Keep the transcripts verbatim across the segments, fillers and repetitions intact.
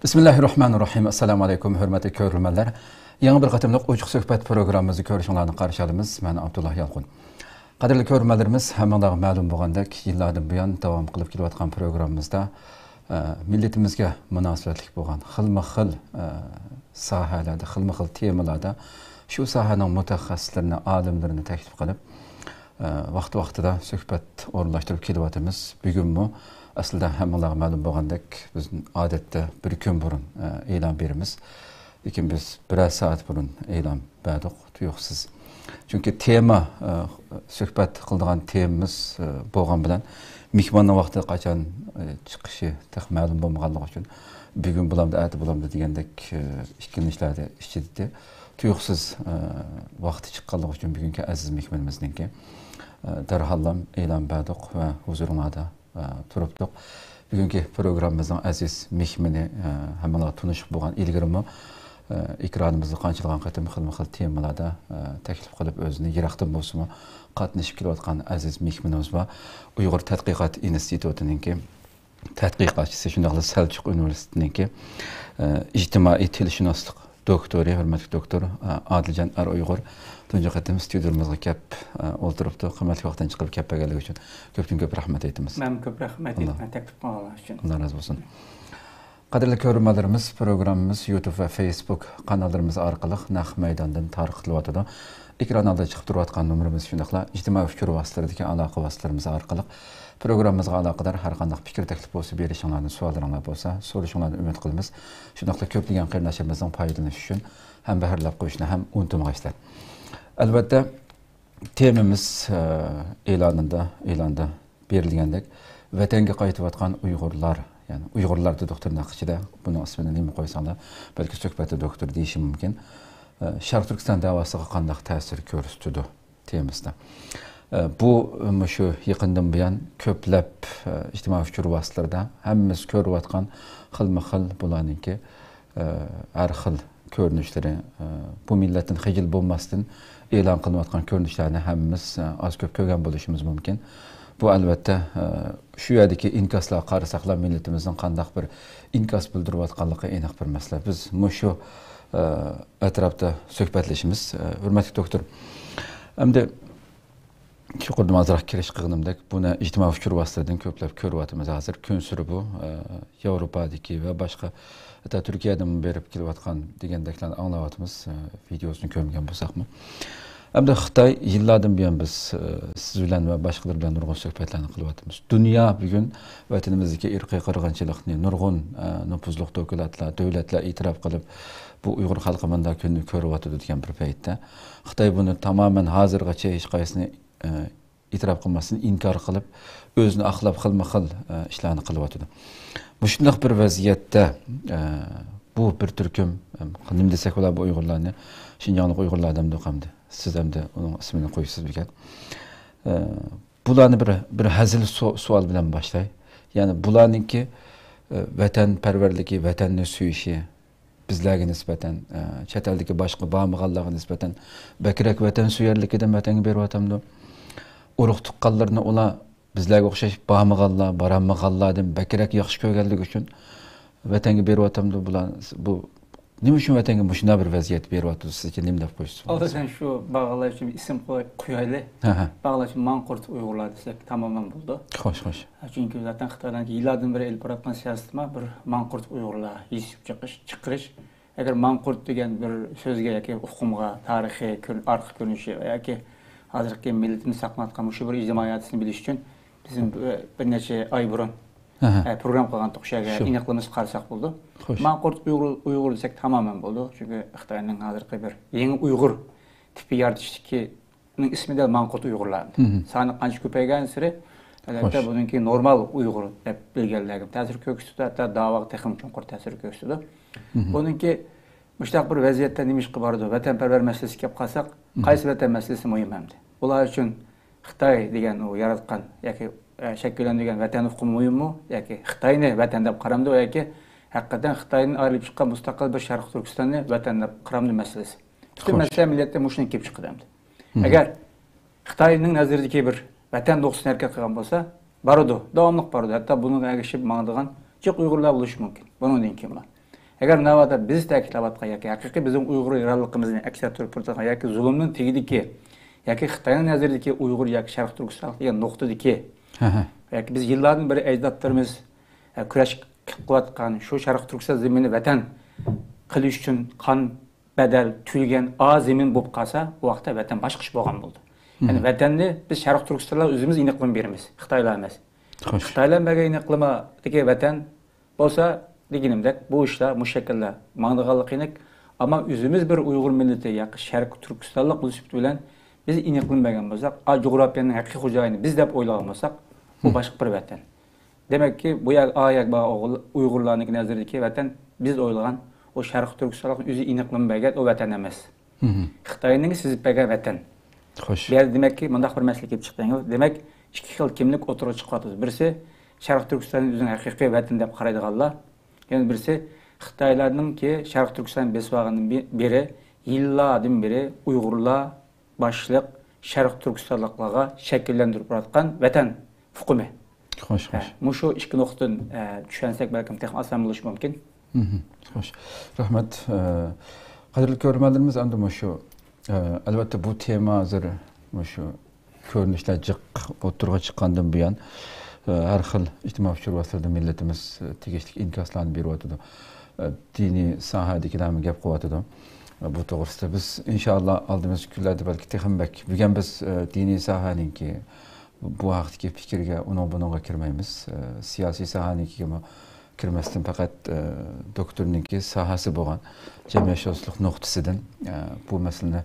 بىسمىللاھىررەھمانىررەھىم. ئەسسالامۇ ئەلەيكۇم، ھۆرمەتلىك كۆرۈرمەنلەر. يېڭى بىر قېتىملىق ئوچۇق سۆھبەت پروگراممىمىزدا كۆرۈشۈڭلارنى قارشى ئالىمىز. مەن ئابدۇللا يالقۇن. قەدىرلىك كۆرۈرمەنلىرىمىز، ھەممىڭلارغا مەلۇم بولغاندەك، يىللاردىن بۇيان داۋام قىلىپ كېلىۋاتقان پروگراممىمىزدا، ئە، مىللىتىمىزگە مۇناسىۋەتلىك بولغان خىلمۇ خىل، ئە، ساھەلەردە، خىلمۇ خىل تېمىلاردا شۇ ساھەنىڭ مۇتەخەسسىسلىرىنى، ئالىملىرىنى تەكلىپ قىلىپ، ئە، ۋاقتى-ۋاقتىدا سۆھبەت ئورۇنلاشتۇرۇپ كېلىۋاتىمىز. بۈگۈنمۇ ئەسلىدە ھەممىڭلارغا مەلۇم بولغاندەك، بىز ئادەتتە بىر كۈن بۇرۇن، ئە، ئېلان بېرىمىز. لېكىن بىز بىرەر سائەت بۇرۇن ئېلان بەردۇق، تۇيۇقسىز. چۈنكى تېما، ئە، سۆھبەت قىلىدىغان تېمىمىز، ئە، بولغان بىلەن مېھماننىڭ ۋاقتى قاچان، ئە، چىقىشى تېخى مەلۇم بولمىغانلىقى ئۈچۈن بۈگۈن بولامدۇ، ئەتە بولامدۇ دېگەندەك، ئە، ئىككىلىنىشلەردە ئىچىدە تۇيۇقسىز، ئە، ۋاقتى چىققانلىقى ئۈچۈن بۈگۈنكى ئەزىز مېھمىنىمىزنىڭكى، ئە، دەرھاللام ئېلان بەردۇق ۋە ھۇزۇرۇڭلاردا، ئە، تۇرۇپتۇق. بۈگۈنكى پروگراممىمىزنىڭ ئەزىز مېھمىنى، ئە، ھەممىڭلار تونۇشۇپ بولغان ئىلگىرىمۇ، ئە، ئېكرانىمىزدا قانچىلىغان قېتىم خىلمۇ خىل تېمىلاردا، ئە، تەكلىپ قىلىپ ئۆزىنى يىراقتىن بولسىمۇ قاتنىشىپ كېلىۋاتقان ئەزىز مېھمىنىمىز بار. ئۇيغۇر تەتقىقات ئىنستىتۇتىنىڭكى تەتقىقاتچىسى، شۇنداقلا سەلچۇق ئۇنىۋېرسىتېتىنىڭكى، ئە، ئىجتىمائىي تىلشۇناسلىق دوكتورى، ھۆرمەتلىك دوكتور، ئە، ئادىلجان ئەر ئۇيغۇر تۇنجى قېتىم ستۇدىيىمىزغا كەپ، ئە، ئولتۇرۇپتۇ. قىممەتلىك ۋاقتىنى چىقىرىپ كەپ بەرگەنلىكى ئۈچۈن كۆپتىن كۆپ رەھمەت ئېيتىمىز. مەن كۆپ رەھمەت ئېيتىمەن تەكلىپ قىلغانلار ئۈچۈن. ئاللا رازى بولسۇن. قەدىرلىك كۆرۈرمەنلىرىمىز، پروگراممىمىز يۇتۇب ۋە فېيسبۇك قاناللىرىمىز ئارقىلىق نەق مەيداندىن تارقىتىلىۋاتىدۇ. ئېكران ئالدىدا چىقىپ تۇرۇۋاتقان نومۇرىمىز، شۇنداقلا ئىجتىمائىي ئۇچۇر ۋاسىتىلىرىدىكى ئالاقە ۋاسىتىلىرىمىز ئارقىلىق پروگراممىمىزغا ئالاقىدار ھەر قانداق پىكىر، تەكلىپ بولسا بېرىشىڭلارنى، سوئاللىرىڭلار بولسا سورىشىڭلارنى ئۈمىد قىلىمىز. شۇنداقلا كۆپلىگەن قېرىنداشلىرىمىزنىڭ پايدىلىنىشى ئۈچۈن ھەمبەھىرلەپ قويۇشنى ھەم ئۇنتۇمىغايسىلەر. ئەلۋەتتە، تېمىمىز، ئە، ئېلانىدا، ئېلاندا بېرىلگەندەك، ۋەتەنگە قايتىۋاتقان ئۇيغۇرلار، يەنى ئۇيغۇرلار دېدۇق تىرناق ئىچىدە، بۇنىڭ ئىسمىنى نېمە قويساڭلار، بەلكى سۆھبەتتە دوكتور دېيىشى مۇمكىن. ئە، شەرقىي تۈركىستان دەۋاسىغا قانداق تەسىر كۆرسىتىدۇ تېمىسىدا. ئە، بۇ، مۇشۇ يېقىندىن بۇيان كۆپلەپ، ئە، ئىجتىمائىي ئۇچۇر ۋاسىتىلىرىدا ھەممىمىز كۆرۈۋاتقان خىلمۇ خىل بۇلارنىڭكى، ئە، ھەر خىل كۆرۈنۈشلىرى، ئە، بۇ مىللەتتىن خىجىل بولماستىن ئېلان قىلىنىۋاتقان كۆرۈنۈشلەرنى ھەممىمىز، ئە، ئاز كۆپ كۆرگەن بولۇشىمىز مۇمكىن. بۇ، ئەلۋەتتە، ئە، شۇ يەردىكى ئىنكاسلارغا قارىساقلا، مىللىتىمىزنىڭ قانداق بىر ئىنكاس بىلدۈرۈۋاتقانلىقى ئېنىق بىر مەسىلە. بىز مۇشۇ، ئە، ئەتراپتا سۆھبەتلىشىمىز. ئە، ھۆرمەتلىك دوكتور، ئەمدى يۇقىرىدا ئازراق كىرىش قىلغىنىمدەك، بۇنى ئىجتىمائىي ئۇچۇر ۋاسىتىلىرىدىن كۆپلەپ كۆرۈۋاتىمىز ھازىر. كۈنسېرى بۇ، ئە، ياۋروپادىكى ۋە باشقا، ھەتتا تۈركىيەدىمۇ بېرىپ كېلىۋاتقان دېگەندەكلەرنى ئاڭلاۋاتىمىز، ئە، ۋىدېئوسىنى كۆرمىگەن بولساقمۇ. ئەمدى خىتاي يىللاردىن بۇيان بىز، ئە، سىز بىلەن ۋە باشقىلار بىلەن نۇرغۇن سۆھبەتلەرنى قىلىۋاتىمىز. دۇنيا بۈگۈن ۋەتىنىمىزدىكى ئىرقىي قىرغىنچىلىقنى نۇرغۇن، ئە، نوپۇزلۇق دوكلاتلار، دۆلەتلەر ئېتىراپ قىلىپ، بۇ ئۇيغۇر خەلقى مۇنداق كۈننى كۆرۈۋاتىدۇ دېگەن بىر پەيتتە، خىتاي بۇنى تامامەن ھازىرغىچە ھېچقايسىنى، ئە، ئېتىراپ قىلماستىن، ئىنكار قىلىپ، ئۆزىنى ئاقلاپ، خىلمۇ خىل، ئە، ئىشلارنى قىلىۋاتىدۇ. مۇشۇنداق بىر ۋەزىيەتتە، ئە، بۇ بىر تۈركۈم، ئە، نېمە دېسەك بولار، بۇ ئۇيغۇرلارنى، شىنجاڭلىق ئۇيغۇرلار دەمدۇق ئەمدى. سىز ئەمدى ئۇنىڭ ئىسمىنى قويۇسىز بىكار. ئە، بۇلارنى بىر، بىر ھەزىل سو-، سوئال بىلەن باشلاي. يەنى بۇلارنىڭكى، ئە، ۋەتەنپەرۋەرلىكى، ۋەتەننى سۆيۈشى، بىزلەرگە نىسبەتەن، ئە، چەت ئەلدىكى باشقا بارمىغانلارغا نىسبەتەن بەكرەك ۋەتەن سۆيەرلىكىدىن ۋەتەنگە بېرىۋاتامدۇ؟ ئۇرۇق تۇغقانلىرىنى ئۇلار بىزلەرگە ئوخشاش بارمىغانلار، بارالمىغانلاردىن بەكرەك ياخشى كۆرگەنلىكى ئۈچۈن ۋەتەنگە بېرىۋاتامدۇ؟ بۇلار، بۇ نېمە ئۈچۈن ۋەتەنگە مۇشۇنداق بىر ۋەزىيەت بېرىۋاتىدۇ؟ سىزچە نېمە دەپ قويىسىز؟ ئالدى سەن شۇ بارغانلار ئۈچۈن بىر ئىسىم قوي-، قويايلى. ھە، ھە. بارغانلار ئۈچۈن ماڭقۇرت ئۇيغۇرلار دېسەك تامامەن بولىدۇ. خوش، خوش. چۈنكى زاتەن خىتاينىڭ يىللاردىن بېرى ئېلىپ باراتقان سىياسىتىمۇ بىر ماڭقۇرت ئۇيغۇرلار يېزىپ چىقىش، چىقىرىش. ئەگەر ماڭقۇرت دېگەن بىر سۆزگە ياكى ئۇقۇمغا تارىخىي كۆر-، ئارقا كۆرۈنۈشى ياكى ھازىرقى مىللىتىمىز ساقلانغان مۇشۇ بىر ئىجتىمائىي ھاياتىنى بىلىش ئۈچۈن بىزمۇ بىر، بىر نەچچە ئاي بۇرۇن، ئەھە، ئە، پروگرامما قىلغانتۇق، شۇ يەرگە شۇ. ئېنىقلىمىسى قارىساق بولىدۇ. خوش. ماڭقۇرت ئۇيغۇر، ئۇيغۇر دېسەك تامامەن بولىدۇ. چۈنكى خىتاينىڭ ھازىرقى بىر يېڭى ئۇيغۇر تىپى يارىتىشتىكى ئۇنىڭ ئىسمى دەل ماڭقۇرت ئۇيغۇرلار. مھم. سانى قانچە كۆپەيگەنسېرى، ئەلۋەتتە، خوش. بۇنىڭكى نورمال ئۇيغۇر دەپ بىلگەنلەرگە تەسىر كۆرسىتىدۇ، ھەتتا داۋاغا تېخىمۇ چوڭقۇر تەسىر كۆرسىتىدۇ. مھم. بۇنىڭكى مۇشۇنداق بىر ۋەزىيەتتە نېمە ئىشقا بارىدۇ؟ ۋەتەنپەرۋەر مەسىلىسىگە كەپ قالساق، مھم. قايسى ۋەتەن مەسىلىسى مۇھىم ئەمدى؟ ئۇلار ئۈچۈن خىتاي دېگەن ئۇ ياراتقان ياكى، ئە، شەكىللەندۈرگەن ۋەتەن ئۇقۇمى مۇھىممۇ؟ ياكى خىتاينى ۋەتەن دەپ قارامدۇ؟ ياكى ھەقىقەتەن خىتايدىن ئايرىلىپ چىققان مۇستەقىل بىر شەرقىي تۈركىستاننى ۋەتەن دەپ قارامدۇ مەسىلىسى؟ پۈتۈن خوش. مەسىلە مىللەتتە مۇشۇنى كېلىپ چىقىدۇ ئەمدى. مھم. ئەگەر خىتاينىڭ نەزىرىدىكى بىر ۋەتەن نۇقتىسىدىن ھەرىكەت قىلغان بولسا، بارىدۇ، داۋاملىق بارىدۇ. ھەتتا بۇنىڭغا ئەگىشىپ ماڭىدىغان جىق ئۇيغۇرلار بولۇشى مۇمكىن. بۇنىڭدىن كېيىنمۇ. ئەگەر ناۋادا بىز تەكىتلەۋاتقان ياكى ھەقىقىي بىزنىڭ ئۇيغۇر ھېراللىقىمىزنى ئەكس ئەتتۈرۈپ تۇرىدىغان ياكى زۇلۇمنىڭ تېگىدىكى ياكى خىتاينىڭ نەزىرىدىكى ئۇيغۇر ياكى شەرقىي تۈركىستانلىق دېگەن نۇقتىدىكى ياكى بىز يىللاردىن بېرى ئەجدادلىرىمىز، ئە، كۈرەش قىلىپ قېلىۋاتقان شۇ شەرقىي تۈركىستان زېمىنىنى ۋەتەن قىلىش ئۈچۈن قان بەدەل تۆلىگەن ئا زېمىن بولۇپ قالسا، ئۇ ۋاقىتتا ۋەتەن باشقىچە بولغان بولىدۇ. يەنى ۋەتەننى بىز شەرقىي تۈركىستانلار ئۆزىمىز ئېنىقلىما بېرىمىز، خىتايلار ئەمەس. خىتايلار بەرگەن ئېنىقلىمادىكى ۋەتەن بولسا، دېگىنىمدەك، بۇ ئىشلار مۇشۇ شەكىلدە ماڭىدىغانلىقى ئېنىق. ئەمما ئۆزىمىز بىر ئۇيغۇر مىللىتى ياكى شەرقىي تۈركىستانلىق بولۇش سۈپىتى بىلەن بىز ئېنىقلىما بەرگەن بولساق، ئا، جۇغراپىيەنىڭ ھەقىقىي خوجايىنى بىز دەپ ئويلىغان بولساق، بۇ باشقا بىر ۋەتەن. دېمەككى، بۇ يەر، ئا يەر بار ئۇيغۇرلارنىڭكى نەزىرىدىكى ۋەتەن، بىز ئويلىغان ئۇ شەرقىي تۈركىستانلىق ئۆزى ئېنىقلىما بەرگەن ئۇ ۋەتەن ئەمەس. خىتاينىڭ سىزىپ بەرگەن ۋەتەن. خوش. بۇ يەردە دېمەككى، مۇنداق بىر مەسىلە كېلىپ چىقتى. دېمەك، ئىككى خىل كىملىك ئوتتۇرىغا چىقىۋاتىدۇ. بىرسى، شەرقىي تۈركىستاننى ئۆزىنىڭ ھەقىقىي ۋەتىنى دەپ قارايدىغانلار. يەنە بىرسى، خىتايلارنىڭكى شەرقىي تۈركىستاننى بېسىپ ئالغاندىن بېرى، يىللاردىن بېرى ئۇيغۇرلار باشلىق شەرقىي تۈركىستانلىقلارغا شەكىللەندۈرۈپ باراتقان ۋەتەن ئۇقۇمى. خوش، خوش. مۇشۇ ئىككى نۇقتىدىن، ئە، چۈشەنسەك بەلكىم تېخىمۇ ئاسان بولۇشى مۇمكىن. خوش. رەھمەت. ئە، قەدىرلىك كۆرۈرمەنلىرىمىز، ئەمدى مۇشۇ، ئە، ئەلۋەتتە بۇ تېما ھازىر مۇشۇ كۆرۈنۈشلەر جىق ئوتتۇرىغا چىققاندىن بۇيان، ئە، ھەر خىل ئىجتىمائىي ئۇچۇر ۋاسىتىلىرىدە مىللىتىمىز، ئە، تېگىشلىك ئىنكاسلارنى بېرىۋاتىدۇ. ئە، دىنىي ساھەدىكىلەرمۇ گەپ قىلىۋاتىدۇ. ئە، بۇ توغرىسىدا بىز ئىنشائاللا ئالدىمىزدىكى كۈنلەردە بەلكى تېخىمۇ بەك، بۈگۈن بىز، ئە، دىنىي ساھەنىڭكى بۇ ھەقتىكى پىكىرگە، ئۇنىڭ بۇنىڭغا كىرمەيمىز. ئە، سىياسىي ساھەنىڭكىگىمۇ كىرمەستىن پەقەت، ئە، دوكتورنىڭكى ساھەسى بولغان جەمئىيەتشۇناسلىق نۇقتىسىدىن، ئە، بۇ مەسىلىنى،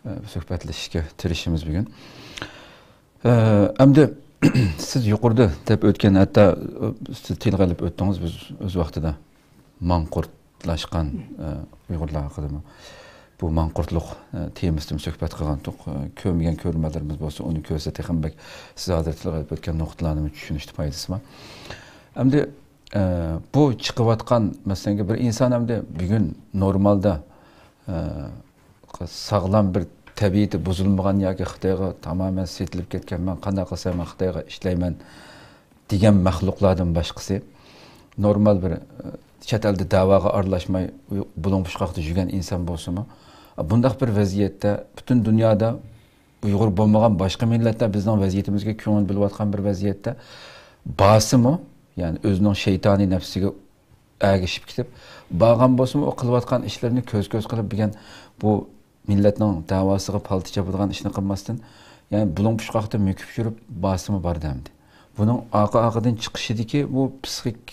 ئە، سۆھبەتلىشىشكە تىرىشىمىز بۈگۈن. ئە، ئەمدى سىز يۇقىرىدا دەپ ئۆتكەن، ھەتتا، ئە، سىز تىلغا ئېلىپ ئۆتتىڭىز، بىز ئۆز ۋاقتىدا ماڭقۇرتلاشقان، ئە، ئۇيغۇرلار ھەققىدىمۇ، بۇ ماڭقۇرتلۇق، ئە، تېمىسىدىمۇ سۆھبەت قىلغانتۇق. ئە، كۆرمىگەن كۆرۈرمەنلىرىمىز بولسا ئۇنى كۆرسە تېخىمۇ بەك سىز ھازىر تىلغا ئېلىپ ئۆتكەن نۇقتىلارنىمۇ چۈشىنىشتە پايدىسى بار. ئەمدى، ئە، بۇ چىقىۋاتقان، مەسىلەن، بىر ئىنسان ئەمدى بۈگۈن نورمالدا، ئە، ساغلام بىر تەبىئىتى بۇزۇلمىغان ياكى خىتايغا تامامەن سېتىلىپ كەتكەن، مەن قانداق قىلسام مەن خىتايغا ئىشلەيمەن دېگەن مەخلۇقلاردىن باشقىسى، نورمال بىر، ئە، چەت ئەلدە دەۋاغا ئارىلاشماي، ئۇي-، بۇلۇڭ پۇچقاقتا يۈرگەن ئىنسان بولسىمۇ، بۇنداق بىر ۋەزىيەتتە پۈتۈن دۇنيادا ئۇيغۇر بولمىغان باشقا مىللەتلەر بىزنىڭ ۋەزىيىتىمىزگە كۆڭۈل بۆلۈۋاتقان بىر ۋەزىيەتتە بارسىمۇ، يەنى ئۆزىنىڭ شەيتانىي نەپسىگە ئەگىشىپ كېتىپ بارغان بولسىمۇ، ئۇ قىلىۋاتقان ئىشلىرىنى كۆز-كۆز قىلىپ، بۈگۈن بۇ مىللەتنىڭ دەۋاسىغا پالتا چاپىدىغان ئىشنى قىلماستىن، يەنى بۇلۇڭ پۇچقاقتا مۆكۈپ يۈرۈپ بارسىمۇ بارىدۇ ئەمدى. بۇنىڭ ئارقا-ئارقىدىن چىقىشىدىكى بۇ پسىخىك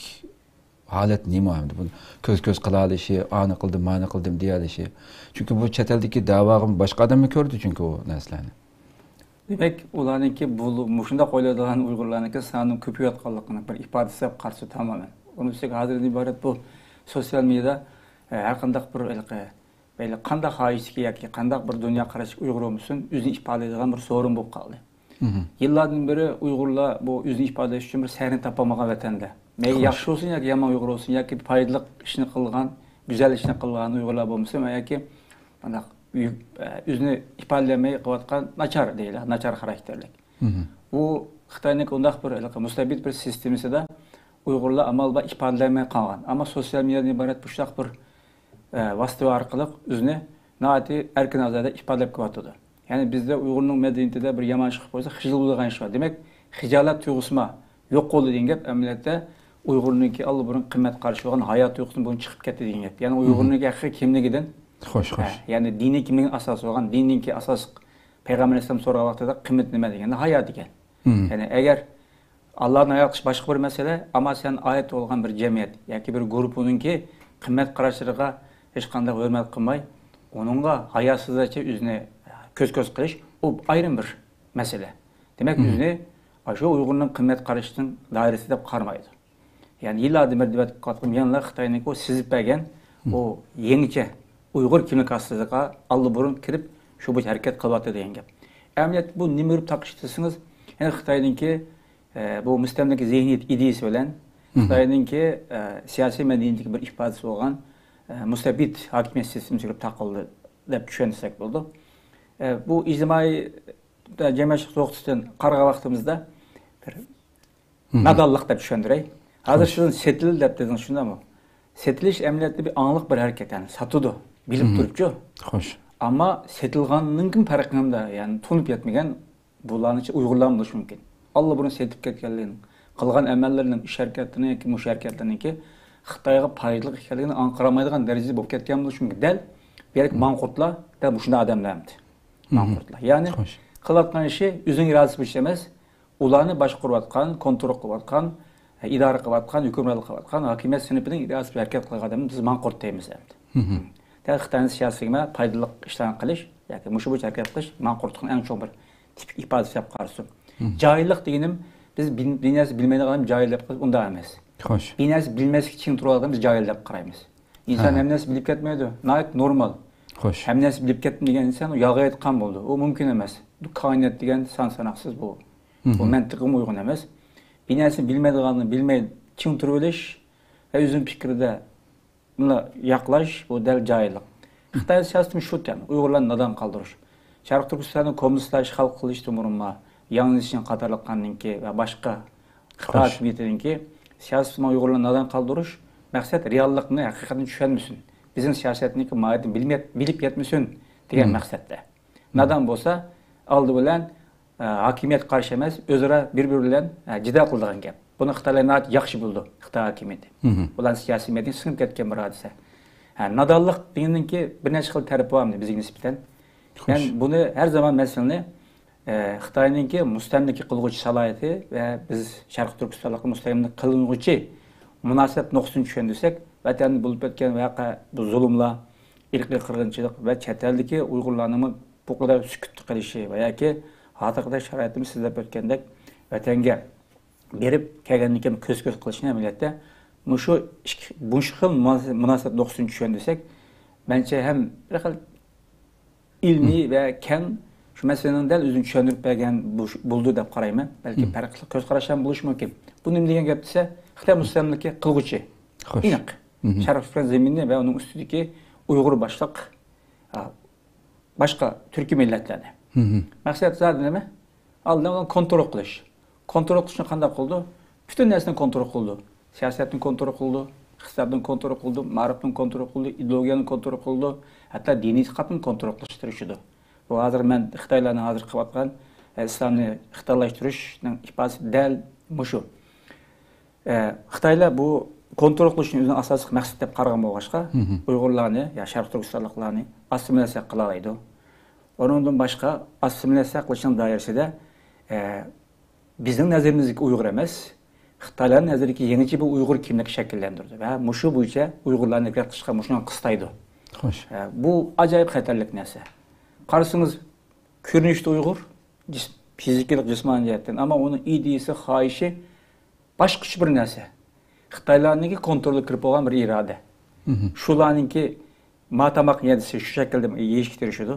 ھالەت نېمە ئەمدى؟ بۇنى كۆز-كۆز قىلالىشى، ئانى قىلدىم، مانى قىلدىم دېيەلىشى. چۈنكى بۇ چەت ئەلدىكى دەۋاغىمۇ باشقا ئادەممۇ كۆرىدۇ چۈنكى ئۇ نەرسىلەرنى. دېمەك، ئۇلارنىڭكى بۇ، مۇشۇنداق ئويلايدىغان ئۇيغۇرلارنىڭكى سانىنىڭ كۆپىيىۋاتقانلىقىنىڭ بىر ئىپادىسى دەپ قارىسا تامامەن. ئۇنىڭ ئۈستىگە ھازىردىن ئىبارەت بۇ سوتسىيال مېدىيادا، ئە، ھەر قانداق بىر ھېلىقى، مەيلى قانداق خاھىشتىكى ياكى قانداق بىر دۇنيا قاراشلىق ئۇيغۇر بولمىسۇن، ئۆزىنى ئىپادىلەيدىغان بىر سورۇن بولۇپ قالدى. يىللاردىن بېرى ئۇيغۇرلار بۇ ئۆزىنى ئىپادىلەش ئۈچۈن بىر سەھنە تاپالمىغان ۋەتەندە. مەيلى ياخشى بولسۇن ياكى يامان ئۇيغۇر بولسۇن، ياكى پايدىلىق ئىشنى قىلغان، گۈزەل ئىشنى قىلغان ئۇيغۇرلار بولمىسۇن ۋە ياكى مانداق ئۆ-، ئۆزىنى ئىپادىلىيەلمەي قېلىۋاتقان ناچار دەيلى، ناچار خاراكتېرلىك. بۇ خىتاينىڭكى ئۇنداق بىر ھېلىقى مۇستەبىت بىر سىستېمىسىدا ئۇيغۇرلار ئامال بار ئىپادىلەنمەي قالغان. ئەمما سوتسىيال مېدىيادىن ئىبارەت مۇشۇنداق بىر، ئە، ۋاسىتە ئارقىلىق ئۆزىنى ناھايىتى ئەركىن ئازادە ئىپادىلەپ كېلىۋاتىدۇ. يەنى بىزدە ئۇيغۇرنىڭ مەدەنىيىتىدە بىر يامان ئىش قىلىپ قويسا، خىجىل بولىدىغان ئىش بار. دېمەك، خىجالەت تۇيغۇسىمۇ يوق بولدى دېگەن گەپ ئەمەلىيەتتە ئۇيغۇرنىڭكى ئاللىبۇرۇن قىممەت قارىشى بولغان ھايا تۇيغۇسىدىن بۇرۇن چىقىپ كەتتى دېگەن گەپ. يەنى ئۇيغۇرنىڭكى ھەقىقىي كىملىكىدىن، خوش، خوش. ھە، يەنى دىنىي كىملىكنىڭ ئاساسى بولغان، دىننىڭكى ئاساسلىق پەيغەمبەر ئەلەيھىسسالام سورىغان ۋاقتىدا قىممىتى نېمە دېگەندە ھايا دېگەن. يەنى ئەگەر ئاللانى ھايا قىلىش باشقا بىر مەسىلە، ئەمما سەن ئائىت بولغان بىر جەمئىيەت ياكى بىر گۇرۇپپىنىڭكى قىممەت قاراشلىرىغا ھېچقانداق ھۆرمەت قىلماي، ئۇنىڭغا ھاياسىزلارچە ئۆزىنى كۆز-كۆز قىلىش، ئۇ ئايرىم بىر مەسىلە. دېمەك، ئۆزىنى ئاشۇ ئۇيغۇرنىڭ قىممەت قارىشىنىڭ دائىرىسى دەپ قارىمايدۇ. يەنى يىللاردىن بېرى دەپ كەتكەن يەنىلا خىتاينىڭكى ئۇ سىزىپ بەرگەن ئۇ يېڭىچە ئۇيغۇر كىملىك ئاستىلىقىغا ئاللىبۇرۇن كىرىپ، شۇ بويىچە ھەرىكەت قىلىۋاتىدۇ دېگەن گەپ. ئەمەلىيەتتە بۇ نېمە بولۇپ تاقىشتى دېسىڭىز، يەنى خىتاينىڭكى، ئە، بۇ مۇستەملىكە زېھنىيەت ئىدىيىسى بىلەن خىتاينىڭكى، ئە، سىياسىي مەدەنىيىتىدىكى بىر ئىپادىسى بولغان، ئە، مۇستەبىت ھاكىمىيەت سىستېمىسىگە كىرىپ تاقالدى دەپ چۈشەنسەك بولىدۇ. ئە، بۇ ئىجتىمائىي، ئە، جەمئىيەتچىلىك نۇقتىسىدىن قارىغان ۋاقتىمىزدا بىر نادانلىق دەپ چۈشەندۈرەي. ھازىر سىز سېتىل دەپ دېدىڭىز، شۇنداقمۇ؟ سېتىلىش ئەمەلىيەتتە بىر ئاڭلىق بىر ھەرىكەت، يەنى ساتىدۇ، بىلىپ تۇرۇپچۇ. خوش. ئەمما سېتىلغاننىڭكىمۇ پەرقى نېمىدە، يەنى تونۇپ يەتمىگەن بۇلارنىڭچە ئۇيغۇرلارمۇ بولۇشى مۇمكىن. ئاللىبۇرۇن سېتىپ كەتكەنلىرىنىڭ، قىلغان ئەمەللىرىنىڭ، ئىش ھەرىكەتلىرىنىڭ ياكى مۇشۇ ھەرىكەتلىرىنىڭكى خىتايغا پايدىلىق ئىكەنلىكىنى ئاڭقىرالمايدىغان دەرىجىدە بولۇپ كەتكەن بولۇشى مۇمكىن. دەل بۇ يەردىكى ماڭقۇرتلار دەل مۇشۇنداق ئادەملەر ئەمدى. ماڭقۇرتلار. يەنى قىلىۋاتقان ئىشى ئۆزىنىڭ ئىرادىسى بويىچە ئەمەس، ئۇلارنى باشقۇرۇۋاتقان، كونترول قىلىۋاتقان، ئىدارە قىلىۋاتقان، ھۆكۈمرانلىق قىلىۋاتقان ھاكىمىيەت سىنىپىنىڭ ئىرادىسى بويىچە ھەرىكەت قىلغان ئادەمنى بىز ماڭقۇرت دەيمىز ئەمدى. دەل خىتاينىڭ سىياسىتىگە پايدىلىق ئىشلارنى قىلىش ياكى مۇشۇ بويىچە ھەرىكەت قىلىش ماڭقۇرتلۇقنىڭ ئەڭ چوڭ بىر تىپىك ئىپادىسى دەپ قارىسۇن. جاھىللىق دېگىنىم، بىز بىل-، بىر نەرسە بىلمەيدىغان ئادەم جاھىل دەپ قارىمىز، ئۇنداق ئەمەس. خوش. بىر نەرسە بىلمەسلىككە چىڭ تۇرۇۋالغان بىز جاھىل دەپ قارايمىز. ئىنسان ھەممە نەرسە بىلىپ كەتمەيدۇ، ناھايىتى نورمال. خوش. ھەممە نەرسە بىلىپ كەتتىم دېگەن ئىنسان ئۇ يالغان ئېيتقان بولىدۇ. ئۇ مۇمكىن ئەمەس. بۇ كائىنات دېگەن سان ساناقسىز بۇ. بۇ مەنتىقىمۇ ئۇيغۇن ئەمەس. بىر نەرسىنى بىلمەيدىغاننى بىلمەي چىڭ تۇرۇۋېلىش ۋە ئۆزىنىڭ پىكرىدە مۇنداق ياقلاش، بۇ دەل جاھىللىق. خىتاي سىياسىتىمۇ شۇ تەن، ئۇيغۇرلارنى نادان قالدۇرۇش. شەرقىي تۈركىستاننىڭ كوممۇنىستلار ئىشغال قىلىشتىن بۇرۇنما، ياڭ زېشىن قاتارلىقلارنىڭكى ۋە باشقا خىتاي ھاكىمىيىتىنىڭكى سىياسىتىمۇ ئۇيغۇرلارنى نادان قالدۇرۇش، مەقسەت رېئاللىقنى، ھەقىقەتنى چۈشەنمىسۇن، بىزنىڭ سىياسەتنىڭكى ماھىيىتىنى بىلمەي-، بىلىپ يەتمىسۇن دېگەن مەقسەتتە. نادان بولسا، ئالدى بىلەن، ئە، ھاكىمىيەتكە قارشى ئەمەس، ئۆزئارا بىر-بىرى بىلەن، ئە، جېدەل قىلىدىغان گەپ. بۇنى خىتايلار ناھايىتى ياخشى بىلىدۇ، خىتاي ھاكىمىيىتى. ئۇلارنىڭ سىياسىي مەدەنىيىتى سىڭىپ كەتكەن بىر ھادىسە. ھە، نادانلىق دېگەننىڭكى بىر نەچچە خىل تەرىپى بار ئەمدى بىزگە نىسبەتەن. مەن بۇنى ھەر زامان مەسىلىنى، ئە، خىتاينىڭكى مۇستەملىكە قىلغۇچى سالاھىيىتى ۋە بىز شەرقىي تۈركىستانلىققا مۇستەملىكە قىلىنغۇچى مۇناسىۋەت نۇقتىسىدىن چۈشەندۈرسەك، ۋەتەندە بولۇپ ئۆتكەن ۋەقە، بۇ زۇلۇملار، ئىرقىي قىرغىنچىلىق ۋە چەت ئەلدىكى ئۇيغۇرلارنىڭمۇ بۇ قەدەر سۈكۈتتە قېلىشى ۋە ياكى ھازىرقىدەك شارائىتىمىز سىز دەپ ئۆتكەندەك ۋەتەنگە بېرىپ كەلگەندىن كېيىن كۆز-كۆز قىلىشنى ئەمەلىيەتتە مۇشۇ ئىككى، مۇشۇ خىل مۇناسىۋەت نۇقتىسىدىن چۈشەندۈرسەك، مەنچە ھەم بىر خىل ئىلمىي ۋە كەڭ شۇ مەسىلىنىڭ دەل ئۆزىنى چۈشەندۈرۈپ بەرگەن بولۇش-، بولىدۇ دەپ قارايمەن. بەلكى پەرقلىق كۆز قاراش ھەم بولۇشى مۇمكىن. بۇ نېمە دېگەن گەپ دېسە، خىتاي مۇستەملىكە قىلغۇچى. خوش. ئېنىق. شەرقىي تۈركىستان زېمىنىنى ۋە ئۇنىڭ ئۈستىدىكى ئۇيغۇر باشلىق، ئا، باشقا تۈركىي مىللەتلەرنى. مەقسەت زادى نېمە؟ ئالدىن ئۇلارنى كونترول قىلىش. كونترول قىلىشنى قانداق قىلىدۇ؟ پۈتۈن نەرسىنى كونترول قىلىدۇ. سىياسەتنى كونترول قىلىدۇ، ئىقتىسادنى كونترول قىلىدۇ، مائارىپنى كونترول قىلىدۇ، ئىدېئولوگىيەنى كونترول قىلىدۇ، ھەتتا دىنىي ئېتىقادنى كونترول قىلىشقا تىرىشىدۇ. بۇ ھازىر مەن خىتايلارنىڭ ھازىر قىلىۋاتقان، ئە، ئىسلامنى خىتايلاشتۇرۇشنىڭ ئىپادىسى دەل مۇشۇ. ئە، خىتايلار بۇ كونترول قىلىشنى ئۆزىنىڭ ئاساسلىق مەقسىتى دەپ قارىغان بولغاچقا، ئۇيغۇرلارنى يا شەرقىي تۈركىستانلىقلارنى ئاسسىمىلياتسىيە قىلالايدۇ. ئۇنىڭدىن باشقا ئاسسىمىلياتسىيە قىلىشنىڭ دائىرىسىدە، ئە، بىزنىڭ نەزىرىمىزدىكى ئۇيغۇر ئەمەس، خىتايلارنىڭ نەزىرىدىكى يېڭىچە بىر ئۇيغۇر كىملىكى شەكىللەندۈردى ۋە مۇشۇ بويىچە ئۇيغۇرلارنى ھەرىكەت قىلىشقا مۇشۇنى قىستايدۇ. خوش. ئە، بۇ ئاجايىپ خەتەرلىك نەرسە. قارىسىڭىز، كۆرۈنۈشتە ئۇيغۇر، جىس-، فىزىكىلىق، جىسمانىي جەھەتتىن، ئەمما ئۇنىڭ ئىدىيىسى، خاھىشى باشقىچە بىر نەرسە. خىتايلارنىڭكى كونترولىغا كىرىپ بولغان بىر ئىرادە. شۇلارنىڭكى ما تاماق يېدىسى شۇ شەكىلدە يېيىشكە تىرىشىدۇ.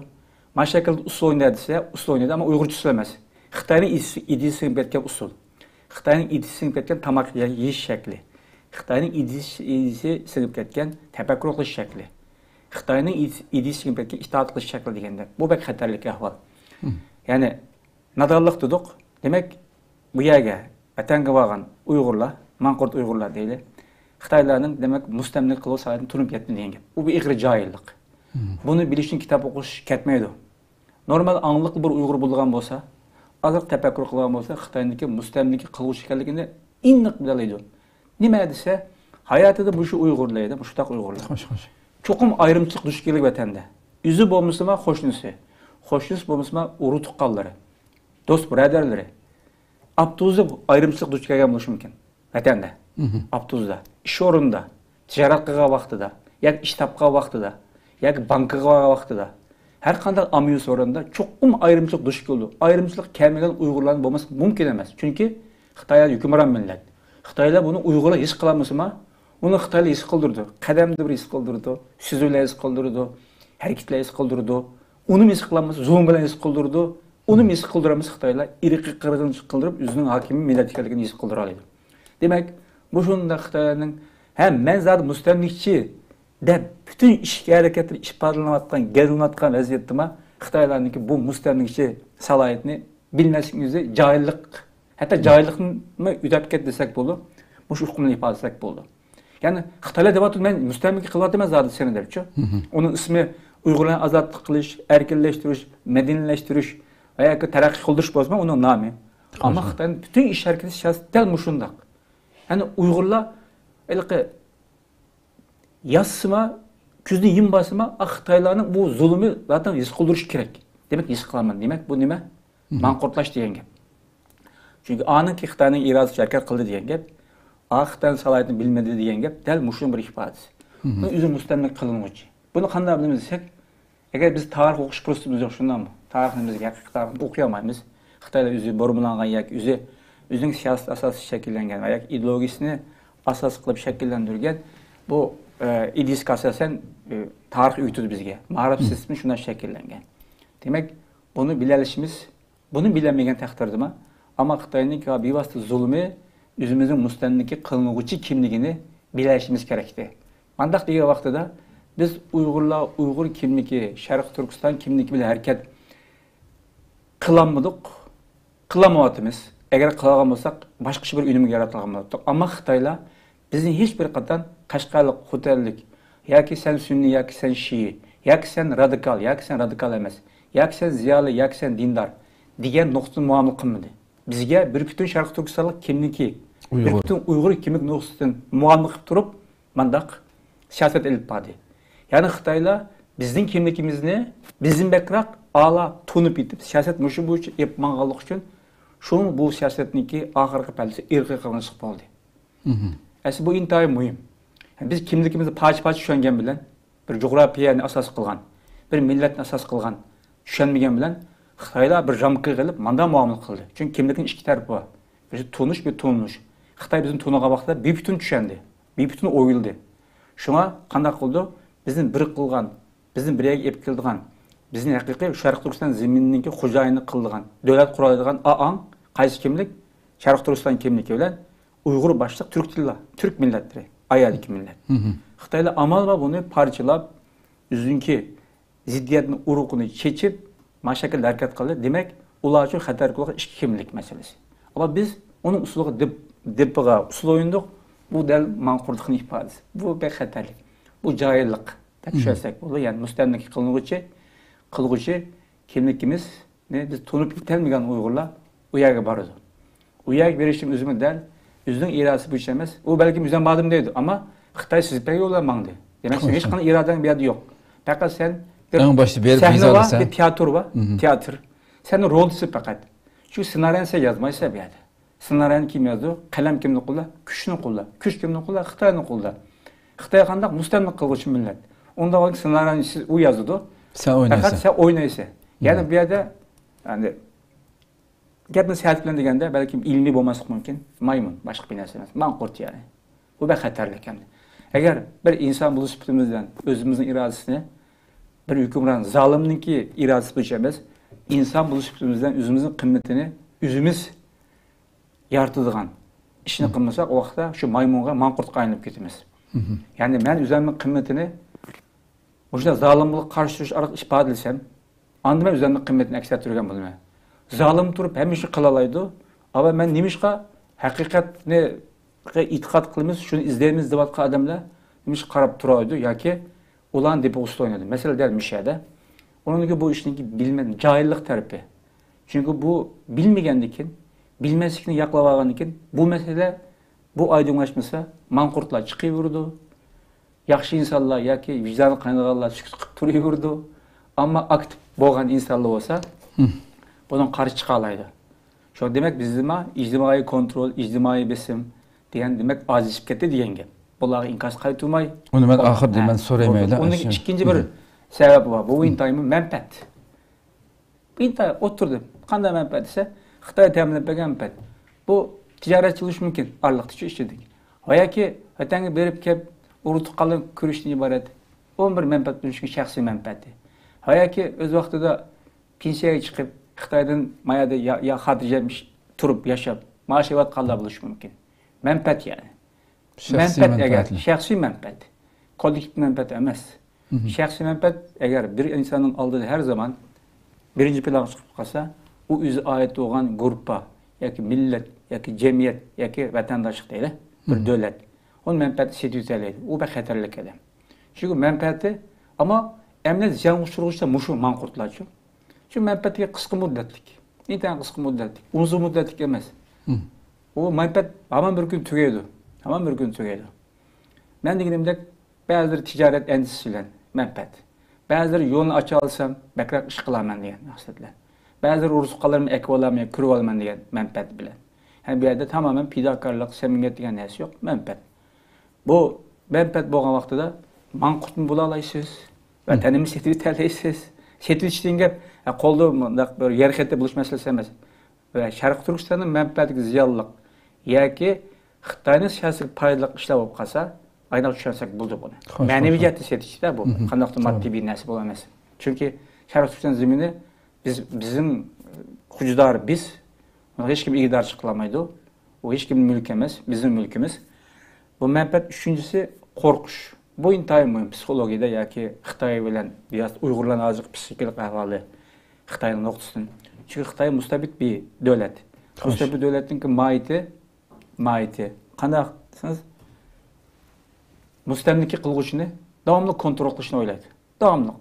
ما شەكىلدە ئۇسسۇل ئوينايدۇ دېسە، ئۇسسۇل ئوينايدۇ، ئەمما ئۇيغۇرچە ئۇسسۇل ئەمەس. خىتاينىڭ ئىدىيىسى، ئىدىيىسى سىڭىپ كەتكەن ئۇسسۇل. خىتاينىڭ ئىدىيىسى سىڭىپ كەتكەن تاماق يە-، يېيىش شەكلى. خىتاينىڭ ئىدىيىسى، ئىدىيىسى سىڭىپ كەتكەن تەپەككۇر قىلىش شەكلى. خىتاينىڭ ئىدىيىسى، ئىدىيىسى سىڭىپ كەتكەن ئىتائەت قىلىش شەكلى دېگەندەك. بۇ بەك خەتەرلىك ئەھۋال. يەنى نادانلىق دېدۇق. دېمەك، بۇ يەرگە، ۋەتەنگە بارغان ئۇيغۇرلار، ماڭقۇرت ئۇيغۇرلار دەيلى، خىتايلارنىڭ، دېمەك، مۇستەملىكە قىلغۇچى سالاھىيىتىنى تونۇپ يەتتى دېگەن گەپ. بۇ بىر ئېغىر جاھىللىق. بۇنى بىلىش ئۈچۈن كىتاب ئوقۇش كەتمەيدۇ. نورمال ئاڭلىقلىق بىر ئۇيغۇر بولىدىغان بولسا، ئازراق تەپەككۇر قىلغان بولسا، خىتاينىڭكى مۇستەملىكە قىلغۇچى ئىكەنلىكىنى ئېنىق بىلەلەيدۇ. نېمە دېسە، ھاياتىدا مۇشۇ ئۇيغۇرلار، مۇشۇنداق ئۇيغۇرلار. خوش، خوش. چوقۇم ئايرىمچىلىق دۇچ كېلىدۇ ۋەتەندە. ئۆزى بولمىسىمۇ قوشنىسى، قوشنىسى بولمىسىمۇ ئۇرۇق تۇغقانلىرى، دوست بۇرادەرلىرى. ئاپتوبۇسدا ئايرىمچىلىق دۇچ كەلگەن بولۇشى مۇمكىن. ۋەتەندە، ئاپتوبۇسدا، ئىش ئورنىدا، تىجارەت قىلغان ۋاقتىدا، ياكى ئىش تاپقان ۋاقتىدا، ياكى بانكىغا بارغان ۋاقتىدا، ھەر قانداق ئاممىۋى سورۇندا چوقۇم ئايرىمچىلىق دۇچ كېلىدۇ. ئايرىمچىلىق كەلمىگەن ئۇيغۇرلارنىڭ بولماسلىقى مۇمكىن ئەمەس. چۈنكى خىتايلار ھۆكۈمران مىللەت. خىتايلار بۇنى ئۇيغۇرلار ھېس قىلالمىسىمۇ، ئۇنى خىتايلار ھېس قىلدۇرىدۇ. قەدەمدە بىر ھېس قىلدۇرىدۇ، سۆزى بىلەن ھېس قىلدۇرىدۇ، ھەرىكىتى بىلەن ھېس قىلدۇرىدۇ. ئۇنىمۇ ھېس قىلالمىسا، زۇلۇم بىلەن ھېس قىلدۇرىدۇ. ئۇنىمۇ ھېس قىلدۇرالمىسا، خىتايلار ئىرقىي قىرغىنچىلىق قىلدۇرۇپ، ئۆزىنىڭ ھاكىمىي مىللەت ئىكەنلىكىنى ھېس قىلدۇرالايدۇ. دېمەك، مۇشۇنداق خىتايلارنىڭ، ھە، مەن زادى مۇستەملىكىچى دەپ پۈتۈن ئىچكى ھەرىكەتلىرى ئىپادىلىنىۋاتقان، گەۋدىلىنىۋاتقان ۋەزىيەتتىمۇ خىتايلارنىڭكى بۇ مۇستەملىكىچى سالاھىيىتىنى بىلمەسلىكنىڭ ئۆزى جاھىللىق، ھەتتا جاھىللىقنىمۇ ئۆتەپ كەتتى دېسەك بولىدۇ، مۇشۇ ئۇقۇمنى ئىپادىلىسەك بولىدۇ. يەنى خىتايلار دەۋاتىدۇ، مەن مۇستەملىكە قىلىۋاتىمەن زادى سېنى دەپچۇ. ئۇنىڭ ئىسمى ئۇيغۇرلارنى ئازادلىق قىلىش، ئەركىنلەشتۈرۈش، مەدەنىيلەشتۈرۈش ۋە ياكى تەرەققىي قىلدۇرۇش بولسىمۇ ئۇنىڭ نامى. ئەمما خىتاينىڭ پۈتۈن ئىش ھەرىكىتى سىياسىتى دەل مۇشۇنداق. يەنى ئۇيغۇرلار ھېلىقى ياتسىما، كۆزىنى يۇمۇۋالسىما، ئا، خىتايلارنىڭ بۇ زۇلۇمى زاتەن ھېس قىلدۇرۇشى كېرەك. دېمەك، ھېس قىلالمىدى. دېمەك، بۇ نېمە؟ ماڭقۇرتلاش دېگەن گەپ. چۈنكى ئانىڭكى خىتاينىڭ ئىرادىسى ھەرىكەت قىلدى دېگەن گەپ، ئا، خىتاينىڭ سالاھىيىتىنى بىلمىدى دېگەن گەپ دەل مۇشۇنىڭ بىر ئىپادىسى. بۇ ئۆزى مۇستەملىكە قىلىنغۇچى. بۇنى قانداق بىلىمىز دېسەك، ئەگەر بىز تارىخ ئوقۇش پۇرسىتىمىز يوق، شۇنداقمۇ؟ تارىخنى بىز ھەقىقىي تارىخنى ئوقۇيالمايمىز. خىتايلار ئۆزى بۇرمىلانغان ياكى ئۆزى، ئۆزىنىڭ سىياسىتى ئاساسىي شەكىللەنگەن ۋە ياكى ئىدېئولوگىيىسىنى ئاساس قىلىپ شەكىللەندۈرگەن بۇ، ئە، ئىدىيىسىگە ئاساسەن، ئە، تارىخ ئۆگىتىدۇ بىزگە. مائارىپ سىستېمىسى شۇنداق شەكىللەنگەن. دېمەك، بۇنى بىلەلىشىمىز، بۇنى بىلەلمىگەن تەقدىردىمۇ، ئەمما خىتاينىڭ بىۋاسىتە زۇلۇمى ئۆزىمىزنىڭ مۇستەملىكە قىلىنغۇچى كىملىكىنى بىلەلىشىمىز كېرەكتى. مانداق دېگەن ۋاقتىدا بىز ئۇيغۇرلار، ئۇيغۇر كىملىكى، شەرقىي تۈركىستان كىملىكى بىلەن ھەرىكەت قىلالمىدۇق، قىلالمايۋاتىمىز. ئەگەر قىلالىغان بولساق، باشقىچە بىر ئۈنۈمگە يارىتالغان بولاتتۇق. ئەمما خىتايلار بىزنى ھېچ بىر قېتىم قەشقەرلىك، خوتەنلىك، ياكى سەن سۈننىي، ياكى سەن شىئى، ياكى سەن رادىكال، ياكى سەن رادىكال ئەمەس، ياكى سەن زىيالىي، ياكى سەن دىندار دېگەن نۇقتىدىن مۇئامىلە قىلمىدى. بىزگە بىر پۈتۈن شەرقىي تۈركىستانلىق كىملىكى، بىر ئۇيغۇر. پۈتۈن ئۇيغۇر كىملىك نۇقتىسىدىن مۇئامىلە قىلىپ تۇرۇپ، مانداق سىياسەت ئېلىپ باردى. يەنى خىتايلار بىزنىڭ كىملىكىمىزنى بىزدىن بەكرەك ئالا تونۇپ يېتىپ، سىياسەت مۇشۇ بويىچە ئېلىپ ماڭغانلىقى ئۈچۈن، شۇڭا بۇ سىياسەتنىڭكى ئاخىرقى پەللىسى ئىرقىي قىرغىنچىلىق بولدى. ئەسلى بۇ ئىنتايىن مۇھىم. بىز كىملىكىمىزنى پارچە-پارچە چۈشەنگەن بىلەن، بىر جۇغراپىيەنى ئاساس قىلغان، بىر مىللەتنى ئاساس قىلغان چۈشەنمىگەن بىلەن خىتايلار بىر رامكىغا ئېلىپ مانداق مۇئامىلە قىلدى. چۈنكى كىملىكنىڭ ئىككى تەرىپى بار. بىرسى تونۇش، بىر تونۇلۇش. خىتاي بىزنى تونۇغان ۋاقتىدا بىپۈتۈن چۈشەندى. بىپۈتۈن ئويلىدى. شۇڭا قانداق قىلدى؟ بىزنى بىر قىلغان، بىزنى بىر يەرگە ئېلىپ كېلىدىغان، بىزنى ھەقىقىي شەرقىي تۈركىستان زېمىنىنىڭكى خوجايىنى قىلىدىغان، دۆلەت قۇرالايدىغان ئا-، ئاڭ قايسى كىملىك؟ شەرقىي تۈركىستان كىملىكى بىلەن ئۇيغۇر باشلىق تۈرك تىللا، تۈرك مىللەتلىرى، ئايەردىكى مىللەت. خىتايلار ئامال بار بۇنى پارچىلاپ، ئۆزىنىڭكى زىددىيەتنى، ئۇرۇقىنى چېچىپ، مانا شەكىلدە ھەرىكەت قىلدى. دېمەك، ئۇلار ئۈچۈن خەتەرلىك بولغان ئىككى كىملىك مەسىلىسى. ئەمما بىز ئۇنىڭ ئۇسۇلىغا دىپ-، دىپىغا ئۇسۇل ئوينىدۇق. بۇ دەل ماڭقۇرتلۇقنىڭ ئىپادىسى. بۇ بەك خەتەرلىك. بۇ جاھىللىق دەپ چۈشەنسەك بولىدۇ. يەنى مۇستەملىكە قىلىنغۇچى، قىلغۇچى كىملىكىمىزنى بىز تونۇپ يېتەلمىگەن ئۇيغۇرلار ئۇ يەرگە بارىدۇ. ئۇ يەرگە بېرىشىم ئۆزىمۇ دەل ئۆزىنىڭ ئىرادىسى بويىچە ئەمەس. ئۇ بەلكىم ئۆزۈم باردىم دەيدۇ، ئەمما خىتاي سىزىپ بەرگەن يول بىلەن ماڭدى. دېمەك، سېنىڭ ھېچقانداق ئىرادەڭ بۇ يەردە يوق. پەقەت سەن بىر ئەڭ باشتا بېرىپ سەھنە بار، بىر تىياتىر بار، تىياتىر. سەن رول دېسە پەقەت. شۇ سېنارىيەنى سەن يازمايسەن بۇ يەردە. سېنارىيەنى كىم يازىدۇ؟ قەلەم كىمنىڭ قولىدا؟ كۈچنىڭ قولىدا. كۈچ كىمنىڭ قولىدا؟ خىتاينىڭ قولىدا. خىتاي قانداق؟ مۇستەملىكە قىلغۇچى مىللەت. ئۇنداق بولغان سېنارىيەنى سىز، ئۇ يازىدۇ. سەن ئوينايسەن. پەقەت سەن ئوينايسەن. يەنى بۇ يەردە، يەنى، گەپنى سەت بىلەن دېگەندە، بەلكىم ئىلمىي بولماسلىقى مۇمكىن. مايمۇن، باشقا بىر نەرسە ئەمەس. ماڭقۇرت يەنى. بۇ بەك خەتەرلىك ئەمدى. ئەگەر بىر ئىنسان بولۇش سۈپىتىمىز بىلەن ئۆزىمىزنىڭ ئىرادىسىنى بىر ھۆكۈمران زالىمنىڭكى ئىرادىسى بويىچە ئەمەس، ئىنسان بولۇش سۈپىتىمىز بىلەن ئۆزىمىزنىڭ قىممىتىنى ئۆزىمىز يارىتىدىغان ئىشنى قىلمىساق، ئۇ ۋاقىتتا شۇ مايمۇنغا، ماڭقۇرتقا ئايلىنىپ كېتىمىز. يەنى مەن ئۆزۈمنىڭ قىممىتىنى مۇشۇنداق زالىمغا قارشى تۇرۇش ئارقىلىق ئىپادىلىسەم، ئاندىن مەن ئۆزۈمنىڭ قىممىتىنى ئەكس ئەتتۈرگەن بولىمەن. زالىم تۇرۇپ ھەممە ئىشنى قىلالايدۇ. ئەمما مەن نېمىشقا ھەقىقەتنى ئېتىقاد قىلىمىز، شۇنى ئىزدەيمىز دەۋاتقان ئادەملەر نېمىشقا قاراپ تۇرالايدۇ ياكى ئۇلارنىڭ دېپىغا ئۇسسۇل ئوينايدۇ؟ مەسىلە دەل مۇشۇ يەردە. ئۇنىڭدىكى بۇ ئىشنىڭكى بىلمە-، جاھىللىق تەرىپى. چۈنكى بۇ بىلمىگەندىكىن، بىلمەسلىكنى ياقلاپ ئالغاندىكىن، بۇ مەسىلە، بۇ ئايدىڭلاشمىسا، ماڭقۇرتلار چىقىۋېرىدۇ. ياخشى ئىنسانلار ياكى ۋىجدانى قاينىغانلار سۈكۈت قىلىپ تۇرۇۋېرىدۇ. ئەمما ئاكتىپ بولغان ئىنسانلار بولسا، بۇنىڭغا قارشى چىقالايدۇ. شۇڭا دېمەك، بىزدىمۇ ئىجتىمائىي كونترول، ئىجتىمائىي بېسىم دېگەن، دېمەك، ئاجىزلىشىپ كەتتى دېگەن گەپ. بۇلارغا ئىنكاس قايتۇرماي، ئۇنى مەن ئاخىرىدا دەيمەن، سورىمەيلا. ئۇنىڭ ئىككىنچى بىر سەۋەبى بار. بۇ ئىنتايىن مەنپەئەت. ئىنتايىن ئوتتۇرىدا. قانداق مەنپەئەت دېسە، خىتاي تەمىنلەپ بەرگەن مەنپەئەت. بۇ تىجارەتچى بولۇشى مۇمكىن، ئارىلىقتا شۇ ئىچىدىكى. ۋە ياكى ۋەتەنگە بېرىپ كېلىپ، ئۇرۇق تۇغقانلار كۆرۈشتىن ئىبارەت. ئۇ بىر مەنپەئەت بولۇشى مۇمكىن، شەخسىي مەنپەئەتى. ۋە ياكى ئۆز ۋاقتىدا پېنسىيەگە چىقىپ، خىتايدىن ما يەردە يا، يا خاتىرجەم ئىش، تۇرۇپ ياشاپ، مائاش ئېلىۋاتقانلار بولۇشى مۇمكىن. مەنپەئەت يەنى. شەخسىي مەنپەئەت ئەگەر، مەنپەئەتنى. شەخسىي مەنپەئەت. كوللېكتىپ مەنپەئەت ئەمەس. شەخسىي مەنپەئەت ئەگەر بىر ئىنساننىڭ ئالدىدا ھەر زامان بىرىنچى پىلانغا چىقىپ قالسا، ئۇ ئۆزى ئائىت بولغان گۇرۇپپا ياكى مىللەت ياكى جەمئىيەت ياكى ۋەتەنداشلىق دەيلى، بىر دۆلەت. ئۇ مەنپەئەتنى سېتىۋېتەلەيدۇ. ئۇ بەك خەتەرلىك ئادەم. چۈنكى مەنپەئەتى، ئەمما ئەمەلىيەتتە زىيان ئۇچرىغۇچىلار مۇشۇ ماڭقۇرتلارچۇ. چۈنكى مەنپەئەتى قىسقا مۇددەتلىك. ئىنتايىن قىسقا مۇددەتلىك. ئۇزۇن مۇددەتلىك ئەمەس. ئۇ مەنپەئەت ھامان بىر كۈن تۈگەيدۇ. ھامان بىر كۈن تۈگەيدۇ. مەن دېگىنىمدەك، بەزىلىرى تىجارەت ئەندىزىسى بىلەن مەنپەئەت. بەزىلىرى يولنى ئاچالىسام، بەكرەك ئىش قىلارمەن دېگەن مەقسەت بىلەن. بەزىلىرى ئورۇس ئۇقالىرىمنى ئەكىۋالارمەن، كۆرۈۋالىمەن دېگەن مەنپەئەت بىلەن. ھەم بۇ يەردە تامامەن پىداكارلىق، سەمىمىيەت دېگەن نەرسە يوق، مەنپەئەت. بۇ مەنپەئەت بولغان ۋاقتىدا ماڭقۇرتمۇ بولالايسىز، ۋەتەننىمۇ سېتىۋېتەلەيسىز. سېتىۋېتىش دېگەن گەپ، ھە، قولدا مۇنداق بىر يەر خېتى بولۇش مەسىلىسى ئەمەس. ۋە شەرقىي تۈركىستاننىڭ مەنپەئەتىگە زىيانلىق ياكى خىتاينىڭ سىياسىتىگە پايدىلىق ئىشلار بولۇپ قالسا، ئايناق چۈشەنسەك بولدى بۇنى. خوش، مەنىۋى خوش، جەھەتتە سېتىشتا بۇ. مھم. قانداقتۇر توغرا. ماددىي بىر نەرسە بولۇپ ئەمەس. چۈنكى شەرقىي تۈركىستان زېمىنى بىز، بىزنىڭ خوجىدار بىز، ھېچكىم ئىگىدارچىلىق قىلالمايدۇ. ئۇ ھېچكىمنىڭ مۈلكى ئەمەس، بىزنىڭ مۈلكىمىز. بۇ مەنپەئەت. ئۈچىنچىسى، قورقۇش. بۇ ئىنتايىن مۇھىم. پسىخولوگىيەدە ياكى خىتاي بىلەن بىراز ئۇيغۇرلارنىڭ ھازىرقى پسىخىكىلىق ئەھۋالى خىتاينىڭ نۇقتىسىدىن. چۈنكى خىتاي مۇستەبىت بىر دۆلەت. خوش. مۇستەبىت دۆلەتنىڭكى ماھىيىتى، ماھىيىتى قانداق دېسىڭىز، مۇستەملىكە قىلغۇچىنى داۋاملىق كونترول قىلىشنى ئويلايدۇ. داۋاملىق.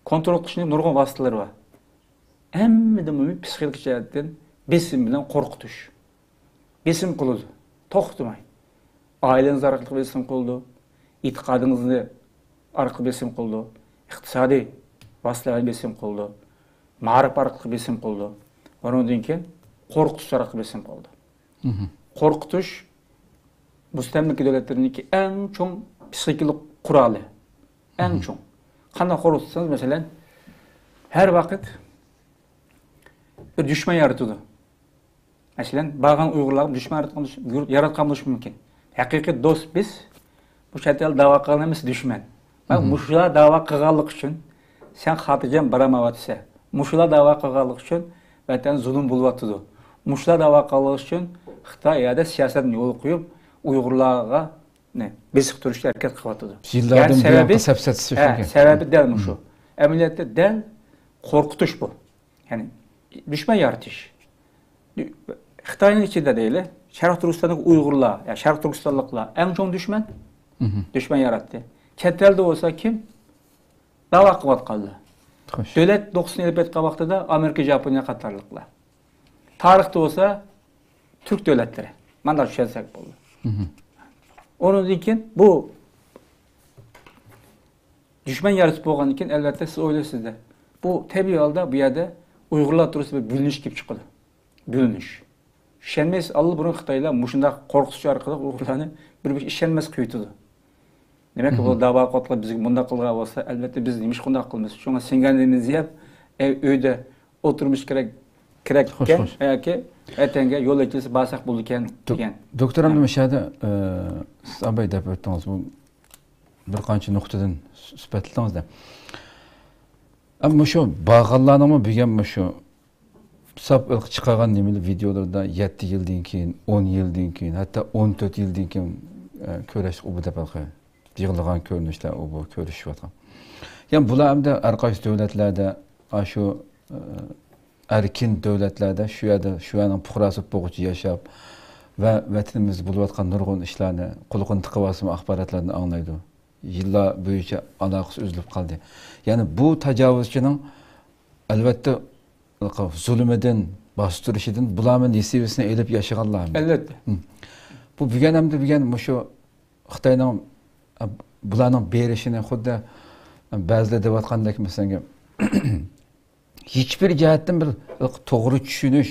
كونترول قىلىشنىڭ نۇرغۇن ۋاسىتىلىرى بار. ھەممىدىن مۇھىمى پسىخىكىلىق جەھەتتىن بېسىم بىلەن قورقۇتۇش. بېسىم قىلىدۇ. توختىماي. ئائىلىڭىز ئارقىلىق بېسىم قىلىدۇ. ئېتىقادىڭىزنى ئارقىلىق بېسىم قىلىدۇ. ئىقتىسادىي ۋاسىتىلەر بىلەن بېسىم قىلىدۇ. مائارىپ ئارقىلىق بېسىم قىلىدۇ. ئۇنىڭدىن كېيىن قورقۇتۇش ئارقىلىق بېسىم قىلىدۇ. مھم. قورقۇتۇش مۇستەملىكە دۆلەتلىرىنىڭكى ئەڭ چوڭ پسىخىكىلىق قورالى. ئەڭ مھم. چوڭ. قانداق قورقۇتسىڭىز، مەسىلەن، ھەر ۋاقىت بىر دۈشمەن يارىتىدۇ. مەسىلەن، بارغان ئۇيغۇرلارغا دۈشمەن ياراتقان، ياراتقان بولۇشى مۇمكىن. ھەقىقىي دوست بىز، بۇ چەت ئەل داۋا قىلغان ھەممىسى دۈشمەن. مھم. مۇشۇلار داۋا قىلغانلىقى ئۈچۈن سەن خاتىرجەم بارالمايۋاتىسەن. مۇشۇلار داۋا قىلغانلىقى ئۈچۈن ۋەتەن زۇلۇم بولۇۋاتىدۇ. مۇشۇلار داۋا قىلغانلىقى ئۈچۈن خىتاي يەردە سىياسەتنى يولغا قويۇپ، ئۇيغۇرلارغا، نە، بېسىق تۇرۇشقا ھەرىكەت قىلىۋاتىدۇ. يىللاردىن يەنى بۇيان سەۋەبى، سەپسەتىسى ھە، شۇكى. سەۋەبى دەل مۇشۇ. مھم. ئەمەلىيەتتە دەل قورقۇتۇش بۇ. يەنى دۈشمەن يارىتىش. خىتاينىڭ ئىچىدە دەيلى، شەرقىي تۈركىستاندىكى ئۇيغۇرلار، يا شەرقىي تۈركىستانلىقلار ئەڭ چوڭ دۈشمەن. مھم. دۈشمەن ياراتتى. چەت ئەلدە بولسا كىم؟ داۋا قىلىۋاتقانلار. خوش. دۆلەت نۇقتىسىدىن ئېلىپ ئېيتقان ۋاقتىدا ئامېرىكا، ياپونىيە قاتارلىقلار. تارىختا بولسا تۈرك دۆلەتلىرى. مانداق چۈشەنسەك بولىدۇ. مھم. ئۇنىڭدىن كېيىن بۇ دۈشمەن يارىتىپ بولغاندىن كېيىن، ئەلۋەتتە، سىز ئويلايسىز-دە، بۇ تەبىئىي ھالدا بۇ يەردە ئۇيغۇرلار توغرىسىدا بىر بۆلۈنۈش كېلىپ چىقىدۇ. بۆلۈنۈش. ئىشەنمەيسىز، ئاللىبۇرۇن خىتايلار مۇشۇنداق قورقۇتۇش ئارقىلىق ئۇيغۇرلارنى بىر-بىرىگە ئىشەنمەس قىلىۋېتىدۇ. دېمەك، مھم. بۇ داۋا قىلىۋاتقان بىز مۇنداق قىلغان بولسا، ئەلۋەتتە، بىز نېمىشقا ئۇنداق قىلىمىز؟ شۇڭا سىڭگەننىمىز يەپ، ئەي، ئۆيدە ئولتۇرمىش كېرەك، كېرەككەن، خوش، خوش. ياكى ۋەتەنگە يول ئېچىلسا بارساق بولىدىكەن، دو-، دېگەن. دوكتور، ئەمدى ھە. مۇشۇ يەردە، ئە، سىز ئاباي دەپ ئۆتتىڭىز، بۇ بىر قانچە نۇقتىدىن سۈ-، سۈپەتلىدىڭىز-دە. ئەمما مۇشۇ بارغانلارنىڭمۇ بۈگۈن مۇشۇ ساپ ئىلقى چىقارغان نېمىلەر ۋىدېئولىرىدا يەتتە يىلدىن كېيىن، ئون يىلدىن كېيىن، ھەتتا ئون تۆت يىلدىن كېيىن، ئە، كۆرۈشلۈك ئۇ بۇ دەپ ھېلىقى يىغلىغان كۆرۈنۈشلەر ئۇ بۇ كۆرۈشۈۋاتقان. يەنى بۇلار ئەمدى ھەر قايسى دۆلەتلەردە، ئاشۇ، ئە، ئەركىن دۆلەتلەردە شۇ يەردە، شۇ يەرنىڭ پۇقراسى بولغۇچە ياشاپ ۋە ۋەتىنىمىزدە بولۇۋاتقان نۇرغۇن ئىشلارنى قۇلىقىنى تىقىۋالسىمۇ ئاخباراتلاردىن ئاڭلايدۇ. يىللار بويىچە ئالاقىسى ئۈزۈلۈپ قالدى. يەنى بۇ تاجاۋۇزچىنىڭ، ئەلۋەتتە، زۇلۇمىدىن، باستۇرۇشىدىن بۇلارمۇ نېسىۋىسىنى ئېلىپ ياشىغانلار. ئەلۋەتتە. ھىم. بۇ بۈگۈن ئەمدى بۈگۈن مۇشۇ خىتاينىڭ، بۇلارنىڭ بېرىشىنى خۇددى بەزىلەر دەۋاتقاندەك، مەسىلەن، ھېچبىر جەھەتتىن بىر توغرا چۈشىنىش،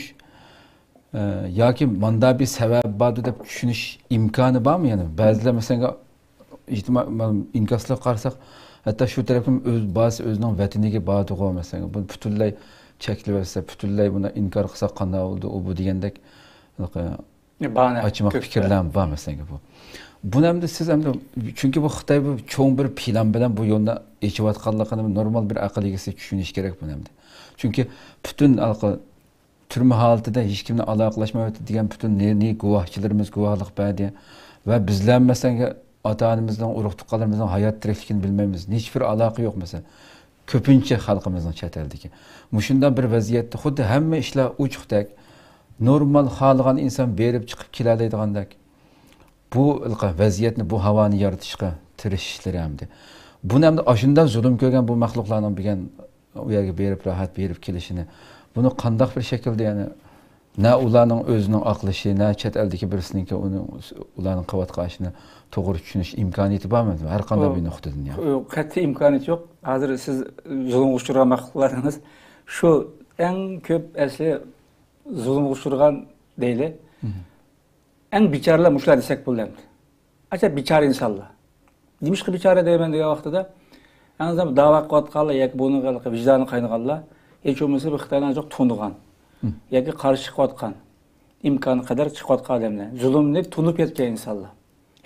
ئە، ياكى ماندا بىر سەۋەب باردۇ دەپ چۈشىنىش ئىمكانى بارمۇ؟ يەنى بەزىلەر، مەسىلەن، ئىجتىمائىي، مانا، ئىنكاسلارغا قارىساق، ھەتتا شۇ تەرەپتىن ئۆز، بارسا ئۆزىنىڭ ۋەتىنىگە بارىدىغۇ، مەسىلەن، بۇنى پۈتۈنلەي چەكلىۋەتسە، پۈتۈنلەي بۇنى ئىنكار قىلساق قانداق بولىدۇ، ئۇ بۇ دېگەندەك، ھېلىقى باھانە ئاچىماق كۆپ پىكىرلەرمۇ بار، مەسىلەن، بۇ. بۇنى ئەمدى سىز ئەمدى، چۈنكى بۇ خىتاي بۇ چوڭ بىر پىلان بىلەن بۇ يولنى ئېچىۋاتقانلىقىنى نورمال بىر ئەقىل ئىگىسى چۈشىنىشى كېرەك بۇنى ئەمدى. چۈنكى پۈتۈن ھېلىقى تۈرمە ھالىتىدە ھېچكىمنى ئالاقىلاشمايۋاتىدۇ دېگەن پۈتۈن نى، نى گۇۋاھچىلىرىمىز گۇۋاھلىق بەردى. ۋە بىزلەر، مەسىلەن، ئاتا-ئانىمىزنىڭ، ئۇرۇق-تۇغقانلىرىمىزنىڭ ھايات تىرىكلىكىنى بىلمەيمىز. ھېچبىر ئالاقە يوق، مەسىلەن. كۆپىنچە خەلقىمىزنىڭ چەت ئەلدىكى. مۇشۇنداق بىر ۋەزىيەتتە خۇددى ھەممە ئىشلار ئوچۇقتەك، نورمال خالىغان ئىنسان بېرىپ چىقىپ كېلەلەيدىغاندەك. بۇ ۋەزىيەتنى، بۇ ھاۋانى يارىتىشقا تىرىشىشلىرى ھەمدە بۇنى ھەمدە ئاشۇنداق زۇلۇم كۆرگەن بۇ مەخلۇقلارنىڭ بىگەن ئۇ يەرگە بېرىپ، راھەت بېرىپ كېلىشىنى، بۇنى قانداق بىر شەكىلدە، يەنى نە ئۇلارنىڭ ئۆزىنىڭ ئاقلىشى، نە چەت ئەلدىكى بىرسىنىڭكى ئۇنى، ئۇلارنىڭ قىلىۋاتقان ئىشىنى توغرا چۈشىنىش ئىمكانىيىتى بارمۇ؟ ھەر قانداق بىر نۇقتىدىن يا. ئۇ قەتئىي ئىمكانىيىتى يوق. ھازىر سىز زۇلۇمغا ئۇچرىغان مەخلۇقلار دېدىڭىز. شۇ ئەڭ كۆپ ئەسلى زۇلۇمغا ئۇچرىغان دەيلى. مم. ئەڭ بىچارىلار مۇشۇلار دېسەك بولىدۇ ئەمدى. ئاچا بىچارە ئىنسانلار. نېمىشقا بىچارە دەيمەن دېگەن ۋاقتىدا، ئەڭ ئازان داۋا قىلىۋاتقانلار ياكى بۇنىڭغا ۋىجدانى قاينىغانلار، ھېچ بولمىسا بىر خىتاينى ئازراق تونۇغان. مم. ياكى قارشى چىقىۋاتقان، ئىمكانى قەدەر چىقىۋاتقان ئادەملەر. زۇلۇمنى تونۇپ يەتكەن ئىنسانلار.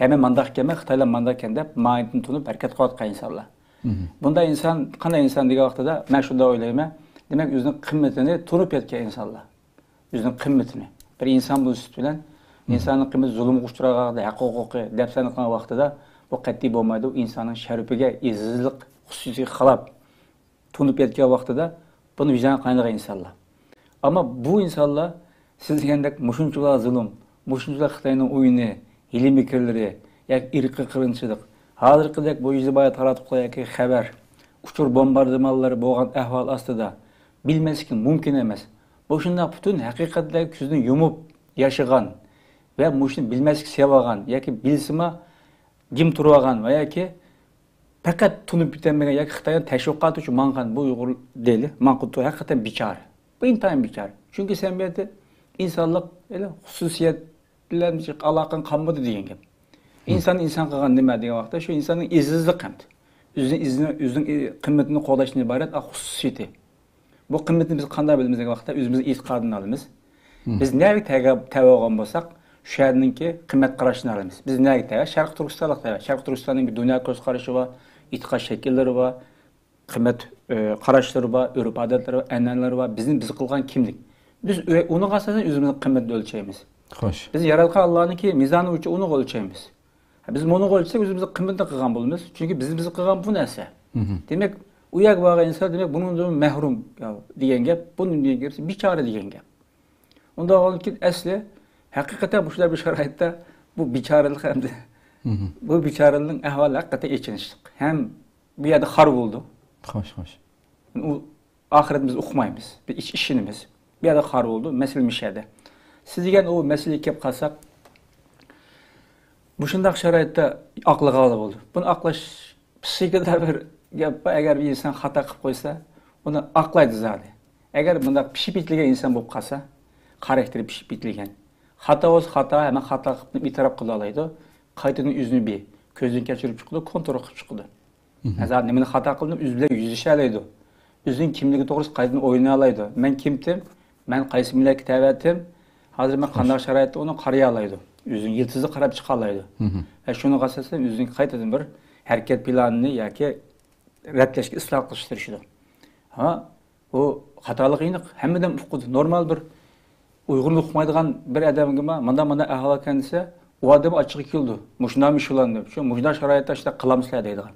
ھە، مەن مانداق ئىكەنمەن، خىتايلار مانداق ئىكەن دەپ، ماھىيىتىنى تونۇپ ھەرىكەت قىلىۋاتقان ئىنسانلار. مم. بۇنداق ئىنسان، قانداق ئىنسان دېگەن ۋاقتىدا، مەن شۇنداق ئويلايمەن. دېمەك، ئۆزىنىڭ قىممىتىنى تونۇپ يەتكەن ئىنسانلار. ئۆزىنىڭ قىممىتىنى. بىر ئىنسان بولۇش سۈپىتى بىلەن، مم، ئىنساننىڭ قىممىتى زۇلۇمغا ئۇچرىغان ۋاقتىدا، ھەق ھوقۇقى دەپسەندە قىلغان ۋاقتىدا، بۇ قەتئىي بولمايدۇ. ئىنساننىڭ شەرىپىگە، ئېزىزلىق خۇسۇسىيىتىگە خىلاپ. تونۇپ يەتكەن ۋاقتىدا بۇنى ۋىجدان قاينىغان ئىنسانلار. ئەمما بۇ ئىنسانلار سىز دېگەندەك مۇشۇنچىلا زۇلۇم، مۇشۇنچىلا خىتاينىڭ ئويۇنى، ھىيلە-مىكىرلىرى ياكى ئىرقىي قىرغىنچىلىق، ھازىرقىدەك بۇ ئىجتىمائىي تاراتقۇلار ياكى خەۋەر، ئۇچۇر بومباردىمانلىرى بولغان ئەھۋال ئاستىدا بىلمەسلىكى مۇمكىن ئەمەس. مۇشۇنداق پۈتۈن ھەقىقەتلەرگە كۆزىنى يۇمۇپ ياشىغان ۋە مۇشۇنى بىلمەسلىككە سېلىۋالغان ياكى بىلسىمۇ گىم تۇرۇۋالغان ۋە ياكى پەقەت تونۇپ يېتەلمىگەن ياكى خىتاينىڭ تەشۋىقاتى ئۈچۈن ماڭغان بۇ ئۇيغۇر دەيلى، ماڭقۇرت ھەقىقەتەن بىچارە. بۇ ئىنتايىن بىچارە. چۈنكى سەن بۇ يەردە ئىنسانلىق، ئەلى، خۇسۇسىيەت بىلەن ھېچ ئالاقەڭ قالمىدى دېگەن گەپ. مم. ئىنساننى ئىنسان قىلغان نېمە دېگەن ۋاقىتتا، شۇ ئىنساننىڭ ئېزىزلىقى ھەم. ئۆزىنىڭ ئېزىزىنى، ئۆزىنىڭ قىممىتىنى قوغداشتىن ئىبارەت خۇسۇسىيىتى. بۇ قىممىتىنى بىز قانداق بىلىمىز دېگەن ۋاقىتتا، ئۆزىمىزنىڭ ئېتىقادىنى ئالىمىز. مم. بىز نەگە تەۋە، تەۋە بولغان بولساق، شۇ يەرنىڭكى قىممەت قاراشىنى ئالىمىز. بىز نەگە تەۋە؟ شەرقىي تۈركىستانلىق تەۋە. شەرقىي تۈركىستاننىڭ بىر دۇنيا كۆز قارىشى بار، ئېتىقاد شەكىللىرى بار، قىممەت، ئە، قاراشلىرى بار، ئۆرپ-ئادەتلىرى بار، ئەنئەنىلىرى بار. بىزنى بىز قىلغان كىملىك. بىز ئۆ-، ئۇنىڭغا ئاساسەن ئۆزىمىزنىڭ قىممىتىنى ئۆلچەيمىز. خوش. بىزنى ياراتقان ئاللانىڭكى مىزانى بويىچە ئۇنىڭغا ئۆلچەيمىز. ھە، بىز مۇنىڭغا ئۆلچىسەك، ئۆزىمىزنىڭ قىممىتىنى قىلغان بولىمىز. چۈنكى بىز، بىز قىلغان بۇ نەرسە. مم. دېمەك، ئۇ يەرگە بارغان ئىنسان، دېمەك، بۇنىڭدىن مەھرۇم، يا، دېگەن گەپ، بۇنىڭ دېگەن گەپ، بىچارە دېگەن گەپ. ئۇنداق بولغاندىكىن ئەسلى، ھەقىقەتەن مۇشۇنداق بىر شارائىتتا بۇ بىچارىلىق ھەمدە مم. بۇ بىچارىلىقنىڭ ئەھۋالى ھەقىقەتەن ئېچىنىشلىق. ھەم بۇ يەردە خار بولىدۇ. خوش، خوش. ئۇ ئاخىرىنى بىز ئۇقمايمىز، بىز ئىش-، ئىشىنىمىز. بۇ يەردە خار بولدى، مەسىلە مۇشۇ يەردە. سىز دېگەن ئۇ مەسىلىگە كەپ قالساق، مۇشۇنداق شارائىتتا ئاقلىغىلى بولىدۇ. بۇنى ئاقلاش پسىخىكىدا بىر گەپ بار، ئەگەر بىر ئىنسان خاتا قىلىپ قويسا، ئۇنى ئاقلايدۇ زادى. ئەگەر بۇنداق پىشىپ يېتىلگەن ئىنسان بولۇپ قالسا، خاراكتېرى پىشىپ يېتىلگەن، خاتا بولسا خاتا، ھەممە خاتا قىلىپ ئېتىراپ قىلالايدۇ، قايتىدىن ئۆزىنى بىر كۆزدىن كەچۈرۈپ چىقىدۇ، كونترول قىلىپ چىقىدۇ. مم. ھازىر نېمىنى خاتا قىلدىم، ئۆزى بىلەن يۈزلىشەلەيدۇ. ئۆزىنىڭ كىملىكى توغرىسىدا قايتىدىن ئويلىنالايدۇ. مەن كىمتىم؟ مەن قايسى مىللەتكە تەۋەتىم؟ ھازىر مەن قانداق شارائىتتا ئۇنى قارىيالايدۇ. ئۆزىنىڭ يىلتىزىغا قاراپ چىقالايدۇ. مم. ۋە شۇنىڭغا ئاساسەن ئۆزىنىڭ قايتىدىن بىر ھەرىكەت پىلانىنى ياكى رەتلەشكە، ئىسلاھ قىلىشقا تىرىشىدۇ. ھا، ئۇ خاتالىقى ئېنىق، ھەممىدىن ئۇقىدۇ. نورمال بىر ئۇيغۇرنى ئۇقمايدىغان بىر ئادەمگىمۇ مانداق، مانداق ئەھۋال ئىكەن دېسە، ئۇ ئادەم ئاچچىقى كېلىدۇ. مۇشۇنداقمۇ شۇلارنى دەپ. شۇ مۇشۇنداق شارائىتتا شۇنداق قىلامسىلەر دەيدىغان.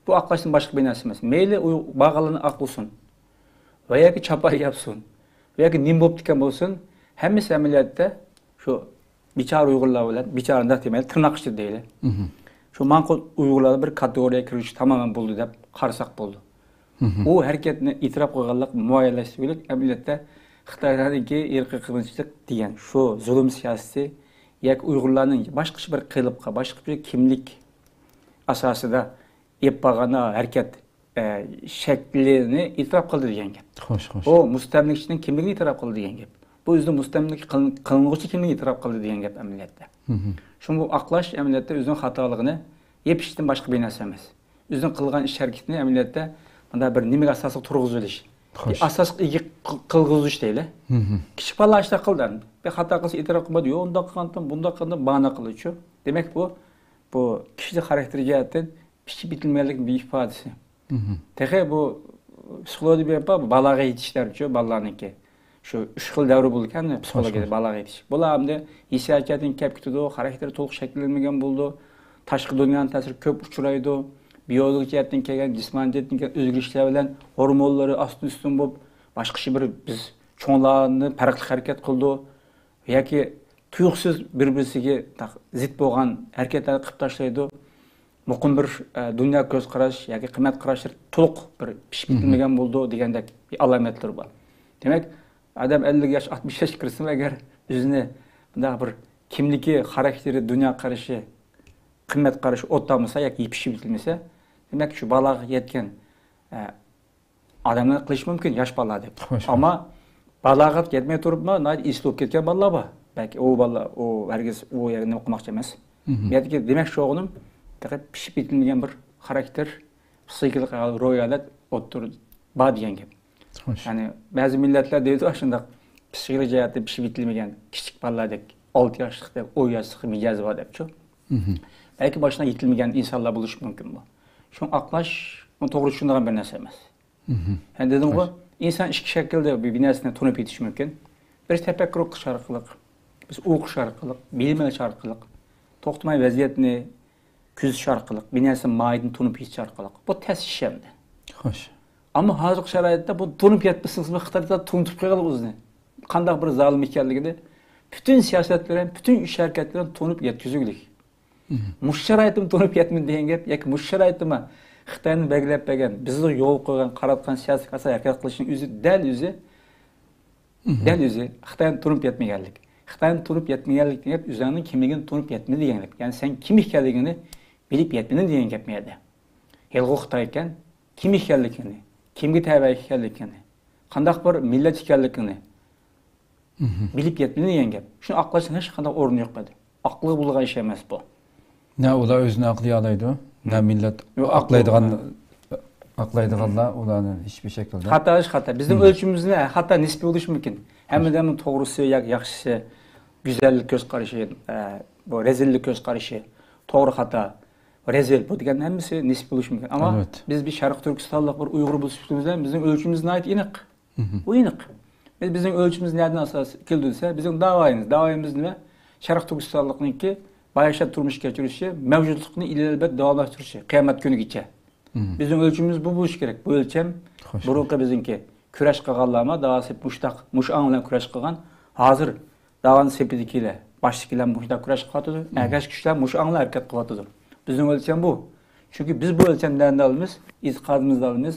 بۇ ئاقلاشتىن باشقا بىر نەرسە ئەمەس. مەيلى ئۇ بارغانلارنى ئاقلىسۇن. ۋە ياكى چاپان ياپسۇن. ۋە ياكى نېمە بوپتىكەن بولسۇن، ھەممىسى ئەمەلىيەتتە شۇ بىچارە ئۇيغۇرلار بىلەن، بىچارە ئۇنداق دېمەيلى، تىرناق ئىچىدە دەيلى. مم. شۇ ماڭقۇرت ئۇيغۇرلاردا بىر كاتېگورىيەگە كىرىش تامامەن بولدى دەپ قارىساق بولىدۇ. مم. ئۇ ھەرىكەتنى ئېتىراپ قىلغانلىق، مۇئەييەنلەشتۈرگۈنلۈك ئەمەلىيەتتە خىتايلارنىڭكى ئىرقىي قىرغىنچىلىق دېگەن شۇ زۇلۇم سىياسىتى ياكى ئۇيغۇرلارنىڭ باشقىچە بىر قېلىپقا، باشقىچە بىر كىملىك ئاساسىدا ئېلىپ بارغان ھەرىكەت، ئە، شەكلىنى ئېتىراپ قىلدى دېگەن گەپ. خوش، خوش. ئۇ مۇستەملىكىچىنىڭ كىملىكىنى ئېتىراپ قىلدى دېگەن گەپ. بۇ ئۆزىنىڭ مۇستەملىكە قىلىن-، قىلىنغۇچى كىملىكىنى ئېتىراپ قىلدى دېگەن گەپ ئەمەلىيەتتە. مم. شۇڭا بۇ ئاقلاش ئەمەلىيەتتە ئۆزىنىڭ خاتالىقىنى يېپىشتىن باشقا بىر نەرسە ئەمەس. ئۆزىنىڭ قىلغان ئىش ھەرىكىتىنى ئەمەلىيەتتە مۇنداق بىر نېمىگە ئاساسلىق تۇرغۇزۇۋېلىش. خوش. ئاساسلىق ئىگە قىل-، قىلغۇزۇش دەيلى. مم. كىچىك بالىلار ئىشلار قىلدى. بىر خاتا قىلسا ئېتىراپ قىلمايدۇ. يوق، ئۇنداق قىلغانتىم، بۇنداق قىلدىم، باھانە قىلىدۇچۇ. دېمەك، بۇ، بۇ كىشىلىك خاراكتېر جەھەتتىن پىشىپ يېتىلمىگەنلىكنىڭ بىر ئىپادىسى. مم. تېخى بۇ پسىخولوگىيە بىر بالاغا يېتىشلەرچۇ، بالىلارنىڭكى. شۇ ئۈچ خىل دەۋر بولىدىكەن پسىخولوگىيەدە، خوش، خوش، بالاغا يېتىش. بۇلار ئەمدى ھېسسىيات جەھەتتىن كەپ كېتىدۇ، خاراكتېرى تولۇق شەكىللەنمىگەن بولىدۇ، تاشقى دۇنيانىڭ تەسىرى كۆپ ئۇچرايدۇ، بىيولوگىيە جەھەتتىن كەلگەن، جىسمانىي جەھەتتىن كەلگەن ئۆزگىرىشلەر بىلەن ھورمونلىرى ئاستىن-ئۈستۈن بولۇپ، باشقىچە بىر بىز چوڭلاردىن پەرقلىق ھەرىكەت قىلىدۇ. ياكى تۇيۇقسىز بىر-بىرسىگە زىت بولغان ھەرىكەتلەرنى قىلىپ تاشلايدۇ. مۇقىم بىر، ئە، دۇنيا كۆز قاراش ياكى قىممەت قاراشلىرى تولۇق بىر پىشىپ يېتىلمىگەن بولىدۇ دېگەندەك بىر ئالامەتلىرى بار. دېمەك، ئادەم ئەللىك ياش، ئاتمىش ياشقا كىرسىمۇ ئەگەر ئۆزىنى بۇنداق بىر كىملىكى، خاراكتېرى، دۇنيا قارىشى، قىممەت قارىشى ئوتتامىسا ياكى پىشىپ يېتىلمىسە، دېمەك، شۇ بالاغا يەتكەن، ئە، ئادەملەر قىلىشى مۇمكىن، ياش بالىلاردەك. خوش. ئەمما بالاغەت يەتمەي تۇرۇپمۇ ناھايىتى ئېسىل بولۇپ كەتكەن بالىلار بار. بەلكى ئۇ بالىلار، ئۇ ھەرگىز ئۇ يەرگە نېمە قىلماقچى ئەمەس. مم. بۇ يەردىكى دېمەكچى بولغىنىم، پەقەت پىشىپ يېتىلمىگەن بىر خاراكتېر، پسىخىكىلىق ھال، روھىي ھالەت ئوتتۇرىدا بار دېگەن گەپ. خوش. يەنى بەزى مىللەتلەر دەيدۇ، شۇنداق پسىخىكىلىق جەھەتتە پىشىپ يېتىلمىگەن كىچىك بالىلار دەك، ئالتە ياشلىق دەپ، ئون ياشلىق مىجەزى بار دەپچۇ. مم. بەلكى باشتىن يېتىلمىگەن ئىنسانلار بولۇشى مۇمكىن بۇ. شۇڭا ئاقلاش، ئۇنى توغرا چۈشىنىدىغان بىر نەرسە ئەمەس. مم. يەنى دېدىمغۇ، ئىنسان ئىككى شەكىلدە بىر، بىر نەرسىنى تونۇپ يېتىشى مۇمكىن. بىرسى تەپەككۇر قىلىش ئارقىلىق، بىرسى ئوقۇش ئارقىلىق، بىلىم ئېلىش ئارقىلىق، توختىماي ۋەزىيەتنى كۆزىتىش ئارقىلىق، بىر نەرسە ماھىيىتىنى تونۇپ يېتىش ئارقىلىق. بۇ تەس ئىش ئەمدى. خوش. ئەمما ھازىرقى شارائىتتا بۇ تونۇپ يەتمىسىڭىزمۇ خىتايدا تونۇتۇپ قويغىلى ئۆزىنى. قانداق بىر زالىم ئىكەنلىكىنى پۈتۈن سىياسەتلىرى ھەم پۈتۈن ئىش ھەرىكەتلىرىنى تونۇپ يەتكۈزگۈلۈك. مم. مۇشۇ شارائىتتىمۇ تونۇپ يەتمىدى دېگەن گەپ ياكى مۇشۇ شارائىتتىمۇ خىتاينىڭ بەلگىلەپ بەرگەن، بىزنىڭ يولغا قويغان، قاراتقان سىياسەتكە ئاساسەن ھەرىكەت قىلىشنىڭ ئۆزى، دەل ئۆزى، مم. دەل ئۆزى خىتاينى تونۇپ يەتمىگەنلىك. خىتاينى تونۇپ يەتمىگەنلىك دېگەن گەپ ئۆزۈڭنىڭ كىملىكىنى تونۇپ يەتمىدى دېگەن گەپ. يەنى سەن كىم ئىكەنلىكىڭنى بىلىپ يەتمىدىڭ دېگەن گەپ بۇ يەردە. ھېلىقى خىتاي ئىكەن، كىم ئىكەنلىكىنى، كىمگە تەۋە ئىكەنلىكىنى، قانداق بىر مىللەت ئىكەنلىكىنى، مم. بىلىپ يەتمىدى دېگەن گەپ. شۇنى ئاقلاشنىڭ ھېچقانداق ئورنى يوق بۇ يەردە. ئاقلىقى بولىدىغان ئىش ئەمەس بۇ. نە ئۇلار ئۆزىنى ئاقلىيالايدۇ، نە مم. مىللەت يوق، ئاقلايدىغان، ئاقلايدىغانلار ئۇلارنى ھېچبىر شەكىلدە. خاتا ئىش خاتا. بىزنىڭ مم. ئۆلچىمىمىزنى خاتا نىسبىي بولۇشى مۇمكىن. ھەممىدىن توغرىسى ياكى ياخشىسى، گۈزەللىك كۆز قارىشى، ئە، بۇ رەزىللىك كۆز قارىشى، توغرا خاتا، رەزىل، بۇ دېگەن ھەممىسى نىسبىي بولۇشى مۇمكىن. ئەمما ئەلۋەتتە. بىز بىر شەرقىي تۈركىستانلىق بىر ئۇيغۇر بولۇش سۈپىتىمىز بىلەن بىزنىڭ ئۆلچىمىمىز ناھايىتى ئېنىق. مم. بۇ ئېنىق. بىز، بىزنىڭ ئۆلچىمىمىز نەدىن ئاساس كېلىدۇ دېسە، بىزنىڭ داۋايىمىز، داۋايىمىز نېمە؟ شەرقىي تۈركىستانلىقنىڭكى باياشات تۇرمۇش كەچۈرۈشى، مەۋجۇتلۇقنى ئىلگىرىلەپ داۋاملاشتۇرۇشى، قىيامەت كۈنىگىچە. مم. بىزنىڭ ئۆلچىمىمىز بۇ بولۇشى كېرەك. بۇ ئۆلچەم خوش. بۇرۇنقى بىزنىڭكى كۈرەش قىلغانلارمۇ داۋاسى مۇشتاق، مۇشۇ ئاڭ بىلەن كۈرەش قىلغان. ھازىر داۋانىڭ سېپىدىكىلەر، باشتىكىلەر مۇشۇنداق كۈرەش قىلىۋاتىدۇ. مم. ئەگەشكۈچىلەر مۇشۇ ئاڭ بىلەن ھەرىكەت قىلىۋاتىدۇ. بىزنىڭ ئۆلچەم بۇ. چۈنكى بىز بۇ ئۆلچەمنى نەدىن ئالىمىز؟ ئېتىقادىمىزدىن ئالىمىز.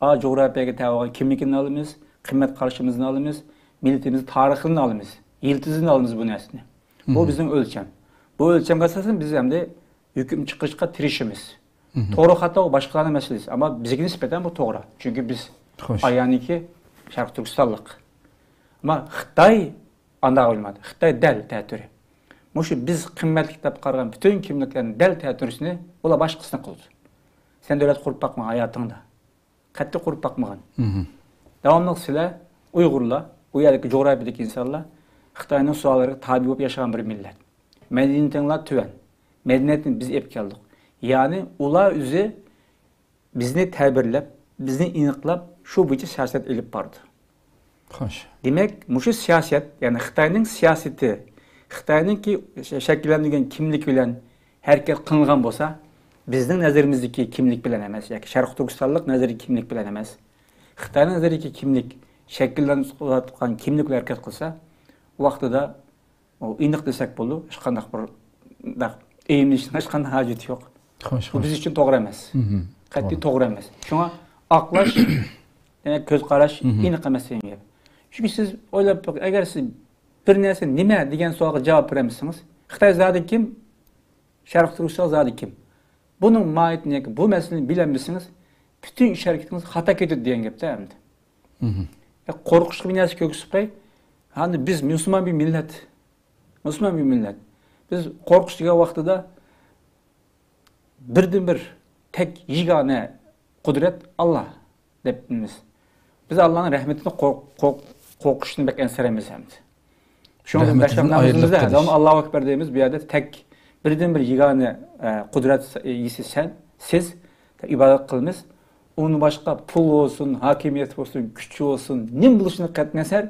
ئا، جۇغراپىيەگە تەۋە بولغان كىملىكىمىزدىن ئالىمىز، قىممەت قارىشىمىزدىن ئالىمىز، مىللىتىمىز تارىخىدىن ئالىمىز، يىلتىزىدىن ئالىمىز بۇ نەرسىنى. بۇ مم. بىزنىڭ ئۆلچەم. بۇ ئۆلچەمگە ئاساسەن بىز ئەمدى ھۆكۈم چىقىرىشقا تىرىشىمىز. مم. توغرا خاتا ئۇ باشقىلارنىڭ مەسىلىسى. ئەمما بىزگە نىسبەتەن بۇ توغرا. چۈنكى بىز خوش. ئايانىكى شەرقىي تۈركىستانلىق. ئەمما خىتاي ئانداق ئويلىمايدۇ. خىتاي دەل تەتۈرى. مۇشۇ بىز قىممەتلىك دەپ قارىغان پۈتۈن كىملىكلەرنىڭ دەل تەتۈرىسىنى ئۇلار باشقىسىنى قىلىدۇ. سەن دۆلەت قۇرۇپ باقمىغان ھاياتىڭدا. قەتئىي قۇرۇپ باقمىغان. مم. داۋاملىق سىلەر ئۇيغۇرلار، ئۇ يەردىكى جۇغراپىيەدىكى ئىنسانلار خىتاينىڭ سۇلالىلىرىگە تابىئە بولۇپ ياشىغان بىر مىللەت. مەدەنىيىتىڭلار تۆۋەن. مەدەنىيەتنى بىز ئېلىپ كەلدۇق. يەنى ئۇلار ئۆزى بىزنى تەبىرلەپ، بىزنى ئېنىقلاپ، شۇ بويىچە سىياسەت ئېلىپ باردى. خوش. دېمەك، مۇشۇ سىياسەت، يەنى خىتاينىڭ سىياسىتى، خىتاينىڭكى شەكىللەندۈرگەن كىملىك بىلەن ھەرىكەت قىلىنغان بولسا، بىزنىڭ نەزىرىمىزدىكى كىملىك بىلەن ئەمەس ياكى شەرقىي تۈركىستانلىق نەزىرىدىكى كىملىك بىلەن ئەمەس، خىتاينىڭ نەزىرىدىكى كىملىك شەكىللىنىۋاتقان كىملىك بىلەن ھەرىكەت قىلسا، ۋاقتىدا ئۇ ئېنىق دېسەك بولىدۇ، ھېچقانداق بىر، ئېيىبلىنىشنىڭ ھېچقانداق ھاجىتى يوق. خوش، بۇ خوش. بىز ئۈچۈن توغرا ئەمەس. مم. قەتئىي توغرا. توغرا ئەمەس. شۇڭا ئاقلاش، دېمەك، كۆز قاراش مم. ئېنىق ئەمەس دېگەن گەپ. چۈنكى سىز ئويلاپ بېقىڭ، ئەگەر سىز بىر نەرسە نېمە دېگەن سوئالغا جاۋاب بېرەلمىسىڭىز، خىتاي زادى كىم؟ شەرقىي تۈركىستان زادى كىم؟ بۇنىڭ ماھىيىتىنى ياكى بۇ مەسىلىنى بىلەلمىسىڭىز، پۈتۈن ئىش ھەرىكىتىڭىز خاتا كېتىدۇ دېگەن گەپتە ئەمدى. مم. يا قورقۇشلۇق بىر نەرسە كۆرسىتىپ قوي. ھەمدە بىز مۇسۇلمان بىر مىللەت. مۇسۇلمان بىر مىللەت. بىز قورقۇش دېگەن ۋاقتىدا بىردىنبىر تەك يېگانە قۇدرەت ئاللا دەپ بىلىمىز. بىز ئاللانىڭ رەھمىتىدىن قورق-، قورق-، قورقۇشتىن بەك ئەنسىرەيمىز ھەمدە. شۇڭا بىز رەھمىتىدىن بەشەم ئايرىلىپ نامىزىمىزدا كېتىش. داۋاملىق ئاللاھۇ ئەكبەر دەيمىز. بۇ يەردە تەك بىردىنبىر يېگانە، ئە، قۇدرەت ئىگىسى سەن، سىز، ئىبادەت قىلىمىز. ئۇنىڭ باشقا پۇل بولسۇن، ھاكىمىيەت بولسۇن، كۈچ بولسۇن، نېمە بولۇشىدىن قەتئىينەزەر،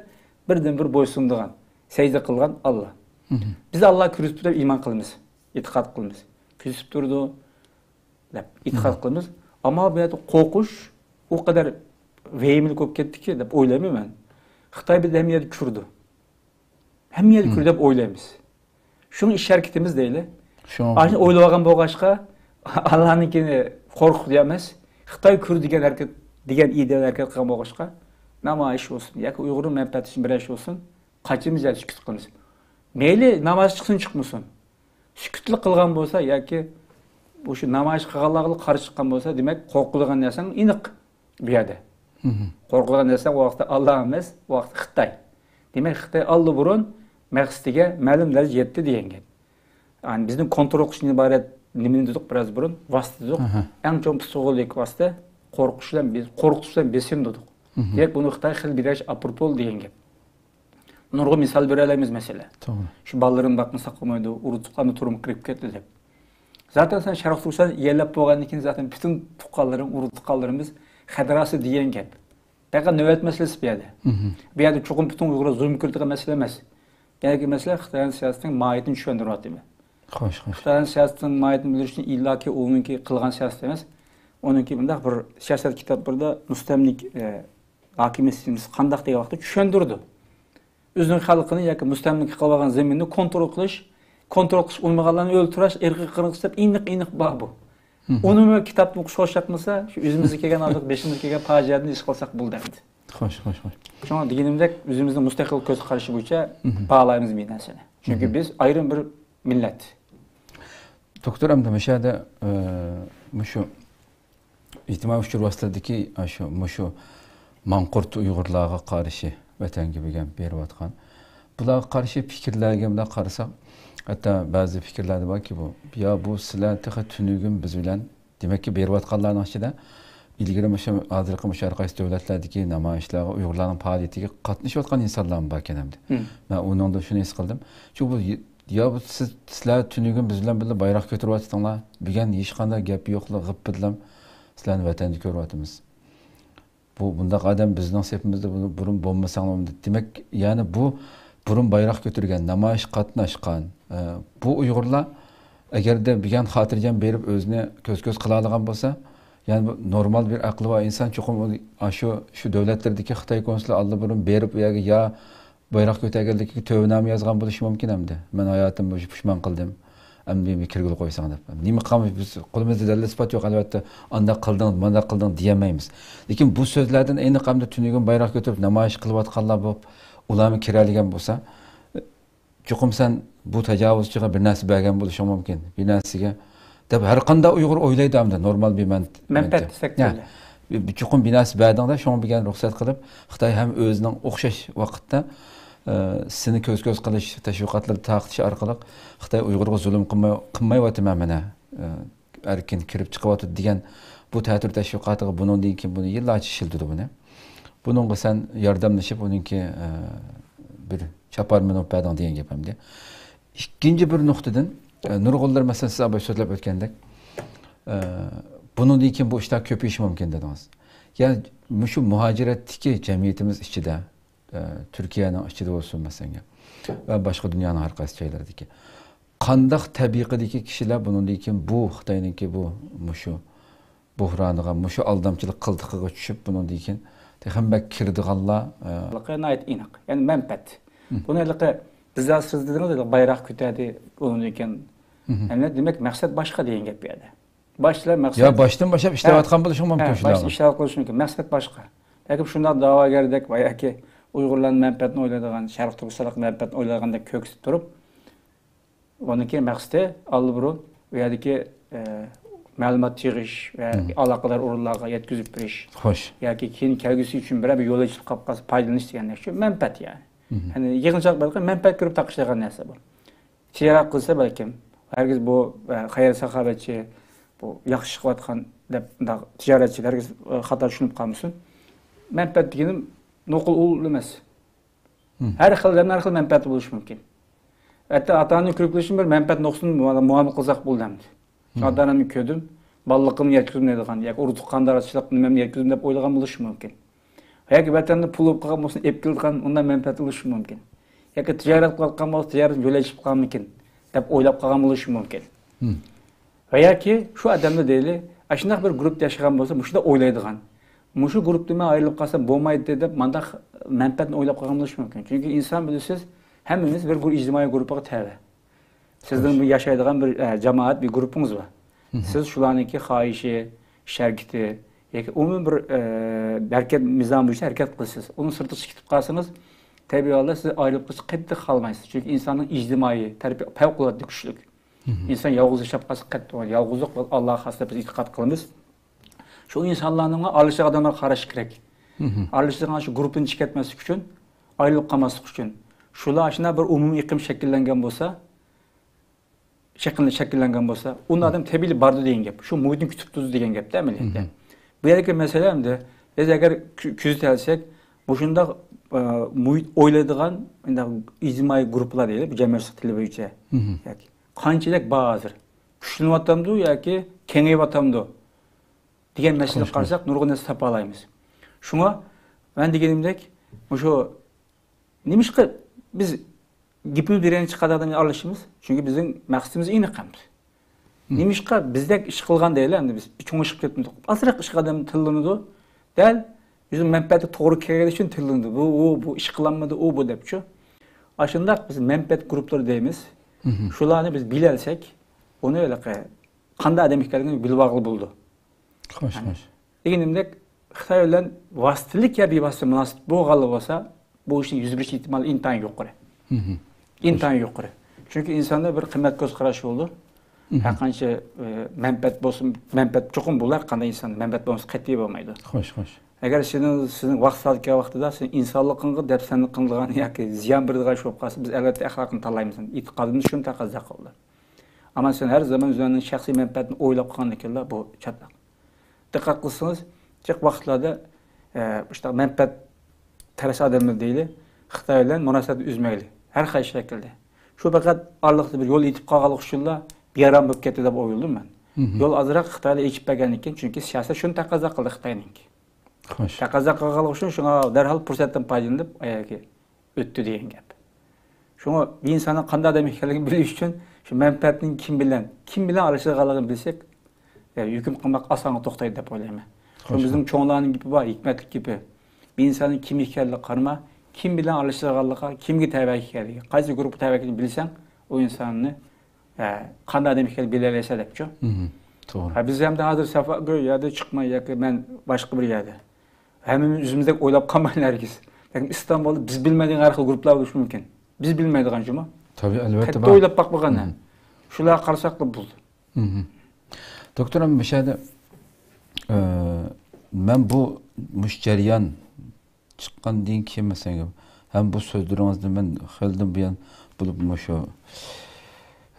بىردىنبىر بويسۇنىدىغان، سەجدە قىلغان ئاللا. مم. بىز ئاللا كۆرسىتىپ تۇرۇپ ئىمان قىلىمىز، ئېتىقاد قىلىمىز. كۆرسىتىپ تۇرىدۇ دەپ ئېتىقاد مم. قىلىمىز. ئەمما بۇ يەردە قورقۇش ئۇ قەدەر ۋەھىمىلىك بولۇپ كەتتىكى دەپ ئويلايمەن مەن. خىتاي بىزنى ھەممە يەردە كۆرىدۇ. ھەممە يەردە مم. كۆرىدۇ دەپ ئويلايمىز. شۇڭا ئىش ھەرىكىتىمىز دەيلى. شۇڭا ئاشۇنى ئويلىۋالغان بولغاچقا، ئاللانىڭكىنى قورقۇق ئەمەس، خىتاي كۈر دېگەن ھەرىكەت، دېگەن ئىدىيەنى ھەرىكەت قىلغان بولغاچقا، نامايىش بولسۇن ياكى ئۇيغۇرنىڭ مەنپەئەتى ئۈچۈن بىرەر ئىش بولسۇن، قاچىمىز يا سۈكۈت قىلىمىز. مەيلى نامايىش چىقسۇن چىقمىسۇن، سۈكۈتلا قىلغان بولسا ياكى مۇشۇ نامايىش قىلغانلارغىلا قارشى چىققان بولسا، دېمەك، قورقىدىغان نەرسەڭ ئېنىق بۇ يەردە. قورقىدىغان نەرسە ئۇ ۋاقىتتا ئاللا ئەمەس، ئۇ ۋاقىتتا خىتاي. دېمەك، خىتاي ئاللىبۇرۇن مەقسىتىگە مەلۇم دەرىجە يەتتى دېگەن گەپ. يەنى بىزنىڭ كونترول قىلىشتىن ئىبارەت نېمىنى دېدۇق بىراز بۇرۇن؟ ۋاسىتە دېدۇق. ئەڭ چوڭ پسىخولوگىك ۋاسىتە قورقۇش بىلەن بېس-، قورقۇتۇش بىلەن بېسىم دېدۇق. دېمەك، بۇنى خىتاي خېلى بىر ياش ئاپىرىپ بولدى دېگەن گەپ. نۇرغۇن مىسال بېرەلەيمىز، مەسىلەن. توغرا. شۇ بالىلىرىمنى باقمىساق بولمايدۇ، ئۇرۇق-تۇغقاننى تۇرمۇ قىرىپ كەتتى دەپ. زاتەن سەن شەرقىي تۈركىستان ئىگىلەپ بولغاندىن كېيىن زاتەن پۈتۈن تۇغقانلىرىم، ئۇرۇق-تۇغقانلىرىمىز خەدەر ئاستىدا دېگەن گەپ. پەقەت نۆۋەت مەسىلىسى بۇ يەردە. بۇ يەردە چوقۇم پۈتۈن ئۇيغۇرلار زۇلۇم كۆرىدىغان مەسىلە ئەمەس. يەنى مەسىلە خىتاينىڭ سىياسىتىنىڭ ماھىيىتىنى چۈشەندۈرۈۋاتىمەن. خوش، خوش. خىتاينىڭ سىياسىتىنىڭ ماھىيىتىنى بىلىش ئۈچۈن ئىللاكى ئۇنىڭكى قىلغان سىياسىتى ئەمەس. ئۇنىڭكى مۇنداق بىر سىياسەت كىتابلىرىدا مۇستەملىك، ئە، ھاكىمىيەت سىستېمىسى قانداق دېگەن ۋاقىتتا چۈشەندۈرىدۇ. ئۆزىنىڭ خەلقىنى ياكى مۇستەملىكە قىلىۋالغان زېمىننى كونترول قىلىش، كونترول قىلىش ئۇنىمىغانلارنى ئۆلتۈرۈش، ئىرقىي قىرغىنچىلىق دەپ ئېنىق-ئېنىق بار بۇ. ئۇنىمۇ كىتابنى ئوقۇش خوش ياقمىسا، شۇ ئۆزىمىزگە كەلگەن ھازىرقى بېشىمىزغا كەلگەن پاجىئەدىن ھېس قىلساق بولدى ئەمدى. خوش، خوش، خوش. شۇڭا دېگىنىمدەك، ئۆزىمىزنىڭ مۇستەقىل كۆز قارىشى بويىچە باھالايمىز بۇ نەرسىنى. چۈنكى بىز ئايرىم بىر مىللەت. دوكتور، ئەمدى مۇشۇ يەردە، ئە، مۇشۇ ئىجتىمائىي ئۇچۇر ۋاسىتىلىرىدىكى ئاشۇ، مۇشۇ ماڭقۇرت ئۇيغۇرلارغا قارشى ۋەتەنگە بېرىپ، بېرىۋاتقان، بۇلارغا قارشى پىكىرلەرگە مۇنداق قارىساق، ھەتتا بەزى پىكىرلەردە باركى، بۇ، يا بۇ سىلەر تېخى تۈنۈگۈن بىز بىلەن، دېمەككى، بېرىۋاتقانلارنىڭ ئىچىدە ئىلگىرى مۇشۇ، ھازىرقى مۇشۇ ھەر قايسى دۆلەتلەردىكى نامايىشلارغا، ئۇيغۇرلارنىڭ پائالىيىتىگە قاتنىشىۋاتقان ئىنسانلارمۇ باركەن ئەمدى. مەن ئۇنىڭدا شۇنى ھېس قىلدىم. چۈنكى بۇ يا بۇ سىز، سىلەر تۈنۈگۈن بىز بىلەن بىللە بايراق كۆتۈرۈۋاتىسىڭلار، بۈگۈن ھېچقانداق گەپ يوقلا، غىپپىدىلام سىلەرنى ۋەتەندە كۆرۈۋاتىمىز. بۇ، بۇنداق ئادەم بىزنىڭ سېپىمىزدا بۇ-، بۇرۇن بولمىساڭلار، دېمەك، يەنى بۇ بۇرۇن بايراق كۆتۈرگەن، نامايىش قاتناشقان، ئە، بۇ ئۇيغۇرلار ئەگەردە بۈگۈن خاتىرجەم بېرىپ ئۆزىنى كۆز-كۆز قىلالىغان بولسا، يەنى بۇ نورمال بىر ئەقلى بار ئىنسان چوقۇم ئۇ، ئاشۇ، شۇ دۆلەتلەردىكى خىتاي كونسۇلى ئاللىبۇرۇن بېرىپ ئۇ يەرگە يا بايراق كۆتەرگەنلىكىگە تۆۋەنامە يازغان بولۇشى مۇمكىن ئەمدى. مەن ھاياتىمدا مۇشۇ پۇشمان قىلدىم. ئەمدى مېنى كىرگىلى قويساڭ دەپ. نېمە قىلغان، بىز قولىمىزدا دەلىل-ئىسپات يوق، ئەلۋەتتە، ئانداق قىلدىڭ، مانداق قىلدىڭ دېيەلمەيمىز. لېكىن بۇ سۆزلەردىن ئېنىق ئەمدى تۈنۈگۈن بايراق كۆتۈرۈپ نامايىش قىلىۋاتقانلار بولۇپ، ئۇلارمۇ كىرەلىگەن بولسا، چوقۇم سەن بۇ تاجاۋۇزچىغا بىر نەرسە بەرگەن بولۇشۇڭ مۇمكىن. بىر نەرسىگە دەپ ھەر قانداق ئۇيغۇر ئويلايدۇ ئەمدى، نورمال بىر مەن-، مەنپەئەت دېسەك يا، بولىدۇ. بىر، بىر چوقۇم بىر نەرسە بەردىڭدە، شۇڭا بىر رۇخسەت قىلىپ، خىتاي ھەم ئۆزىنىڭ ئوخشاش ۋاقىتتا، ئە، سېنى كۆز-كۆز قىلىش، تەشۋىقاتلىرىدا تارقىتىش ئارقىلىق خىتاي ئۇيغۇرغا زۇلۇم قىلماي، قىلمايۋاتىمەن مانا، ئە، ئەركىن كىرىپ چىقىۋاتىدۇ دېگەن بۇ تەتۈر تەشۋىقاتىغا بۇنىڭدىن كېيىن بۇنى يىللارچە ئىشلىتىدۇ بۇنى. بۇنىڭغا سەن ياردەملىشىپ ئۇنىڭكى، ئە، بىر چاپار مىنىپ بەردىڭ دېگەن گەپ ئەمدى. ئىككىنچى بىر نۇقتىدىن، ئە، نۇرغۇنلار مەسىلەن سىز ئاباي سۆزلەپ ئۆتكەندەك، ئە، بۇنىڭدىن كېيىن بۇ ئىشلار كۆپىيىشى مۇمكىن دېدىڭىز. يا مۇشۇ مۇھاجىرەتتىكى جەمئىيىتىمىز ئىچىدە، ئە، تۈركىيەنىڭ ئىچىدە بولسۇن مەسىلەن، ۋە باشقا دۇنيانىڭ ھەر قايسى جايلىرىدىكى قانداق تەبىقىدىكى كىشىلەر بۇنىڭدىن كېيىن بۇ خىتاينىڭكى بۇ، مۇشۇ بوھرانىغا، مۇشۇ ئالدامچىلىق قىلتىقىغا چۈشۈپ، بۇنىڭدىن كېيىن تېخى بەك كىرىدىغانلار، ئە، ھېلىقى ناھايىتى ئېنىق. يەنى مەنپەئەت. بۇنى ھېلىقى بىزلەر سىز دېدىڭىز، ھېلىقى بايراق كۆتەردى، ئۇنىڭدىن كېيىن، ئەمدى دېمەك، مەقسەت باشقا دېگەن گەپ بۇ يەردە. باشتا مەقسەت يا باشتىن باشلاپ ھە. ئىشلەۋاتقان بولۇشى مۇمكىن ھە، شۇلارغا. باشتا ئىشلەۋاتقان بولۇشى مۇمكىن. مەقسەت باشقا. بەلكىم شۇنداق داۋاگەردەك ۋە ياكى ئۇيغۇرلارنىڭ مەنپەئەتىنى ئويلايدىغان، شەرقىي تۈركىستانلىق مەنپەئەتىنى ئويلايدىغاندەك كۆرسىتىپ تۇرۇپ، ئۇنىڭكى مەقسىتى ئاللىبۇرۇن ئۇ يەردىكى، ئە، مەلۇمات يىغىش ۋە ئالاقىدار ئورۇنلارغا يەتكۈزۈپ بېرىش. خوش. ياكى كېيىن كەلگۈسى ئۈچۈن بىرەر بىر يول ئېچىلىپ قاپ قالسا پايدىلىنىش دېگەندەك شۇ مەنپەئەت يەنى. يەنى يىغىنچاق بەلكىم مەنپەئەت كۆرۈپ تاقىشىدىغان نەرسە بۇ. تىجارەت قىلسا بەلكىم، ھەرگىز بۇ، ئە، خەير ساخاۋەتچى، بۇ ياخشى ئىش قىلىۋاتقان دەپ مۇنداق تىجارەتچى ھەرگىز، ئە، خاتا چۈشىنىپ قالمىسۇن. مەنپەئەت دېگىنىم نوقۇل ئۇل ئەمەس. ھەر خىل ئادەمنىڭ ھەر خىل مەنپەئەتى بولۇشى مۇمكىن. ھەتتا ئاتا-ئانىنى كۆرۈپ كېلىشتىن بىر مەنپەئەت نۇقتىسىدىن مۇئامىلە قىلساق بولىدۇ ئەمدى. شۇ ئاتا-ئانامنى كۆردۈم، بالىلىقىمنى يەتكۈزدۈم دەيدىغان ياكى ئۇرۇق-تۇغقان داراسىچىلىق نېمەمنى يەتكۈزدۈم دەپ ئويلىغان بولۇشى مۇمكىن. ياكى ۋەتەندە پۇل بولۇپ قالغان بولسا ئېلىپ كېلىدىغان ئۇنداق مەنپەئەتتە بولۇشى مۇمكىن. ياكى تىجارەت قىلىۋاتقان بولسا تىجارەت يولى ئېچىلىپ قالمىكىن دەپ ئويلاپ قالغان بولۇشى مۇمكىن. ۋە ياكى شۇ ئادەمدە دەيلى، ئاشۇنداق بىر گۇرۇپپىدا ياشىغان بولسا، مۇشۇنداق ئويلايدىغان. مۇشۇ گۇرۇپپىدىن مەن ئايرىلىپ قالسام بولمايدۇ دەپ مانداق مەنپەئەتنى ئويلاپ قالغان بولۇشى مۇمكىن. چۈنكى ئىنسان بىلىسىز، ھەممىمىز بىر، بىر ئىجتىمائىي گۇرۇپپىغا تەۋە. سىزنىڭ بىر ياشايدىغان بىر، ئە، جامائەت، بىر گۇرۇپپىڭىز بار. سىز شۇلارنىڭكى خاھىشى، ئىش ھەرىكىتى ياكى ئومۇمىي بىر، ئە، ھەرىكەت مىزانى بويىچە ھەرىكەت قىلىسىز. ئۇنىڭ سىرتىغا چىقىپ كېتىپ قالسىڭىز، تەبىئىي ھالدا سىز ئايرىلىپ قېلىشقا قەتئىي خالىمايسىز. چۈنكى ئىنساننىڭ ئىجتىمائىي تەرىپى پەۋقۇلئاددە كۈچلۈك. ئىنسان يالغۇز ياشاپ قالسا قەتئىي، يالغۇزلۇق ئاللاغا خاس دەپ بىز ئېتىقاد قىلىمىز. شۇ ئىنسانلارنىڭ ئارىلىشىدىغان ئادەملەرگە قاراشى كېرەك. ئارىلىشىدىغان شۇ گۇرۇپپىدىن چىقىپ كەتمەسلىك ئۈچۈن، ئايرىلىپ قالماسلىق ئۈچۈن. شۇلار ئاشۇنداق بىر ئومۇمىي ئېقىم شەكىللەنگەن بولسا، شەكىل-، شەكىللەنگەن بولسا، ئۇنداق ئادەم تەبىئىي بارىدۇ دېگەن گەپ. شۇ مۇھىتنى كۈتۈپ تۇرىدۇ دېگەن گەپتە ئەمەلىيەتتە. بۇ يەردىكى مەسىلە ئەمدى، بىز ئەگەر كۆ-، كۆزىتەلسەك، مۇشۇنداق، ئە، مۇھىت ئويلايدىغان، مۇنداق ئىجتىمائىي گۇرۇپپىلار دەيلى، بۇ جەمئىيەت تىلى بويىچە. ياكى قانچىلىك بار ھازىر؟ كۈچلىنىۋاتامدۇ ياكى كېڭىيىۋاتامدۇ؟ دېگەن مەسىلىگە قارىساق، نۇرغۇن نەرسە تاپالايمىز. شۇڭا مەن دېگىنىمدەك، مۇشۇ نېمىشقا بىز گېپىمىز بىر يەرگە چىققاندا ئادەملەر ئارىلىشىمىز؟ چۈنكى بىزنىڭ مەقسىتىمىز ئېنىق ئەمدى. نېمىشقا بىزدەك ئىش قىلغان دەيلى ئەمدى، بىز بىر چوڭ ئىش قىلىپ كەتمىدۇق. ئازراق ئىش قىلغان ئادەم تىللىنىدۇ. دەل ئۆزىنىڭ مەنپەئەتكە توغرا كەلگەن ئۈچۈن تىللىنىدۇ. بۇ، ئۇ، بۇ ئىش قىلالمىدى، ئۇ، بۇ دەپچۇ. ئاشۇنداق بىز مەنپەئەت گۇرۇپپىلىرى دەيمىز. شۇلارنى بىز بىلەلسەك، ئۇنى ھېلىقى قانداق ئادەم ئىكەنلىكىنى بىلىۋالغىلى بولىدۇ. خوش، خوش. دېگىنىمدەك، خىتاي بىلەن ۋاسىتىلىك يا بىۋاسىتە مۇناسىۋەت بولغانلا بولسا، بۇ ئىشنىڭ يۈز بېرىش ئېھتىمالى ئىنتايىن يۇقىرى. ئىنتايىن يۇقىرى. چۈنكى ئىنساندا بىر قىممەت كۆز قاراشى بولىدۇ. ھەر قانچە، ئە، مەنپەئەت بولسۇن، مەنپەئەت چوقۇم بولار، قانداق ئىنساندا مەنپەئەت بولمىسا قەتئىي بولمايدۇ. خوش، خوش. ئەگەر سېنىڭ، سېنىڭ ۋاقتى سائىتى كەلگەن ۋاقتىدا سېنىڭ ئىنسانلىقىڭغا دەپسەندە قىلىدىغان ياكى زىيان بېرىدىغان ئىش بولۇپ قالسا، بىز ئەلۋەتتە ئەخلاقنى تاللايمىز. ئېتىقادىمىز شۇنى تەقەززا قىلىدۇ. ئەمما سەن ھەر زامان ئۆزۈڭنىڭ شەخسىي مەنپەئەتىنى ئويلاپ قالغاندىكىنلا بۇ چاتاق. دىققەت قىلسىڭىز، جىق ۋاقىتلاردا، ئە، مۇشۇنداق مەنپەئەت پەرەس ئادەملەر دەيلى، خىتاي بىلەن مۇناسىۋەتنى ئۈزمەيلى. ھەر قايسى شەكىلدە. شۇ پەقەت ئارىلىقتا بىر يول يېتىپ قالغانلىقى ئۈچۈنلا بىئارام بولۇپ كەتتى دەپ ئويلىدىم مەن. يول ئازراق خىتايلار ئېچىپ بەرگەندىن كېيىن، چۈنكى سىياسەت شۇنى تەقەززا قىلدى خىتاينىڭكى. خوش. تەقەززا قىلغانلىقى ئۈچۈن شۇڭا دەرھال پۇرسەتتىن پايدىلىنىپ، ئاياغى ئۆتتى دېگەن گەپ. شۇڭا بىر ئىنساننىڭ قانداق ئادەم ئىكەنلىكىنى بىلىش ئۈچۈن شۇ مەنپەئەتنىڭ كىم بىلەن، كىم بىلەن ئارىلىشىدىغانلىقىنى بىلسەك، ئە، ھۆكۈم قىلماق ئاسانغا توختايدۇ دەپ ئويلايمەن. شۇڭا بىزنىڭ چوڭلارنىڭ گېپى بار، ھېكمەتلىك گېپى. بىر ئىنساننىڭ كىم ئىكەنلىكىگە قارىما، كىم بىلەن ئارىلىشىدىغانلىقىغا، كىمگە تەۋە ئىكەنلىكىگە، قايسى گۇرۇپپىغا تەۋە ئىكەنلىكىنى بىلسەڭ، ئۇ ئىنساننى، ئە، قانداق ئادەم ئىكەنلىكىنى بىلەلەيسەن دەپچۇ. توغرا. ھە، بىز ھەمدە ھازىر سەفەر بۇ يەردە چىقماي ياكى مەن باشقا بىر يەردە. ھەممىمىز ئۆزىمىزدەك ئويلاپ قالمايلى ھەرگىز. لېكىن ئىستانبۇلدا بىز بىلمەيدىغان ھەر خىل گۇرۇپپىلار بولۇشى مۇمكىن. بىز بىلمەيدىغان جۇمۇ. تەبىئىي، ئەلۋەتتە قەتئىي بار. ئويلاپ باقمىغان. شۇلارغا قارىساقلا بولدى. دوكتور، مۇشۇ يەردە، ئە، مەن بۇ، مۇشۇ جەريان چىققاندىن كېيىن، مەسىلەن، ھەم بۇ سۆزلىرىڭىزنى مەن خېلىدىن بۇيان بولۇپ مۇشۇ،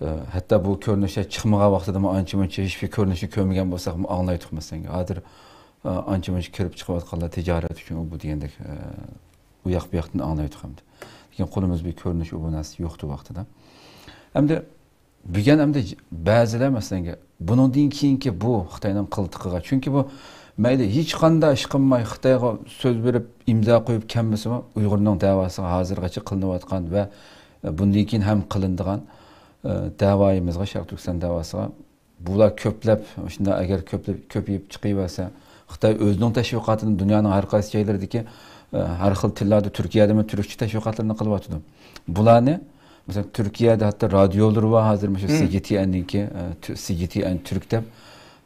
ئە، ھەتتا بۇ كۆرۈنۈشلەر چىقمىغان ۋاقتىدىمۇ ئانچە-مۇنچە ھېچبىر كۆرۈنۈشنى كۆرمىگەن بولساقمۇ ئاڭلايتتۇق، مەسىلەن. ھازىر، ئە، ئانچە-مۇنچە كىرىپ چىقىۋاتقانلار تىجارەت ئۈچۈن، ئۇ بۇ دېگەندەك، ئە، ئۇ ياق بۇ ياقتىن ئاڭلايتتۇق ئەمدى. لېكىن قولىمىزدا بىر كۆرۈنۈش، ئۇ بۇ نەرسە يوقتى ۋاقتىدا. ئەمدى بۈگۈن ئەمدى بەزىلەر مەسىلەنگە بۇنىڭدىن كېيىنكى بۇ خىتاينىڭ قىلتىقىغا، چۈنكى بۇ مەيلى ھېچقانداق ئىش قىلماي خىتايغا سۆز بېرىپ ئىمزا قويۇپ كەلمىسىمۇ، ئۇيغۇرنىڭ دەۋاسىغا ھازىرغىچە قىلىنىۋاتقان ۋە بۇندىن كېيىن ھەم قىلىنىدىغان، ئە، دەۋايىمىزغا، شەرقىي تۈركىستان دەۋاسىغا بۇلار كۆپلەپ، شۇنداق ئەگەر كۆپلەپ، كۆپىيىپ چىقىۋەرسە، خىتاي ئۆزىنىڭ تەشۋىقاتىنى دۇنيانىڭ ھەر قايسى جايلىرىدىكى، ئە، ھەر خىل تىللاردا، تۈركىيەدىمۇ تۈركچە تەشۋىقاتلىرىنى قىلىۋاتىدۇ. بۇلارنى، مەسىلەن، تۈركىيەدە ھەتتا رادىيولىرى بار، ھازىر مۇشۇ سىجىتىئەننىڭكى، ئە، تۈ-، سىجىتىئەن تۈرك دەپ،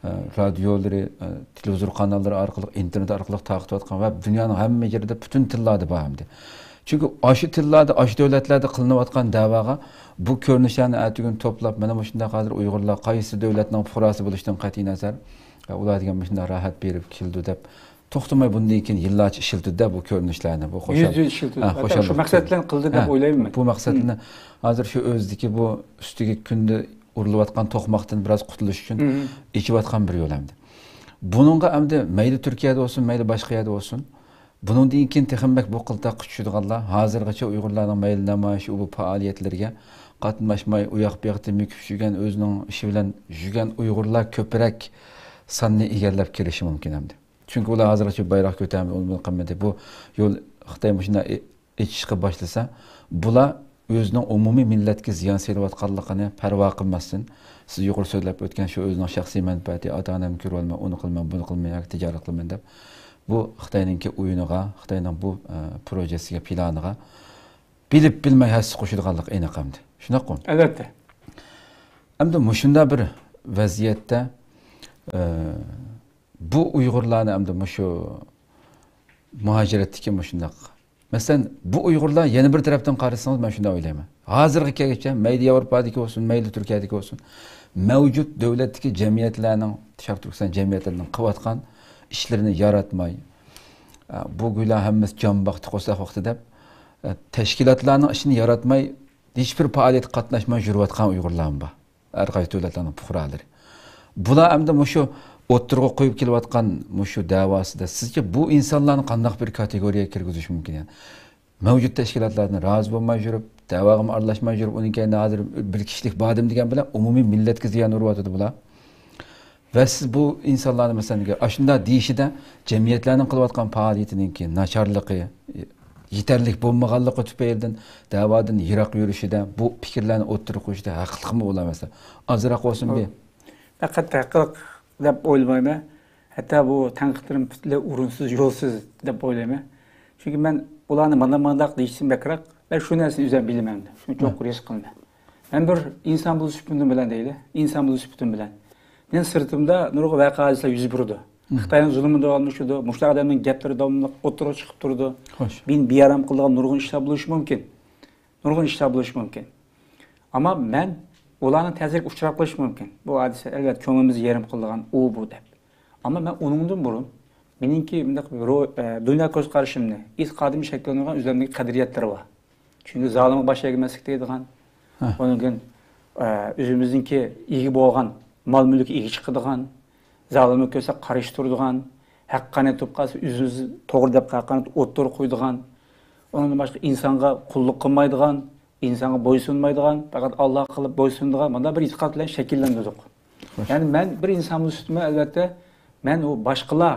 ئە، رادىيولىرى، ئە، تېلېۋىزور قاناللىرى ئارقىلىق، ئىنتېرنېت ئارقىلىق تارقىتىۋاتقان ۋە دۇنيانىڭ ھەممە يېرىدە پۈتۈن تىللاردا بار ئەمدى. چۈنكى ئاشۇ تىللاردا، ئاشۇ دۆلەتلەردە قىلىنىۋاتقان دەۋاغا بۇ كۆرۈنۈشلەرنى ئەتىگۈن توپلاپ، مانا مۇشۇنداق ھازىر ئۇيغۇرلار قايسى دۆلەتنىڭ پۇقراسى بولۇشىدىن قەتئىينەزەر، ئە، ئۇلار دېگەن مۇشۇنداق راھەت بېرىپ كېلىدۇ دەپ توختىماي بۇندىن كېيىن يىللارچە ئىشلىتىدۇ-دە بۇ كۆرۈنۈشلەرنى. بۇ خۇشال-، يۈزدە يۈز ئىشلىتىدۇ. ھە، ھەتتا خۇشال شۇ مەقسەت بىلەن قىلدى دەپ ئويلايمەن مەن. بۇ مەقسەتنى ھازىر شۇ ئۆزىدىكى بۇ ئۈستىگە كۈندە ئۇرۇلۇۋاتقان توقماقتىن بىراز قۇتۇلۇش ئۈچۈن ئېچىۋاتقان بىر يول ئەمدى. بۇنىڭغا ئەمدى مەيلى تۈركىيەدە بولسۇن، مەيلى باشقا يەردە بولسۇن، بۇنىڭدىن كېيىن تېخىمۇ بەك بۇ قىلتاققا چۈشىدىغانلار، ھازىرغىچە ئۇيغۇرلارنىڭ مەيلى نامايىشى، ئۇ بۇ پائالىيەتلىرىگە قاتناشماي، ئۇ ياق بۇ ياقتا مۆكۈپ يۈرگەن، ئۆزىنىڭ ئىشى بىلەن يۈرگەن ئۇيغۇرلار كۆپرەك ساننى ئىگىلەپ كېلىشى مۇمكىن ئەمدى. چۈنكى ئۇلار ھازىرغىچە بايراق كۆتەرمىدى، ئۇنى بۇنى قىلمىدى. بۇ يول خىتاي مۇشۇنداق ئېچىشقا باشلىسا، بۇلار ئۆزىنىڭ ئومۇمىي مىللەتكە زىيان سېلىۋاتقانلىقىنى پەرۋا قىلماستىن، سىز يۇقىرى سۆزلەپ ئۆتكەن شۇ ئۆزىنىڭ شەخسىي مەنپەئەتى، ئاتا-ئانامنى كۆرۈۋالماي، ئۇنى قىلىمەن، بۇنى قىلىمەن ياكى تىجارەت قىلىمەن دەپ، بۇ خىتاينىڭكى ئويۇنىغا، خىتاينىڭ بۇ، ئە، پروژېسىگە، پىلانىغا بىلىپ بىلمەي ھەسسە قوشىدىغانلىقى ئېنىق ئەمدى. شۇنداققۇ؟ ئەلۋەتتە. ئەمدى مۇشۇنداق بىر ۋەزىيەتتە، ئە، بۇ ئۇيغۇرلارنى ئەمدى مۇشۇ مۇھاجىرەتتىكى مۇشۇنداق، مەسىلەن، بۇ ئۇيغۇرلار يەنە بىر تەرەپتىن قارىسىڭىز، مەن شۇنداق ئويلايمەن. ھازىرغا كەلگۈچە مەيلى ياۋروپادىكى بولسۇن، مەيلى تۈركىيەدىكى بولسۇن، مەۋجۇت دۆلەتتىكى جەمئىيەتلەرنىڭ، شەرقىي تۈركىستان جەمئىيەتلىرىنىڭ قىلىۋاتقان ئىشلىرىنى ياراتماي، ئە، بۇ گويا ھەممىسى جان باقتى، قورساق باقتى دەپ، ئە، تەشكىلاتلارنىڭ ئىشىنى ياراتماي، ھېچبىر پائالىيەتكە قاتناشماي يۈرۈۋاتقان ئۇيغۇرلارمۇ بار. ھەر قايسى دۆلەتلەرنىڭ پۇقرالىرى. بۇلار ئەمدى مۇشۇ ئوتتۇرىغا قويۇپ كېلىۋاتقان مۇشۇ دەۋاسىدا سىزچە بۇ ئىنسانلارنى قانداق بىر كاتېگورىيەگە كىرگۈزۈش مۇمكىن؟ يەنى مەۋجۇت تەشكىلاتلاردىن رازى بولماي يۈرۈپ، دەۋاغىمۇ ئارىلاشماي يۈرۈپ، ئۇنىڭ كەينىدىن ھازىر بىر كىشىلىك بادىم دېگەن بىلەن ئومۇمىي مىللەتكە زىيان ئۇرۇۋاتىدۇ بۇلار. ۋە سىز بۇ ئىنسانلارنى، مەسىلەن، ئاشۇنداق دېيىشىدە جەمئىيەتلەرنىڭ قىلىۋاتقان پائالىيىتىنىڭكى ناچارلىقى، يېتەرلىك بولمىغانلىقى تۈپەيلىدىن دەۋادىن يىراق يۈرۈشىدە، بۇ پىكىرلەرنى ئوتتۇرىغا قويۇشىدا ھەقلىقمۇ ئۇلار، مەسىلەن، ئازراق بولسۇن بىر. پەقەت ھەقلىق دەپ ئويلىمايمەن. ھەتتا بۇ تەنقىدلىرىم پۈتۈنلەي ئورۇنسىز، يولسىز دەپ ئويلايمەن. چۈنكى مەن ئۇلارنى مانا مانداق دېيىشتىن بەكرەك، مەن شۇ نەرسىنى ئۆزۈم بىلىمەن، شۇنى چوڭقۇر ھېس قىلىمەن. مەن بىر ئىنسان بولۇش سۈپىتىم بىلەن دەيلى، ئىنسان بولۇش سۈپىتىم بىلەن. مېنىڭ سىرتىمدا نۇرغۇن ۋەقە ھادىسىلەر يۈز بېرىدۇ. خىتاينىڭ زۇلۇمى داۋاملىشىدۇ، مۇشۇنداق ئادەمنىڭ گەپلىرى داۋاملىق ئوتتۇرىغا چىقىپ تۇرىدۇ. خوش. مېنى بىئارام قىلىدىغان نۇرغۇن ئىشلار بولۇشى مۇمكىن. نۇرغۇن ئىشلار بولۇشى مۇمكىن. ئەمما مەن ئۇلارنىڭ تەسىرىگە ئۇچراپ قېلىشى مۇمكىن. بۇ ھادىسە، ئەلۋەتتە، كۆڭلىمىزنى يېرىم قىلىدىغان ئۇ، بۇ دەپ. ئەمما مەن ئۇنىڭدىن بۇرۇن مېنىڭكى مۇنداق بىر رو-، ئە، دۇنيا كۆز قارىشىمنى، ئېتىقادىمنى شەكىللەندۈرگەن ئۆزۈمنىڭ قەدرىيەتلىرى بار. چۈنكى زالىمغا باش ئەگمەسلىك دەيدىغان، ھە. ئۇنىڭدىن، ئە، ئۆزىمىزنىڭكى ئىگە بولغان مال-مۈلۈككە ئىگە چىقىدىغان، زالىملىق كۆرسە قارشى تۇرىدىغان، ھەققانىيەت تۇرۇپ قالسا ئۆزىمىز توغرا دەپ ھەققانىيەت ئوتتۇرىغا قويىدىغان، ئۇنىڭدىن باشقا ئىنسانغا قۇللۇق قىلمايدىغان، ئىنسانغا بويسۇنمايدىغان، پەقەت ئاللاغا قىلىپ بويسۇنىدىغان مۇنداق بىر ئېتىقاد بىلەن شەكىللەندۈردۇق. خوش. يەنى مەن بىر ئىنسان بولۇش سۈپىتىمدە، ئەلۋەتتە، مەن ئۇ باشقىلار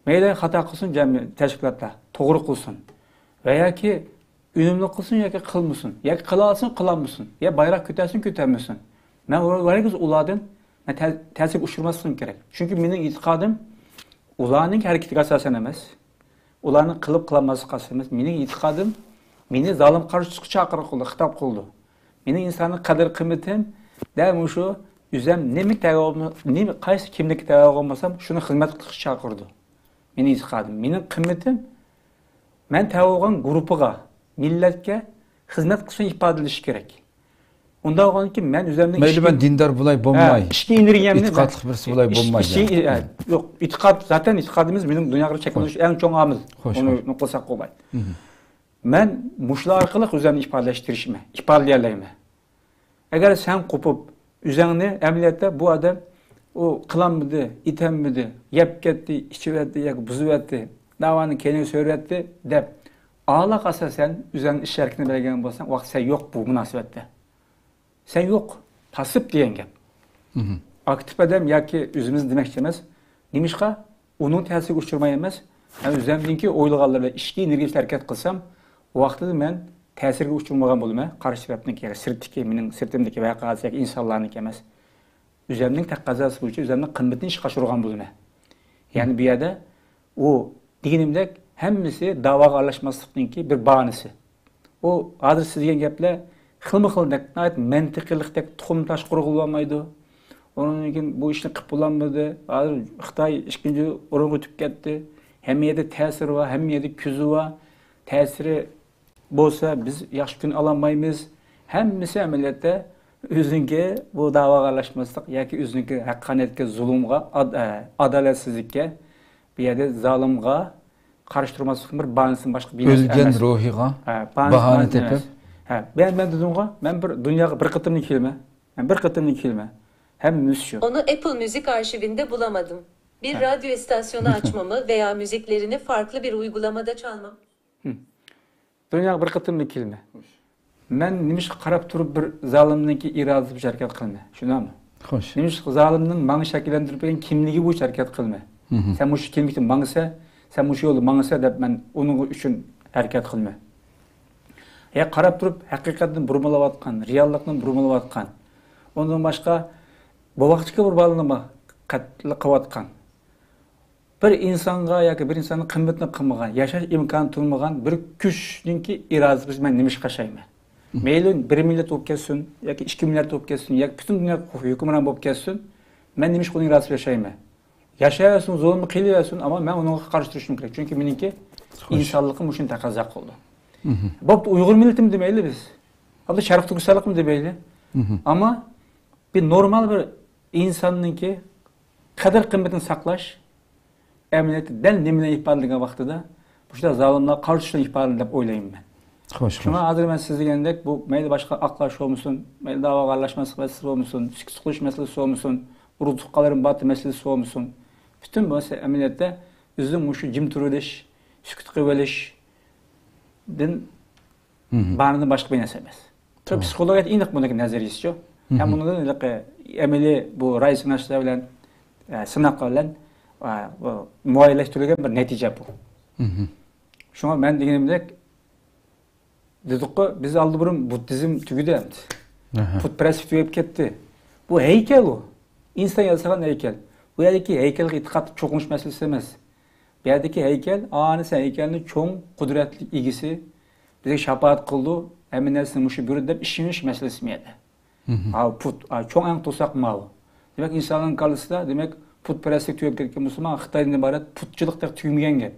مەيلى خاتا قىلسۇن، جەمئىيەت، تەشكىلاتلار توغرا قىلسۇن ۋە ياكى ئۈنۈملۈك قىلسۇن ياكى قىلمىسۇن، ياكى قىلالسۇن، قىلالمىسۇن، يا بايراق كۆتەرسۇن، كۆتەرمىسۇن، مەن ھەرگىز ئۇلاردىن مەن تە-، تەسىرگە ئۇچرىماسلىقىم كېرەك. چۈنكى مېنىڭ ئېتىقادىم ئۇلارنىڭ ھەرىكىتىگە ئاساسەن ئەمەس، ئۇلارنىڭ قىلىپ قىلالماسلىقىغا ئاساسەن ئەمەس. مېنىڭ ئېتىقادىم مېنى زالىم قارشى تۇرۇشقا چاقىرىق قىلىدۇ، خىتاب قىلىدۇ. مېنىڭ ئىنسانىي قەدىر-قىممىتىم دەل مۇشۇ ئۆزۈم نېمە تەۋە بولما-، نېمە، قايسى كىملىككە تەۋە بولغان بولسام، شۇنى خىزمەت قىلىشقا چاقىرىدۇ. مېنىڭ ئېتىقادىم، مېنىڭ قىممىتىم مەن تەۋە بولغان گۇرۇپپىغا، مىللەتكە خىزمەت قىلىشنى ئىپادىلىشى كېرەك. ئۇنداق بولغاندىن كېيىن مەن ئۆزۈمنىڭ مەيلى ئىچكى، مەن دىندار بولاي، ھە، بولماي، ئىچكى ئېنېرگىيەمنى، ئېتىقادلىق بىرسى بولاي، ئىچ-، بولماي، ئىچكى، يەنى. ھە، يوق، ئېتىقاد، زاتەن ئېتىقادىمىز مېنىڭ دۇنياغا چەكلىنىش خوش. ئەڭ چوڭ ئامىل. خوش، ئۇنى خوش. نوقۇل قىلساق بولمايدۇ. مم. مەن مۇشۇلار ئارقىلىق ئۆزۈمنى ئىپادىلەشتۈرۈشمەن، ئىپادىلىيەلەيمەن. ئەگەر سەن قوپۇپ، ئۆزۈڭنى ئەمەلىيەتتە بۇ ئادەم ئۇ قىلالمىدى، ئېتەلمىدى، يەپ كەتتى، ئىچىۋەتتى ياكى بۇزۇۋەتتى، داۋانى كەينىگە سۆرۈۋەتتى دەپ، ئالاق ئاساسەن ئۆزۈڭنى ئىش ھەرىكىتىنى بەلگىلىگەن بولساڭ، ۋاقىت سەن يوق بۇ مۇناسىۋەتتە. سەن يوق، پاسسىپ دېگەن گەپ. مم. ئاكتىپ ئادەم ياكى ئۆزىمىز دېمەكچى ئەمەس. نېمىشقا؟ ئۇنىڭ تەسىرىگە ئۇچرىماي ئەمەس، مەن ئۆزۈمنىڭكى ئويلىغانلىرى بىلەن ئىچكى ئېنېرگىيە ھەرىكەت قىلسام، ئۇ ۋاقتىدا مەن تەسىرگە ئۇچرىمىغان بولىمەن. قارشى تەرەپنىڭكى، يەنى سىرتتىكى، مېنىڭ سىرتىمدىكى ۋەقەسى ياكى ئىنسانلارنىڭكى ئەمەس. ئۆزۈمنىڭ تەقەززاسى بويىچە ئۆزۈمنىڭ قىممىتىنى ئىشقا ئاشۇرغان بولىمەن. يەنى بۇ يەردە ئۇ دېگىنىمدەك ھەممىسى داۋاغا ئارىلاشماسلىقنىڭكى بىر باھانىسى. ئۇ ھازىر سىز دېگەن گەپلەر خىلمۇ خىلدەك، ناھايىتى مەنتىقىيلىقتەك، تۇخۇم تاش قۇرغىلى بولمايدۇ. ئۇنىڭدىن كېيىن بۇ ئىشنى قىلىپ بولالمىدى. ھازىر خىتاي ئىككىنچى ئورۇنغا ئۆتۈپ كەتتى. ھەممە يەردە تەسىرى بار، ھەممە يەردە كۆزى بار. تەسىرى بولسا بىز ياخشى كۈن ئالالمايمىز. ھەممىسى ئەمەلىيەتتە ئۆزىنىڭكى بۇ داۋاغا ئارىلاشماسلىق ياكى ئۆزىنىڭكى ھەققانىيەتكە، زۇلۇمغا، ئاد-، ئە، ئادالەتسىزلىككە، بۇ يەردە زالىمغا قارشى تۇرماسلىقنىڭ بىر باھانىسىدىن باشقا بىر نەرسە ئۆلگەن ئەمەس. روھىغا ھە، باھانە، باھانە باھانە تېپىپ. ئەمەس. ھە، مەن، مەن دېدىمغۇ، مەن بىر دۇنياغا بىر قېتىملا كېلىمەن. مەن بىر قېتىملا كېلىمەن. ھەممىمىز شۇ. Onu Apple Müzik arşivinde bulamadım. Bir radyo istasyonu açmamı veya müziklerini farklı bir uygulamada çalmamı. دۇنياغا بىر قېتىملا كېلىمەن. خوش. مەن نېمىشقا قاراپ تۇرۇپ بىر زالىمنىڭكى ئىرادىسى بويىچە ھەرىكەت قىلىمەن؟ شۇنداقمۇ؟ خوش. نېمىشقا زالىمنىڭ ماڭا شەكىللەندۈرۈپ بەرگەن كىملىكى بويىچە ھەرىكەت قىلىمەن؟ مم. سەن مۇشۇ كىملىكتە ماڭىسەن، سەن مۇشۇ يولدا ماڭىسەن دەپ مەن ئۇنىڭ ئۈچۈن ھەرىكەت قىلىمەن. يا قاراپ تۇرۇپ ھەقىقەتنى بۇرمىلاۋاتقان، رېئاللىقنى بۇرمىلاۋاتقان، ئۇنىڭدىن باشقا بۇ ۋاقىتتىكى بىر بالىنىمۇ قەتل قىلىۋاتقان، بىر ئىنسانغا ياكى بىر ئىنساننىڭ قىممىتىنى قىلمىغان، ياشاش ئىمكانى تۇرمىغان بىر كۈچنىڭكى ئىرادىسى بويىچە مەن نېمە ئىشقا ئاشايمەن؟ مەيلى بىر مىللەت بولۇپ كەتسۇن ياكى ئىككى مىللەت بولۇپ كەتسۇن ياكى پۈتۈن دۇنيا ھۆكۈمران بولۇپ كەتسۇن، مەن نېمىشقا ئۇنىڭغا راسىي ياشايمەن؟ ياشاۋەرسۇن، زۇلۇمى قىلىۋەرسۇن، ئەمما مەن ئۇنىڭغا قارشى تۇرۇشۇم كېرەك. چۈنكى مېنىڭكى ئىنسانلىقىم مۇشۇنى تەقەززا قىلىدۇ. بوپتۇ، ئۇيغۇر مىللىتىمۇ دېمەيلى بىز. ھەتتا شەرقىي تۈركىستانلىقمۇ دېمەيلى. ئەمما بىر نورمال بىر ئىنساننىڭكى قەدىر-قىممىتىنى ساقلاش ئەمەلىيەتتە دەل نېمە بىلەن ئىپادىلەنگەن ۋاقتىدا، مۇشۇنداق زالىملارغا قارشى تۇرۇش بىلەن ئىپادىلەنگەن دەپ ئويلايمەن مەن. خوش، شۇڭا خوش. ھازىر مەن سىز دېگەندەك، بۇ مەيلى باشقا ئاقلاش بولمىسۇن، مەيلى دەۋاغا ئارىلاشماسلىق مەسىلىسى بولمىسۇن، سۈكۈت قىلىش مەسىلىسى بولمىسۇن، ئۇرۇق-تۇغقانلىرىمۇ باتى مەسىلىسى بولمىسۇن، پۈتۈن بۇ مەسىلە ئەمەلىيەتتە ئۆزىنىڭ مۇشۇ جىم تۇرۇۋېلىش، سۈكۈت قىلىۋېلىشتىن بارىدىن باشقا بىر نەرسە ئەمەس. توغرا. پسىخولوگىيە ئېنىق بۇنىڭكى نەزەرىيىسىچۇ. ھەم بۇنىڭدىن ھېلىقى ئەمەلىي بۇ راي سىناشلار بىلەن، ئە، سىناقلار بىلەن، ئە، بۇ مۇئەييەنلەشتۈرۈلگەن بىر نەتىجە بۇ. شۇڭا مەن دېگىنىمدەك، دېدۇققۇ، بىز ئالدى بۇرۇن بۇددىزم تۈگىدى ئەمدى. پۇتپەرەسلىك تۈگەپ كەتتى. بۇ ھەيكەل ئۇ. ئىنسان ياسىغان ھەيكەل. بۇ يەردىكى ھەيكەلگە ئېتىقاد چوقۇنۇش مەسىلىسى ئەمەس. بۇ يەردىكى ھەيكەل، ئانىسى ھەيكەلنى چوڭ قۇدرەتلىك ئىگىسى بىزگە شاپائەت قىلىدۇ، ھەممە نەرسىنى مۇشۇ بېرىدۇ دەپ ئىشىنىش مەسىلىسى بۇ يەردە. ھاۋۇ پۇت، ھاۋۇ چوڭ ئەڭ توساق ماۋۇ. دېمەك، ئىنساننىڭ كاللىسىدا، دېمەك، پۇتپەرەسلىك تۈگەپ كەتكەن بولسىمۇ، خىتايدىن ئىبارەت پۇتچىلىق تېخى تۈگىمىگەن گەپ.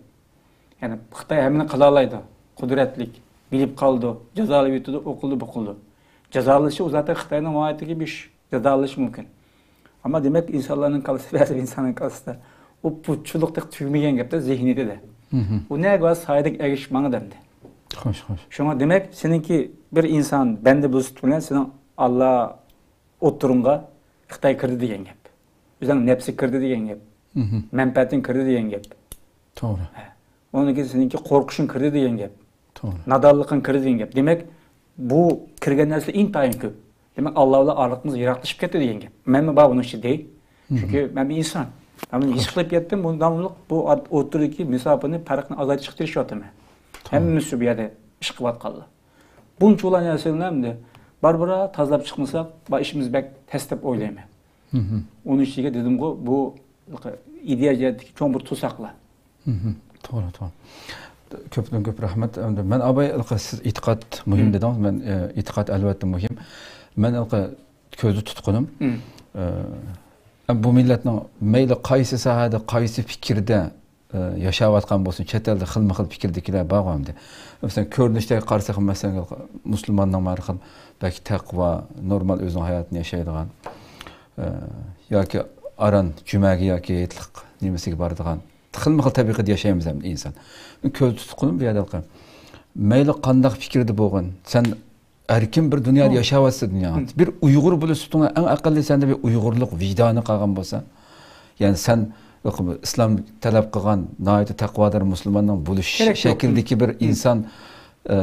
يەنى خىتاي ھەممىنى قىلالايدۇ، قۇدرەتلىك، بىلىپ قالىدۇ، جازالاۋېتىدۇ، ئۇ قىلىدۇ، بۇ قىلىدۇ. جازالىشى ئۇ زاتەن خىتاينىڭ ناھايىتى بىر ئىش. جازالىشى مۇمكىن. ئەمما دېمەك، ئىنسانلارنىڭ كاللىسىدا، بەزى ئىنساننىڭ كاللىسىدا ئۇ پۇتچىلىق تېخى تۈگىمىگەن گەپتە، زېھنىيىتىدە. ئۇ نەگە بارسا سايىدەك ئەگىشىپ ماڭىدۇ ئەمدى. خوش، خوش. شۇڭا دېمەك، سېنىڭكى بىر ئىنسان بەندە بۇ سۈپىتى بىلەن سېنىڭ ئاللا ئوتتۇرىڭغا خىتاي كىردى دېگەن گەپ. ئۆزۈڭ نەپسى كىردى دېگەن گەپ. مەنپەئەتىڭ كىردى دېگەن گەپ. توغرا. ھە. ئۇنىڭدىن كېيىن سېنىڭكى قورقۇشۇڭ كىردى دېگەن گەپ. توغرا. نادانلىقىڭ كىردى دېگەن گەپ. دېمەك، بۇ كىرگەن نەرسىلەر ئىنتايىن كۆپ. دېمەك، ئاللا بىلەن ئارىلىقىمىز يىراقلىشىپ كەتتى دېگەن گەپ. مەنمۇ بار بۇنىڭ ئىچىدە. چۈنكى مەن بىر ئىنسان. مەن بۇنى ھېس قىلىپ يەتتىم، بۇ داۋاملىق بۇ ئاد-، ئوتتۇرىدىكى مۇساپىنى، پەرقنى ئازايتىشقا تىرىشىۋاتىمەن. توغرا. ھەممىسى بۇ يەردە ئىش قىلىۋاتقانلار. بۇنچىۋالا نەرسىنى ئەمدى بارا-بارا تازىلاپ چىقمىساق، بار ئىشىمىز بەك تەس دەپ ئويلايمەن. ئۇنىڭ ئىچىگە دېدىمغۇ، بۇ ئىدىيە جەھەتتىكى چوڭ بىر توساقلار. توغرا، توغرا. كۆپتىن كۆپ رەھمەت. ئەمدى مەن ئاباي، سىز ئېتىقاد مۇھىم دېدىڭىز. مەن، ئە، ئېتىقاد ئەلۋەتتە مۇھىم. مەن كۆزدە تۇتقىنىم، ئە، بۇ مىللەتنىڭ مەيلى قايسى ساھەدە، قايسى پىكىردە، ئە، ياشاۋاتقان بولسۇن، چەت ئەلدە خىلمۇ خىل پىكىردىكىلەر بارغۇ ئەمدى. مەسىلەن، كۆرۈنۈشتە قارىساق، مەسىلەن، مۇسۇلماننىڭ بار خىل بەك تەقۋا، نورمال ئۆزىنىڭ ھاياتىنى ياشايدىغان، ئە، ياكى ئاران جۈمەگە ياكى ھېيتلىق نېمىسىگە بارىدىغان، خىلمۇ خىل تەبىقىدە ياشايمىز ئەمدى ئىنسان. كۆزدە تۇتقىنىم بۇ يەردە، مەيلى قانداق پىكىردە بولغىن، سەن ئەركىن بىر دۇنيادا ياشاۋاتىسەن دۇنيادا. بىر ئۇيغۇر بولۇش سۈپىتىڭ ئەڭ ئەقەللىي سەندە بىر ئۇيغۇرلۇق ۋىجدانى قالغان بولسا، يەنى سەن ئىسلام تەلەپ قىلغان ناھايىتى تەقۋادار مۇسۇلماننىڭ بولۇش شەكلىدىكى بىر ئىنسان، ئە،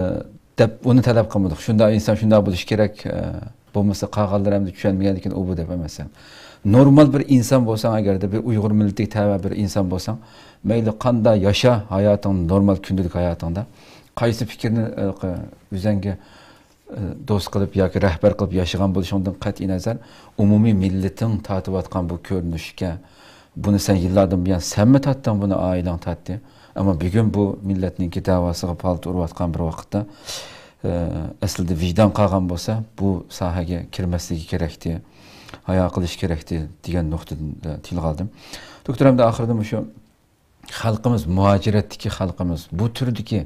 دەپ ئۇنى تەلەپ قىلمىدۇق. شۇنداق ئىنسان شۇنداق بولۇشى كېرەك، ئە، بولمىسا قالغانلىرى ئەمدى چۈشەنمىگەندىكىن ئۇ بۇ دەپ ئەمەس. نورمال بىر ئىنسان بولساڭ، ئەگەردە بىر ئۇيغۇر مىللىتىگە تەۋە بىر ئىنسان بولساڭ، مەيلى قانداق ياشا ھاياتىڭدا، نورمال كۈندىلىك ھاياتىڭدا، قايسى پىكىرنى، ئە، ئۆزەڭگە دوست قىلىپ ياكى رەھبەر قىلىپ ياشىغان بولۇشۇڭدىن قەتئىينەزەر، ئومۇمىي مىللىتىڭ تارتىۋاتقان بۇ كۆرۈنۈشكە، بۇنى سەن يىللاردىن بۇيان سەنمۇ تارتتىڭ، بۇنى ئائىلەڭ تارتتى. ئەمما بۈگۈن بۇ مىللەتنىڭكى دەۋاسىغا پالتا ئۇرۇۋاتقان بىر ۋاقىتتا، ئە، ئەسلىدە ۋىجدان قالغان بولسا، بۇ ساھەگە كىرمەسلىكى كېرەكتى، ھايا قىلىش كېرەكتى دېگەن نۇقتىدىن، ئە، تىلغا ئالدىم. دوكتور، ئەمدى ئاخىرىدا مۇشۇ خەلقىمىز، مۇھاجىرەتتىكى خەلقىمىز، بۇ تۈردىكى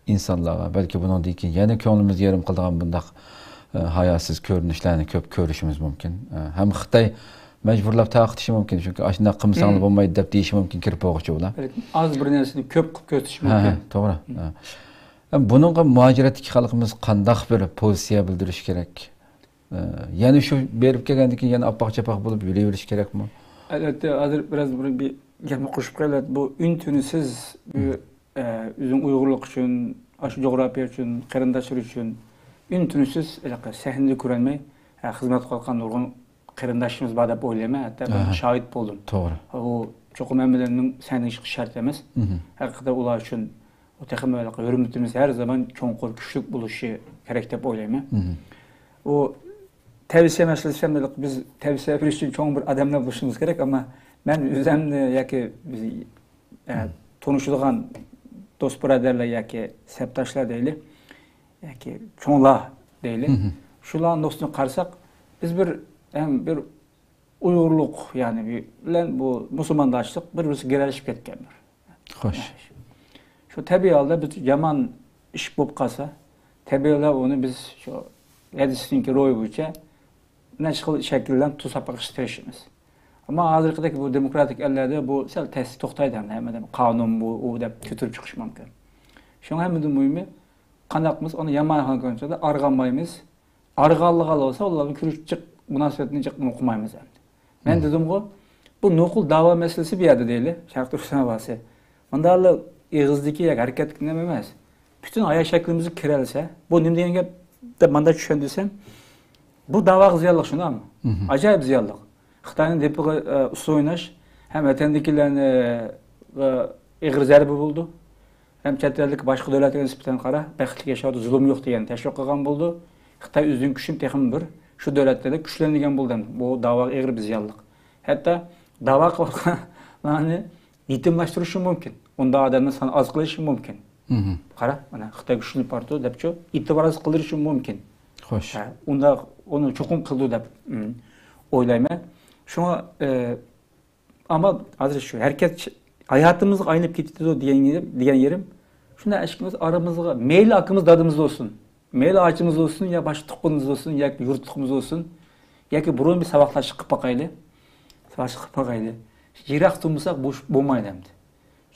ئىنسانلارغا، بەلكى بۇنىڭدىن كېيىن يەنە كۆڭلىمىزنى يېرىم قىلىدىغان بۇنداق، ئە، ھاياسىز كۆرۈنۈشلەرنى كۆپ كۆرۈشىمىز مۇمكىن. ئە، ھەم خىتاي مەجبۇرلاپ تارقىتىشى مۇمكىن، چۈنكى ئاشۇنداق قىلمىساڭلار بولمايدۇ دەپ دېيىشى مۇمكىن كىرىپ بولغۇچى ئۇلار. بەلكىم ئاز بىر نەرسىنى كۆپ قىلىپ كۆرسىتىشى مۇمكىن. ھە، توغرا. ھە. ھەم بۇنىڭغا مۇھاجىرەتتىكى خەلقىمىز قانداق بىر پوزىتسىيە بىلدۈرۈشى كېرەك؟ ئە، يەنە شۇ بېرىپ كەلگەندىن كېيىن يەنە ئاپئاق-چاپئاق بولۇپ يۈرۈۋېرىش كېرەكمۇ؟ ئەلۋەتتە، ھازىر بىراز بۇنى بىر گەپنى قوشۇپ قويايلى. بۇ ئۈن-تىنسىز بىر، ئە، ئۆزىنىڭ ئۇيغۇرلۇقى ئۈچۈن، ئاشۇ جۇغراپىيە ئۈچۈن، قېرىنداشلىرى ئۈچۈن ئۈن-تىنسىز ھېلىقى سەھنىدە كۆرۈنمەي، ئە، خىزمەت قىلىۋاتقان نۇرغۇن قېرىنداشلىرىمىز بار دەپ ئويلايمەن. ھەتتا مەن شاھىت بولدۇم. توغرا. ئۇ چوقۇم ھەممىلەرنىڭ سەھنىگە چىقىشى شەرت ئەمەس. ھەقىقەتەن ئۇلار ئۈچۈن ئۇ تېخىمۇ ھۆرمىتىمىز ھەر زامان چوڭقۇر، كۈچلۈك بولۇشى كېرەك دەپ ئويلايمەن. ئۇ تەۋسىيە مەسىلىسى ھەم بىز تەۋسىيە بېرىش ئۈچۈن چوڭ بىر ئادەملەر بولۇشىمىز كېرەك، ئەمما مەن ئۆزۈمنى ياكى بىز، ئە، تونۇشىدىغان دوست بۇرادەرلەر ياكى سەپداشلار دەيلى، ياكى چوڭلار، دەيلى. شۇلارنىڭ نۇقتىسىدىن قارىساق، بىز بىر ھەم بىر ئۇيغۇرلۇق، يەنى بىلەن بۇ مۇسۇلمانداشلىق بىر-بىرسىگە گىرەلىشىپ كەتكەن بىر. خوش. شۇ تەبىئىي ھالدا بىر يامان ئىش بولۇپ قالسا، تەبىئىي ھالدا ئۇنى بىز شۇ ھەدىسنىڭكى روھى بويىچە نەچچە خىل شەكىل بىلەن توساپ بېقىشقا تىرىشىمىز. ئەمما ھازىرقىدەك بۇ دېموكراتىك ئەللەردە بۇ سەل تەس توختايدۇ، ھەممە ئادەم قانۇن بۇ، ئۇ دەپ كۆتۈرۈپ چىقىش مۇمكىن. شۇڭا ھەممىدىن مۇھىمى، قانداق قىلىمىز، ئۇنى يامان ھالغا كۆنسە ئارغانمايمىز. ئارغانلىغان بولسا، ئۇلار بىلەن كۆرۈشۈپ جىق مۇناسىۋەتنى جىق قۇرمايمىز ئەمدى. مەن دېدىمغۇ، بۇ نوقۇل داۋا مەسىلىسى بۇ يەردە دەيلى، شەرقىي تۈركىستان داۋاسى. مۇنداقلا ئېغىزدىكى ياكى ھەرىكەتلىك نېمە ئەمەس. پۈتۈن ھايات شەكلىمىزگە كىرەلىسە، بۇ نېمە دېگەن گەپ دەپ مانداق چۈشەندۈرسەم، بۇ داۋاغا زىيانلىق شۇنداقمۇ؟ ئاجايىپ زىيانلىق. خىتاينىڭ دېپىغا ئە، ئۇسسۇل ئويناش ھەم ۋەتەندىكىلەرنى ئە، ئېغىر زەربە بولىدۇ. ھەم چەت ئەلدىكى باشقا دۆلەتلەرگە نىسبەتەن قارا، بەختلىك ياشاۋاتىدۇ، زۇلۇم يوق دېگەن تەشۋىق قىلغان بولىدۇ. خىتاي ئۆزىنىڭ كۈچىنى تېخىمۇ بىر شۇ دۆلەتلەردە كۈچلەندۈرگەن بولىدۇ. بۇ داۋاغا ئېغىر بىر زىيانلىق. ھەتتا داۋا قىلىۋاتقانلارنى يېتىملەشتۈرۈشى مۇمكىن. ئۇنداق ئادەمنىڭ سانى ئاز قىلىشى مۇمكىن. قارا، مانا خىتاي كۈچلىنىپ بارىدۇ دەپچۇ، ئېتىبارسىز قىلدۇرۇشى مۇمكىن. خوش. ھە، ئۇنداق ئۇنى چوقۇم قىلىدۇ دەپ، ئىم، ئويلايمەن. شۇڭا، ئە، ئەمما ھازىر شۇ ھەرىكەت ھاياتىمىزغا ئايلىنىپ كېتىدۇ دېگەن، دېگەن يېرىم، شۇنداق ئىشىكىمىز ئارىمىزغا، مەيلى ئاكىمىز دادىمىز بولسۇن، مەيلى ئاچىمىز بولسۇن يا باشقا تۇغقىنىمىز بولسۇن ياكى يۇرتلۇقىمىز بولسۇن، ياكى بۇرۇن بىر ساۋاقداشلىق قىلىپ باقايلى، ساۋاقداشلىق قىلىپ باقايلى. يىراق تۇرمىساق بولمايدۇ ئەمدى.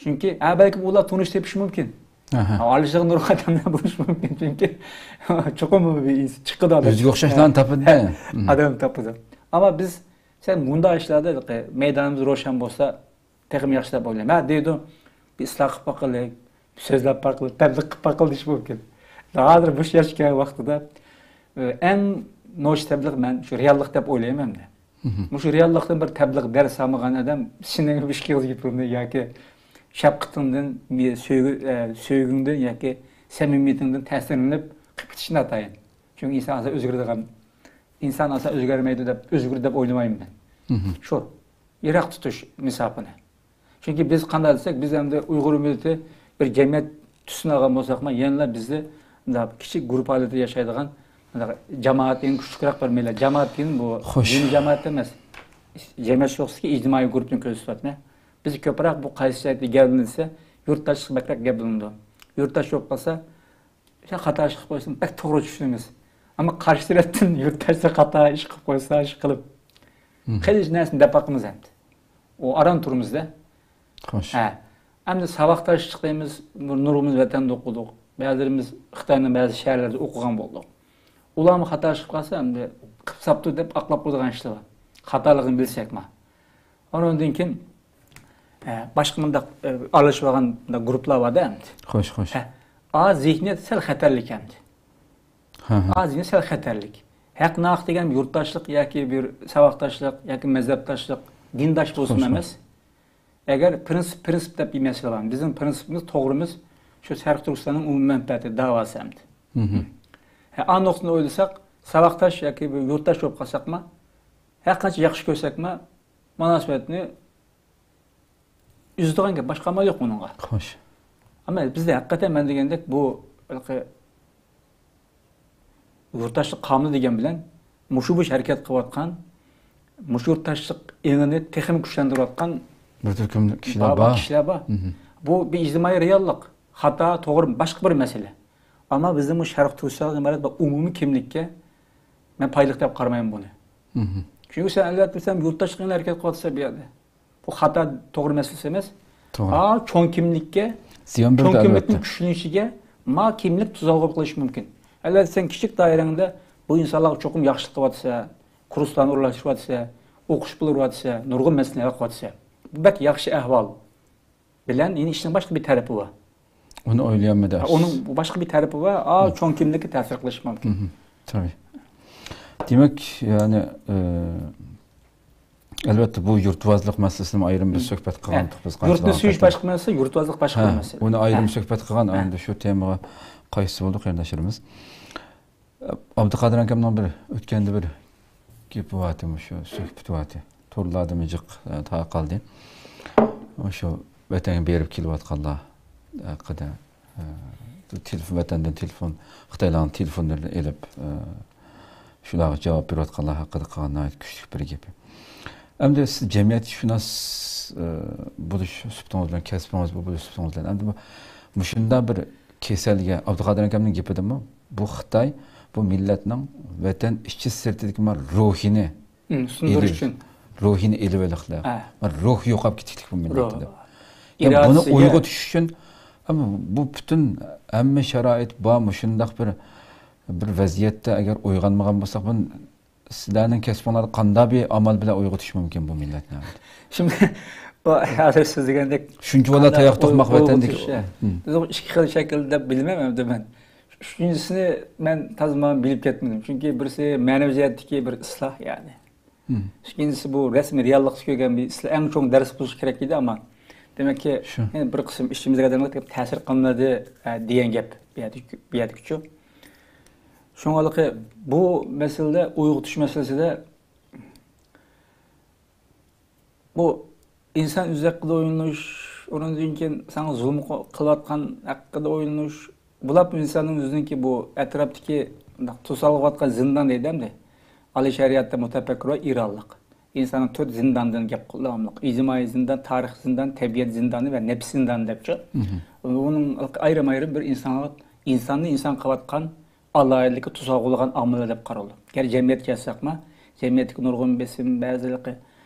چۈنكى ھە بەلكىم ئۇلار تونۇش تېپىشى مۇمكىن. ئارىلىشىدىغان نۇرغۇن ئادەملەر بولۇشى مۇمكىن، چۈنكى چوقۇم بىر ئىنس-، چىقىدۇ ئادەم. ئۆزىگە ئوخشاشلارنى تاپىدۇ. ئادەم تاپىدۇ. ئەمما بىز سەن مۇنداق ئىشلاردا مەيدانىمىز روشەن بولسا تېخىمۇ ياخشى دەپ ئويلايمەن. ھە دەيدۇ، بىر ئىسلاھ قىلىپ باقىلى، بىر سۆزلەپ باقىلى، تەبلىغ قىلىپ باقىلى دېيىشى مۇمكىن. ھازىر مۇشۇ ياشقا كەلگەن ۋاقتىدا ئەڭ نوچى تەبلىغ مەن شۇ رېئاللىق دەپ ئويلايمەن مەن. مۇشۇ رېئاللىقتىن بىر تەبلىغ دەرس ئالمىغان ئادەم سېنىڭ ئىككى ئېغىز گېپىڭدىن ياكى شەپقىتىڭدىن، سۆيگۈ-، ئە، سۆيگۈڭدىن ياكى سەمىمىيىتىڭدىن تەسىرلىنىپ قېلىپ كېتىشى ناتايىن. چۈنكى ئىنسان ئاسان ئۆزگىرىدىغان، ئىنسان ئاسان ئۆزگەرمەيدۇ دەپ، ئۆزگىرىدۇ دەپ ئويلىمايمەن مەن. شۇ، يىراق تۇتۇش مۇساپىنى. چۈنكى بىز قانداق دېسەك، بىز ئەمدى ئۇيغۇر مىللىتى بىر جەمئىيەت تۈسىنى ئالغان بولساقمۇ، يەنىلا بىزدە مۇنداق كىچىك گۇرۇپپا ھالىتىدە ياشايدىغان مۇنداق جامائەت دېگەن كۈچلۈكرەك بىر مىللەت. جامائەت دېگەن بۇ خوش. دىنىي جامائەت ئەمەس. جەمئىيەتچىلىك توغرىسىدىكى ئىجتىمائىي گۇرۇپپىنى كۆرسىتىۋاتىمەن. بىز كۆپرەك بۇ قايسى جەھەتتە گەۋدىلىنسە، يۇرتداشلىق بەكرەك گەۋدىلىنىدۇ. يۇرتداش بولۇپ قالسا، سەن خاتا ئىش قىلىپ قويساڭ، بەك توغرا چۈشىنىمىز. ئەمما قارشى تەرەپتىن يۇرتداشلار خاتا ئىش قىلىپ قويسا، ئىش قىلىپ، خېلى نەرسىنى دەپ باقىمىز ئەمدى. ئۇ ئاران تۇرىمىزدە. خوش. ھە. ئەمدى ساۋاقداشلىق دەيمىز، نۇرغۇنىمىز ۋەتەندە ئوقۇدۇق. بەزىلىرىمىز خىتاينىڭ بەزى شەھەرلىرىدە ئوقۇغان بولدۇق. ئۇلارمۇ خاتا ئىش قىلىپ قالسا، ئەمدى قىلىپ ساپتۇ دەپ ئاقلاپ قويىدىغان ئىشلار بار. خاتالىقىنى بىلسەكمۇ. ئۇنىڭدىن كېيىن، ئە، باشقا مۇنداق، ئە، ئارىلىشىۋالغان مۇنداق گۇرۇپپىلار بار-دە ئەمدى. خوش، خوش. ھە. ئا زېھنىيەت سەل خەتەرلىك ئەمدى. ھە، ھە. ئا زېھنىيەت سەل خەتەرلىك. ھەق ناھەق دېگەن يۇرتداشلىق ياكى بىر ساۋاقداشلىق ياكى مەزھەپداشلىق، دىنداش بولسۇن خوش، خوش. ئەمەس. ئەگەر پرىنسىپ، پرىنسىپ دەپ بىر مەسىلە بار. بىزنىڭ پرىنسىپىمىز، توغرىمىز شۇ شەرقىي تۈركىستاننىڭ ئومۇمىي مەنپەئەتى، داۋاسى ئەمدى. ھە، ئا نۇقتىنى ئويلىساق، ساۋاقداش ياكى بىر يۇرتداش بولۇپ قالساقمۇ، ھەر قانچە ياخشى كۆرسەكمۇ، مۇناسىۋەتنى ئۈزىدىغان گەپ، باشقا ئامال يوق بۇنىڭغا. خوش. ئەمما بىزدە ھەقىقەتەن مەن دېگەندەك بۇ ھېلىقى يۇرتداشلىق قانۇنى دېگەن بىلەن مۇشۇ بويىچە ھەرىكەت قىلىۋاتقان، مۇشۇ يۇرتداشلىق ئېڭىنى تېخىمۇ كۈچلەندۈرۈۋاتقان بىر تۈركۈم كىشىلەر بار، بار. بار. كىشىلەر بار. مھم. بۇ بىر ئىجتىمائىي رېئاللىق. خاتا، توغرا، باشقا بىر مەسىلە. ئەمما بىزنىڭ بۇ شەرقىي تۈركىستاندىن ئىبارەت بىر ئومۇمىي كىملىككە مەن پايدىلىق دەپ قارىمايمەن بۇنى. مھم. چۈنكى سەن ئەلۋەتتە بىلسەن، يۇرتداشلىق ئېڭىنى ھەرىكەت قىلىۋاتىسەن بۇ يەردە. بۇ خاتا، توغرا مەسىلىسى ئەمەس. توغرا. ئا، چوڭ كىملىككە، زىيان چوڭ بېرىدۇ، كىملىكنىڭ ئەلۋەتتە. كۈچلىنىشىگە ما كىملىك تۇزاۋ بولۇپ قېلىشى مۇمكىن. ئەلۋەتتە، سەن كىچىك دائىرەڭدە بۇ ئىنسانلارغا چوقۇم ياخشىلىق قىلىۋاتىسەن، كۇرسلارنى ئورۇنلاشتۇرۇۋاتىسەن، ئوقۇش پۇلى ئۇرۇۋاتىسەن، نۇرغۇن مەسىلىنى ھەل قىلىۋاتىسەن. بۇ بەك ياخشى ئەھۋال. بىلەن، يەنە ئىشنىڭ باشقا بىر تەرىپى بار. ئۇنى ئويلىيالمىدى. ھە، ئۇنىڭ باشقا بىر تەرىپى بار. ئا، مم. چوڭ كىملىككە تەسىر قىلىشى مۇمكىن. مم. تەبىئىي. دېمەك، يەنى، ئە، ئەلۋەتتە، بۇ يۇرتۋازلىق مەسىلىسىنى ئايرىم بىر مم. سۆھبەت قىلغانتۇق بىز قانچە يۇرتنى سۆيۈش باشقا مەسىلە، يۇرتۋازلىق باشقا ھە، مەسىلە. ئۇنى ئايرىم ھە. سۆھبەت قىلغان، ھە. ئەمدى شۇ تېمىغا قايسى بولدۇق، قېرىنداشلىرىمىز؟ ئابدۇقادىر ئاكامنىڭ بىر ئۆتكەندە بىر گېپى بارتى، مۇشۇ سۆھبىتى بارتى. تورلاردىمۇ جىق، ئە، تارقالدى. مۇشۇ ۋەتەنگە بېرىپ كېلىۋاتقانلار ھەققىدە، ئە، تېلېفون، ۋەتەندىن تېلېفون، خىتايلارنىڭ تېلېفونلىرىنى ئېلىپ، ئە، شۇلارغا جاۋاب بېرىۋاتقانلار ھەققىدە قىلغان ناھايىتى كۈچلۈك بىر گېپى. ئەمدى سىز جەمئىيەتشۇناس، ئە، بولۇش سۈپىتىڭىز بىلەن، كەسپىڭىز بۇ بولۇش سۈپىتىڭىز بىلەن، ئەمدى بۇ، مۇشۇنداق بىر كېسەلگە، ئابدۇقادىر ئاكامنىڭ گېپىدىمۇ، بۇ خىتاي، بۇ مىللەتنىڭ ۋەتەن ئىچى سىرتىدىكى ما روھىنى ئۇم، سۇندۇرۇش ئېلىپ، ئۈچۈن. روھىنى ئېلىۋېلىقلىق. ھە. ما روھ يوقاپ كېتىكلىك بۇ روھ. مىللەتتە دەپ. يەنى بۇنى ئىرادىسىگە. ئويغىتىش ئۈچۈن، ئەمما بۇ پۈتۈن ھەممە شارائىت بار، مۇشۇنداق بىر، بىر ۋەزىيەتتە ئەگەر ئويغانمىغان بولساق، بۇنى سىلەرنىڭ كەسپىڭلاردا قانداق بىر ئامال بىلەن ئويغىتىش مۇمكىن بۇ مىللەتنى؟ شۇنداق، بۇ ھازىر سىز دېگەندەك شۇنچە بالا قانداق تاياق ئوي-، توقماق ۋەتەندىكى. ئويغىتىش، ھە. ئۇم. بىز ئىككى خىل شەكىلدە بىلمەيمەن ئەمدى مەن. ئۈچىنچىسىنى مەن تازا مانا بىلىپ كەتمىدىم. چۈنكى بىرسى مەنىۋى جەھەتتىكى بىر ئىسلاھ، يەنى. مم. ئىككىنچىسى، بۇ رەسمىي رېئاللىقتا كۆرگەن بىر ئىسلاھ، ئەڭ چوڭ دەرس بولۇشى كېرەك ئىدى، ئەمما دېمەككى، شۇ. يەنە بىر قىسىم ئىچىمىزگە تەسىر قىلمىدى، ئە، دېگەن گەپ بۇ يەردىكى، بۇ يەردىكىچۇ. شۇڭا بۇ مەسىلىدە، ئويغىتىش مەسىلىسىدە بۇ ئىنسان ئۆزى ھەققىدە ئويلىنىش، ئۇنىڭدىن كېيىن ساڭا زۇلۇم قىلىۋاتقان ھەققىدە ئويلىنىش، بۇلار ئىنساننىڭ ئۆزىنىڭكى بۇ ئەتراپتىكى توسالغۇ بولۇۋاتقان زىندان دەيدۇ ئەمدى. ئالىي شەرىئەتتە مۇتەپەككۇر ۋە ئىرانلىق. ئىنساننىڭ تۆت زىندانىدىن گەپ قىلىدۇ داۋاملىق. ئىجتىمائىي زىندان، تارىخ زىندان، تەبىئەت زىندانى ۋە نەپس زىندانى دەپچۇ. مم. ئۇنىڭ ئايرىم-ئايرىم بىر ئىنسانغا، ئىنساننى ئىنسان قىلىۋاتقان ئالاھىدىلىككە توسالغۇ بولغان ئامىللار دەپ قارىلىدۇ. گەر جەمئىيەتكە كەلسەكمۇ، جەمئىيەتتىكى نۇرغۇن بېسىم، بەزىلىكى،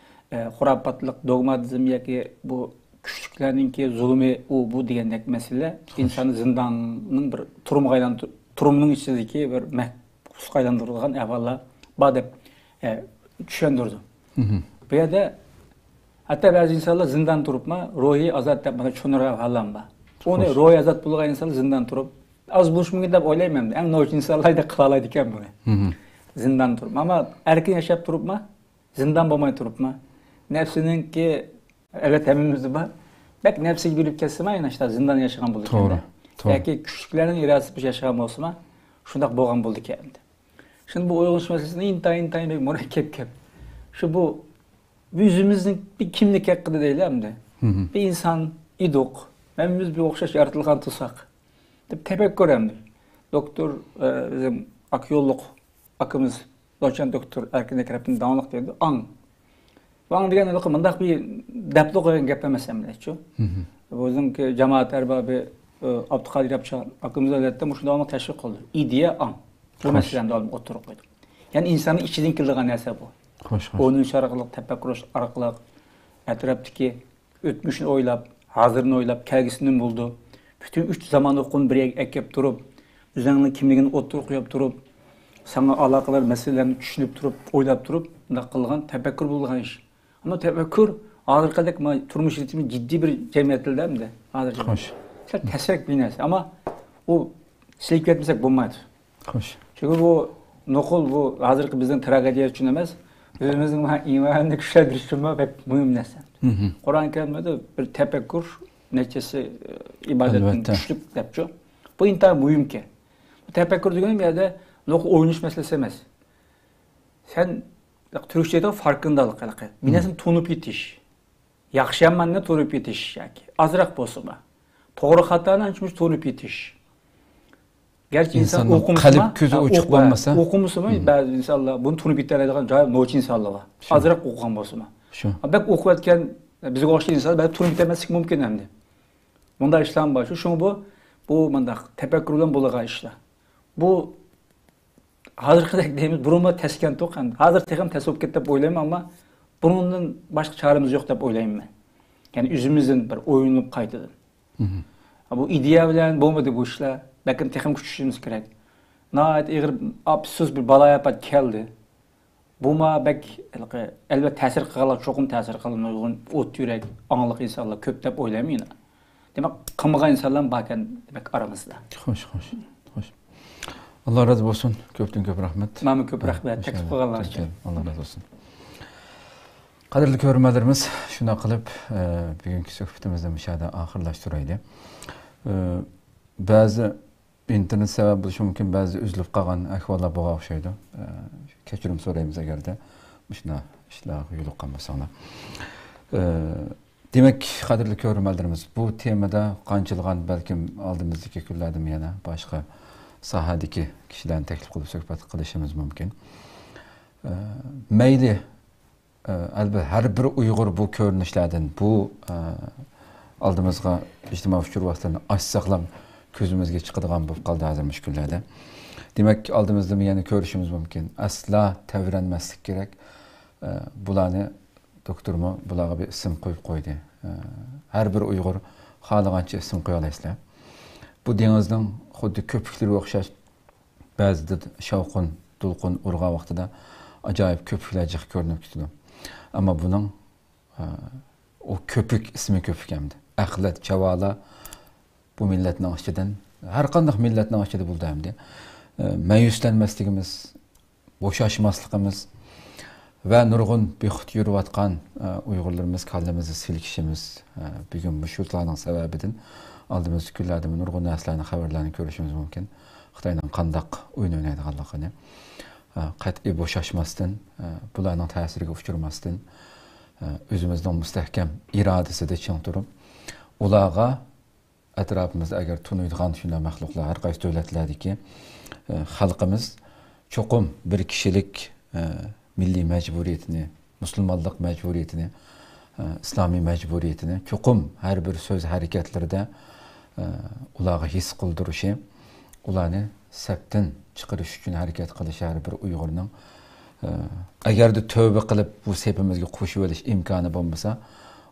ئە، خۇراپاتلىق، دوگماتىزم ياكى بۇ كۈچلۈكلەرنىڭكى زۇلۇمى، ئۇ، بۇ دېگەندەك مەسىلىلەر خوش. ئىنساننى زىنداننىڭ بىر تۈرمىگە ئايلاندۇر-، تۈرمىنىڭ ئىچىدىكى بىر مەھبۇسقا ئايلاندۇرىدىغان ئەھۋاللار بار دەپ، ئە، چۈشەندۈرىدۇ. مم. بۇ يەردە ھەتتا بەزى ئىنسانلار زىندان تۇرۇپمۇ روھىي ئازاد دەپ مانا چۈشىنىدىغان ئەھۋاللار بار. ئۇنى خوش. روھىي ئازاد بولغان ئىنسانلار زىندان تۇرۇپ ئاز بولۇشى مۇمكىن دەپ ئويلايمەن. ئەڭ نوچى ئىنسانلاردەك قىلالايدىكەن بۇنى. مم. زىندان تۇرۇپ. ئەمما ئەركىن ياشاپ تۇرۇپمۇ، زىندان بولماي تۇرۇپمۇ، نەپسىنىڭكى، ئەلۋەتتە، ھەممىمىزدە بار. بەك نەپسىگە بېرىپ كەتسىمۇ، يەنە شۇنداق زىندان ياشىغان بولىدىكەن. توغرا، توغرا. ياكى كۈچلۈكلەرنىڭ ئىرادىسى بىلەن ياشىغان بولسىمۇ، شۇنداق بولغان بولىدىكەن. شۇنداق بۇ ئويغىنىش مەسىلىسى ئىنتايىن، ئىنتايىن بەك مۇرەككەپ گەپ. شۇ بۇ ئۆزىمىزنىڭ بىر كىملىك ھەققىدە دەيلى ئەمدى. مم. بىر ئىنسان ئىدۇق. ھەممىمىز بىر ئوخشاش يارىتىلغان تۇرساق. دەپ تەپەككۇر ئەمدى. دوكتور، ئە، بىزنىڭ ئاق يوللۇق ئاكىمىز، دوچېنت دوكتور ئەركىن ئەكرەمدىن داڭلىق دەيدۇ، ئاڭ. بۇ ئاڭ دېگەن ھېلىقى مۇنداق بىر دەپلا قويغان گەپ ئەمەس ئەمدىچۇ. مم. بىزنىڭكى جامائەت ئەربابى، ئە، ئابدۇقادىر ياپچان ئاكىمىز ئەلۋەتتە مۇشۇ داۋاملىق تەشۋىق قىلدى. ئىدىيە ئاڭ. بۇ خوش. مەسىلىنى داۋاملىق ئوتتۇرىغا قويدى. يەنى ئىنساننىڭ ئىچىدىن كېلىدىغان نەرسە بۇ. خوش، خوش. ئويلىنىش ئارقىلىق، تەپەككۇر قىلىش ئارقىلىق ئەتراپتىكى ئۆتمۈشنى ئويلاپ، ھازىرنى ئويلاپ، كەلگۈسى نېمە بولىدۇ؟ پۈتۈن ئۈچ زامان ئۇقۇمىنى بىر يەرگە ئەكەپ تۇرۇپ، ئۆزۈڭنىڭ كىملىكىنى ئوتتۇرىغا قويۇپ تۇرۇپ، ساڭا ئالاقىدار مەسىلىلەرنى چۈشىنىپ تۇرۇپ، ئويلاپ تۇرۇپ، بۇنداق قىلغان تەپەككۇر بولىدىغان ئىش. ئەمما تەپەككۇر ھازىرقىدەك ما-، تۇرمۇش رىتىمى جىددىي بىر جەمئىيەتتە ئەمدى. ھازىر خوش. سەل تەسرەك بىر نەرسە. ئەمما ئۇ سېلىپ كەتمىسەك بولمايدۇ. خوش. چۈنكى بۇ نوقۇل، بۇ ھازىرقى بىزنىڭ تراگېدىيە ئۈچۈن ئەمەس، ئۆزىمىزنىڭ مۇ-، ئىمانىنى كۈچلەندۈرۈش ئۈچۈنمۇ بەك مۇھىم نەرسە. مم. قۇرئان كەرىمدە بىر تەپەككۇر نەچچىسى، ئە، ئىبادەتتىن ئەلۋەتتە. كۈچلۈك دەپچۇ. بۇ ئىنتايىن مۇھىمكەن. بۇ تەپەككۇر دېگىنىم بۇ يەردە نوقۇل ئويلىنىش مەسىلىسى ئەمەس. سەن تۈركچە دەيدىغان فاركىندالىق ھېلىقى. بىر مم. نەرسىنى تونۇپ يېتىش. ياخشى ياماننى تونۇپ يېتىش ياكى ئازراق بولسىمۇ، توغرا خاتانى ئانچە-مۇنچە تونۇپ يېتىش. گەرچە ئىنسان ئوقۇمىسىمۇ، قەلب كۆزى ئوچۇق بولمىسا. ئوقۇمىسىمۇ، بەزى ئىنسانلار بۇنى تونۇپ يېتەلەيدىغان جايى نوچى ئىنسانلار بار. شۇ. ئازراق ئوقۇغان بولسىمۇ. شۇ. بەك ئوقۇۋەتكەن، بىزگە ئوخشاش ئىنسانلار بەزى تونۇپ يېتەلمەسلىكى مۇمكىن ئەمدى. بۇنداق ئىشلارمۇ بار. شۇ، شۇڭا بۇ، بۇ مۇنداق تەپەككۇر بىلەن بولىدىغان ئىشلار. بۇ ھازىرقىدەك دەيمىز، بۇرۇنمۇ تەسكەنتۇق، ھازىر تېخىمۇ تەس بولۇپ كەتتى دەپ ئويلايمەن، ئەمما بۇنىڭدىن باشقا چارىمىز يوق دەپ ئويلايمەن مەن. يەنى ئۆزىمىزدىن بىر ئويلىنىپ قايتىدىن. مم. بۇ ئىدىيە بىلەن بولمىدى بۇ ئىشلار. بەلكىم تېخىمۇ كۈچىشىمىز كېرەك. ناھايىتى ئېغىر، ئاپسۇس بىر بالايىئاپەت كەلدى. بۇما بەك ھېلىقى، ئەلۋەتتە تەسىر قىلغانلار چوقۇم تەسىر قىلغان نۇرغۇن ئوت يۈرەك، ئاڭلىق ئىنسانلار كۆپ دەپ ئويلايمەن يەنە. دېمەك، قىلمىغان ئىنسانلار باركەن دېمەك ئارىمىزدا. خوش، خوش، خوش. ئاللا رازى بولسۇن. كۆپتىن كۆپ رەھمەت. مانا كۆپ رەھمەت تەكلىپ قىلغانلار ئۈچۈن. ئاللا رازى بولسۇن. قەدىرلىك كۆرۈرمەنلىرىمىز، شۇنداق قىلىپ، ئە، بۈگۈنكى سۆھبىتىمىزنى مۇشۇ يەردە ئاخىرلاشتۇرايلى. ئە، بەزى ئىنتېرنېت سەۋەب بولۇشى مۇمكىن، بەزى ئۈزۈلۈپ قالغان ئەھۋاللار بولغان ئوخشايدۇ. ئە، كەچۈرۈم سورايمىز، ئەگەردە مۇشۇنداق ئىشلارغا يولۇققان بولساڭلار. ئە، دېمەك، قەدىرلىك كۆرۈرمەنلىرىمىز، بۇ تېمىدا قانچىلىغان، بەلكىم ئالدىمىزدىكى كۈنلەردىمۇ يەنە باشقا ساھەدىكى كىشىلەرنى تەكلىپ قىلىپ سۆھبەت قىلىشىمىز مۇمكىن. ئە، مەيلى، ئە، ئەلبەتتە، ھەر بىر ئۇيغۇر بۇ كۆرۈنۈشلەردىن، بۇ، ئە، ئالدىمىزغا ئىجتىمائىي ئۇچۇر ۋاسىتىلىرىنى ئاچساقلا كۆزىمىزگە چىقىدىغان بولۇپ قالدى ھازىر مۇشۇ كۈنلەردە. دېمەك، ئالدىمىزدىمۇ يەنە كۆرۈشىمىز مۇمكىن. ئەسلا تەۋرەنمەسلىك كېرەك. ئە، بۇلارنى دوكتورمۇ بۇلارغا بىر ئىسىم قويۇپ قويدى. ئە، ھەر بىر ئۇيغۇر خالىغانچە ئىسىم قويالايسىلەر. بۇ دېڭىزنىڭ خۇددى كۆپۈكلىرىگە ئوخشاش، بەزىدە شاۋقۇن، دولقۇن ئۇرغان ۋاقتىدا ئاجايىپ كۆپۈكلەر جىق كۆرۈنۈپ كېتىدۇ. ئەمما بۇنىڭ، ئە، ئۇ كۆپۈك، ئىسمى كۆپۈك ئەمدى. ئەخلەت، چاۋالا، بۇ مىللەتنىڭ ئىچىدىن، ھەر قانداق مىللەتنىڭ ئىچىدە بولىدۇ ئەمدى. ئە، مەيۈسلەنمەسلىكىمىز، بوشاشماسلىقىمىز ۋە نۇرغۇن بىخۇد يۈرۈۋاتقان، ئە، ئۇيغۇرلىرىمىز كاللىمىزنى سىلكىشىمىز، ئە، بۈگۈن مۇشۇلارنىڭ سەۋەبىدىن ئالدىمىزدىكى كۈنلەردىمۇ نۇرغۇن نەرسىلەرنى، خەۋەرلەرنى كۆرۈشىمىز مۇمكىن. خىتاينىڭ قانداق ئويۇن ئوينايدىغانلىقىنى، ئە، قەتئىي بوشاشماستىن، ئە، بۇلارنىڭ تەسىرىگە ئۇچرىماستىن، ئە، ئۆزىمىزنىڭ مۇستەھكەم ئىرادىسىدە چىڭ تۇرۇپ، ئۇلارغا ئەتراپىمىزدا ئەگەر تونۇيدىغان شۇنداق مەخلۇقلار، ھەر قايسى دۆلەتلەردىكى، ئە، خەلقىمىز چوقۇم بىر كىشىلىك، ئە، مىللىي مەجبۇرىيىتىنى، مۇسۇلمانلىق مەجبۇرىيىتىنى، ئە، ئىسلامىي مەجبۇرىيىتىنى چوقۇم ھەر بىر سۆز ھەرىكەتلىرىدە، ئە، ئۇلارغا ھېس قىلدۇرۇشى، ئۇلارنى سەپتىن چىقىرىش ئۈچۈن ھەرىكەت قىلىشى ھەر بىر ئۇيغۇرنىڭ، ئە، ئەگەردە تۆۋە قىلىپ بۇ سېپىمىزگە قوشۇۋېلىش ئىمكانى بولمىسا،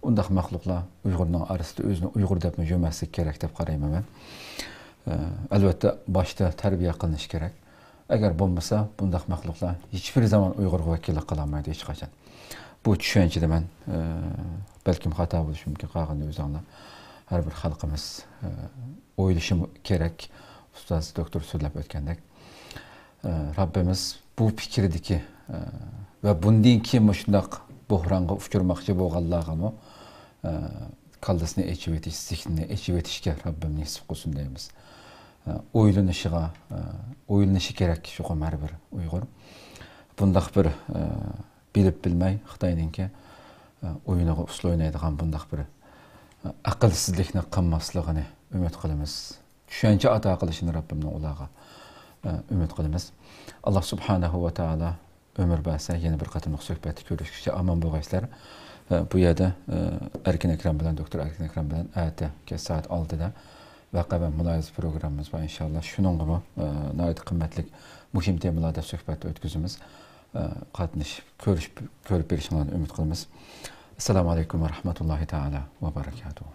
ئۇنداق مەخلۇقلار ئۇيغۇرنىڭ ئارىسىدا ئۆزىنى ئۇيغۇر دەپمۇ يۈرمەسلىكى كېرەك دەپ قارايمەن مەن. ئە، ئەلۋەتتە، باشتا تەربىيە قىلىنىشى كېرەك. ئەگەر بولمىسا، بۇنداق مەخلۇقلار ھېچبىر زامان ئۇيغۇرغا ۋەكىللىك قىلالمايدۇ ھېچقاچان. بۇ چۈشەنچىدە مەن، ئە، بەلكىم خاتا بولۇشۇم مۇمكىن، قالغىنىنى ئۆزۈڭلار، ھەر بىر خەلقىمىز، ئە، ئويلىشىمۇ كېرەك. ئۇستاز دوكتور سۆزلەپ ئۆتكەندەك، ئە، رەببىمىز بۇ پىكىردىكى، ئە، ۋە بۇندىن كېيىن مۇشۇنداق بوھرانغا ئۇچرىماقچى بولغانلارغىمۇ، ئە، كاللىسىنى ئېچىۋېتىش، زېھنىنى ئېچىۋېتىشكە رەببىم نېسىپ قىلسۇن دەيمىز. ئە، ئويلىنىشىغا، ئە، ئويلىنىشى كېرەك چوقۇم ھەر بىر ئۇيغۇر. بۇنداق بىر، ئە، بىلىپ بىلمەي خىتاينىڭكى، ئە، ئويۇنىغا ئۇسسۇل ئوينايدىغان بۇنداق بىر، ئە، ئەقىلسىزلىكنى قىلماسلىقىنى ئۈمىد قىلىمىز. چۈشەنچە ئاتا قىلىشىنى رەببىمنىڭ ئۇلارغا، ئە، ئۈمىد قىلىمىز. ئاللا سۇبھانەھۇ ۋە تائالا ئۆمۈر بەرسە، يەنە بىر قېتىملىق سۆھبەتتە كۆرۈشكىچە ئامان بولغايسىلەر. ئە، بۇ يەردە، ئە، ئەركىن ئەكرەم بىلەن، دوكتور ئەركىن ئەكرەم بىلەن ئەتە كەچ سائەت ئالتىدا ۋەقە ۋە مۇلاھىزە پروگراممىمىز بار. ئىنشاللا شۇنىڭغىمۇ، ئە، ناھايىتى قىممەتلىك مۇھىم تېمىلاردا سۆھبەت ئۆتكۈزىمىز. ئە، قاتنىشىپ، كۆرۈشۈپ، كۆرۈپ بېرىشىڭلارنى ئۈمىد قىلىمىز. ئەسسالامۇ ئەلەيكۇم ۋە رەھمەتۇللاھى تائالا ۋە بەرەكاتۇھۇ.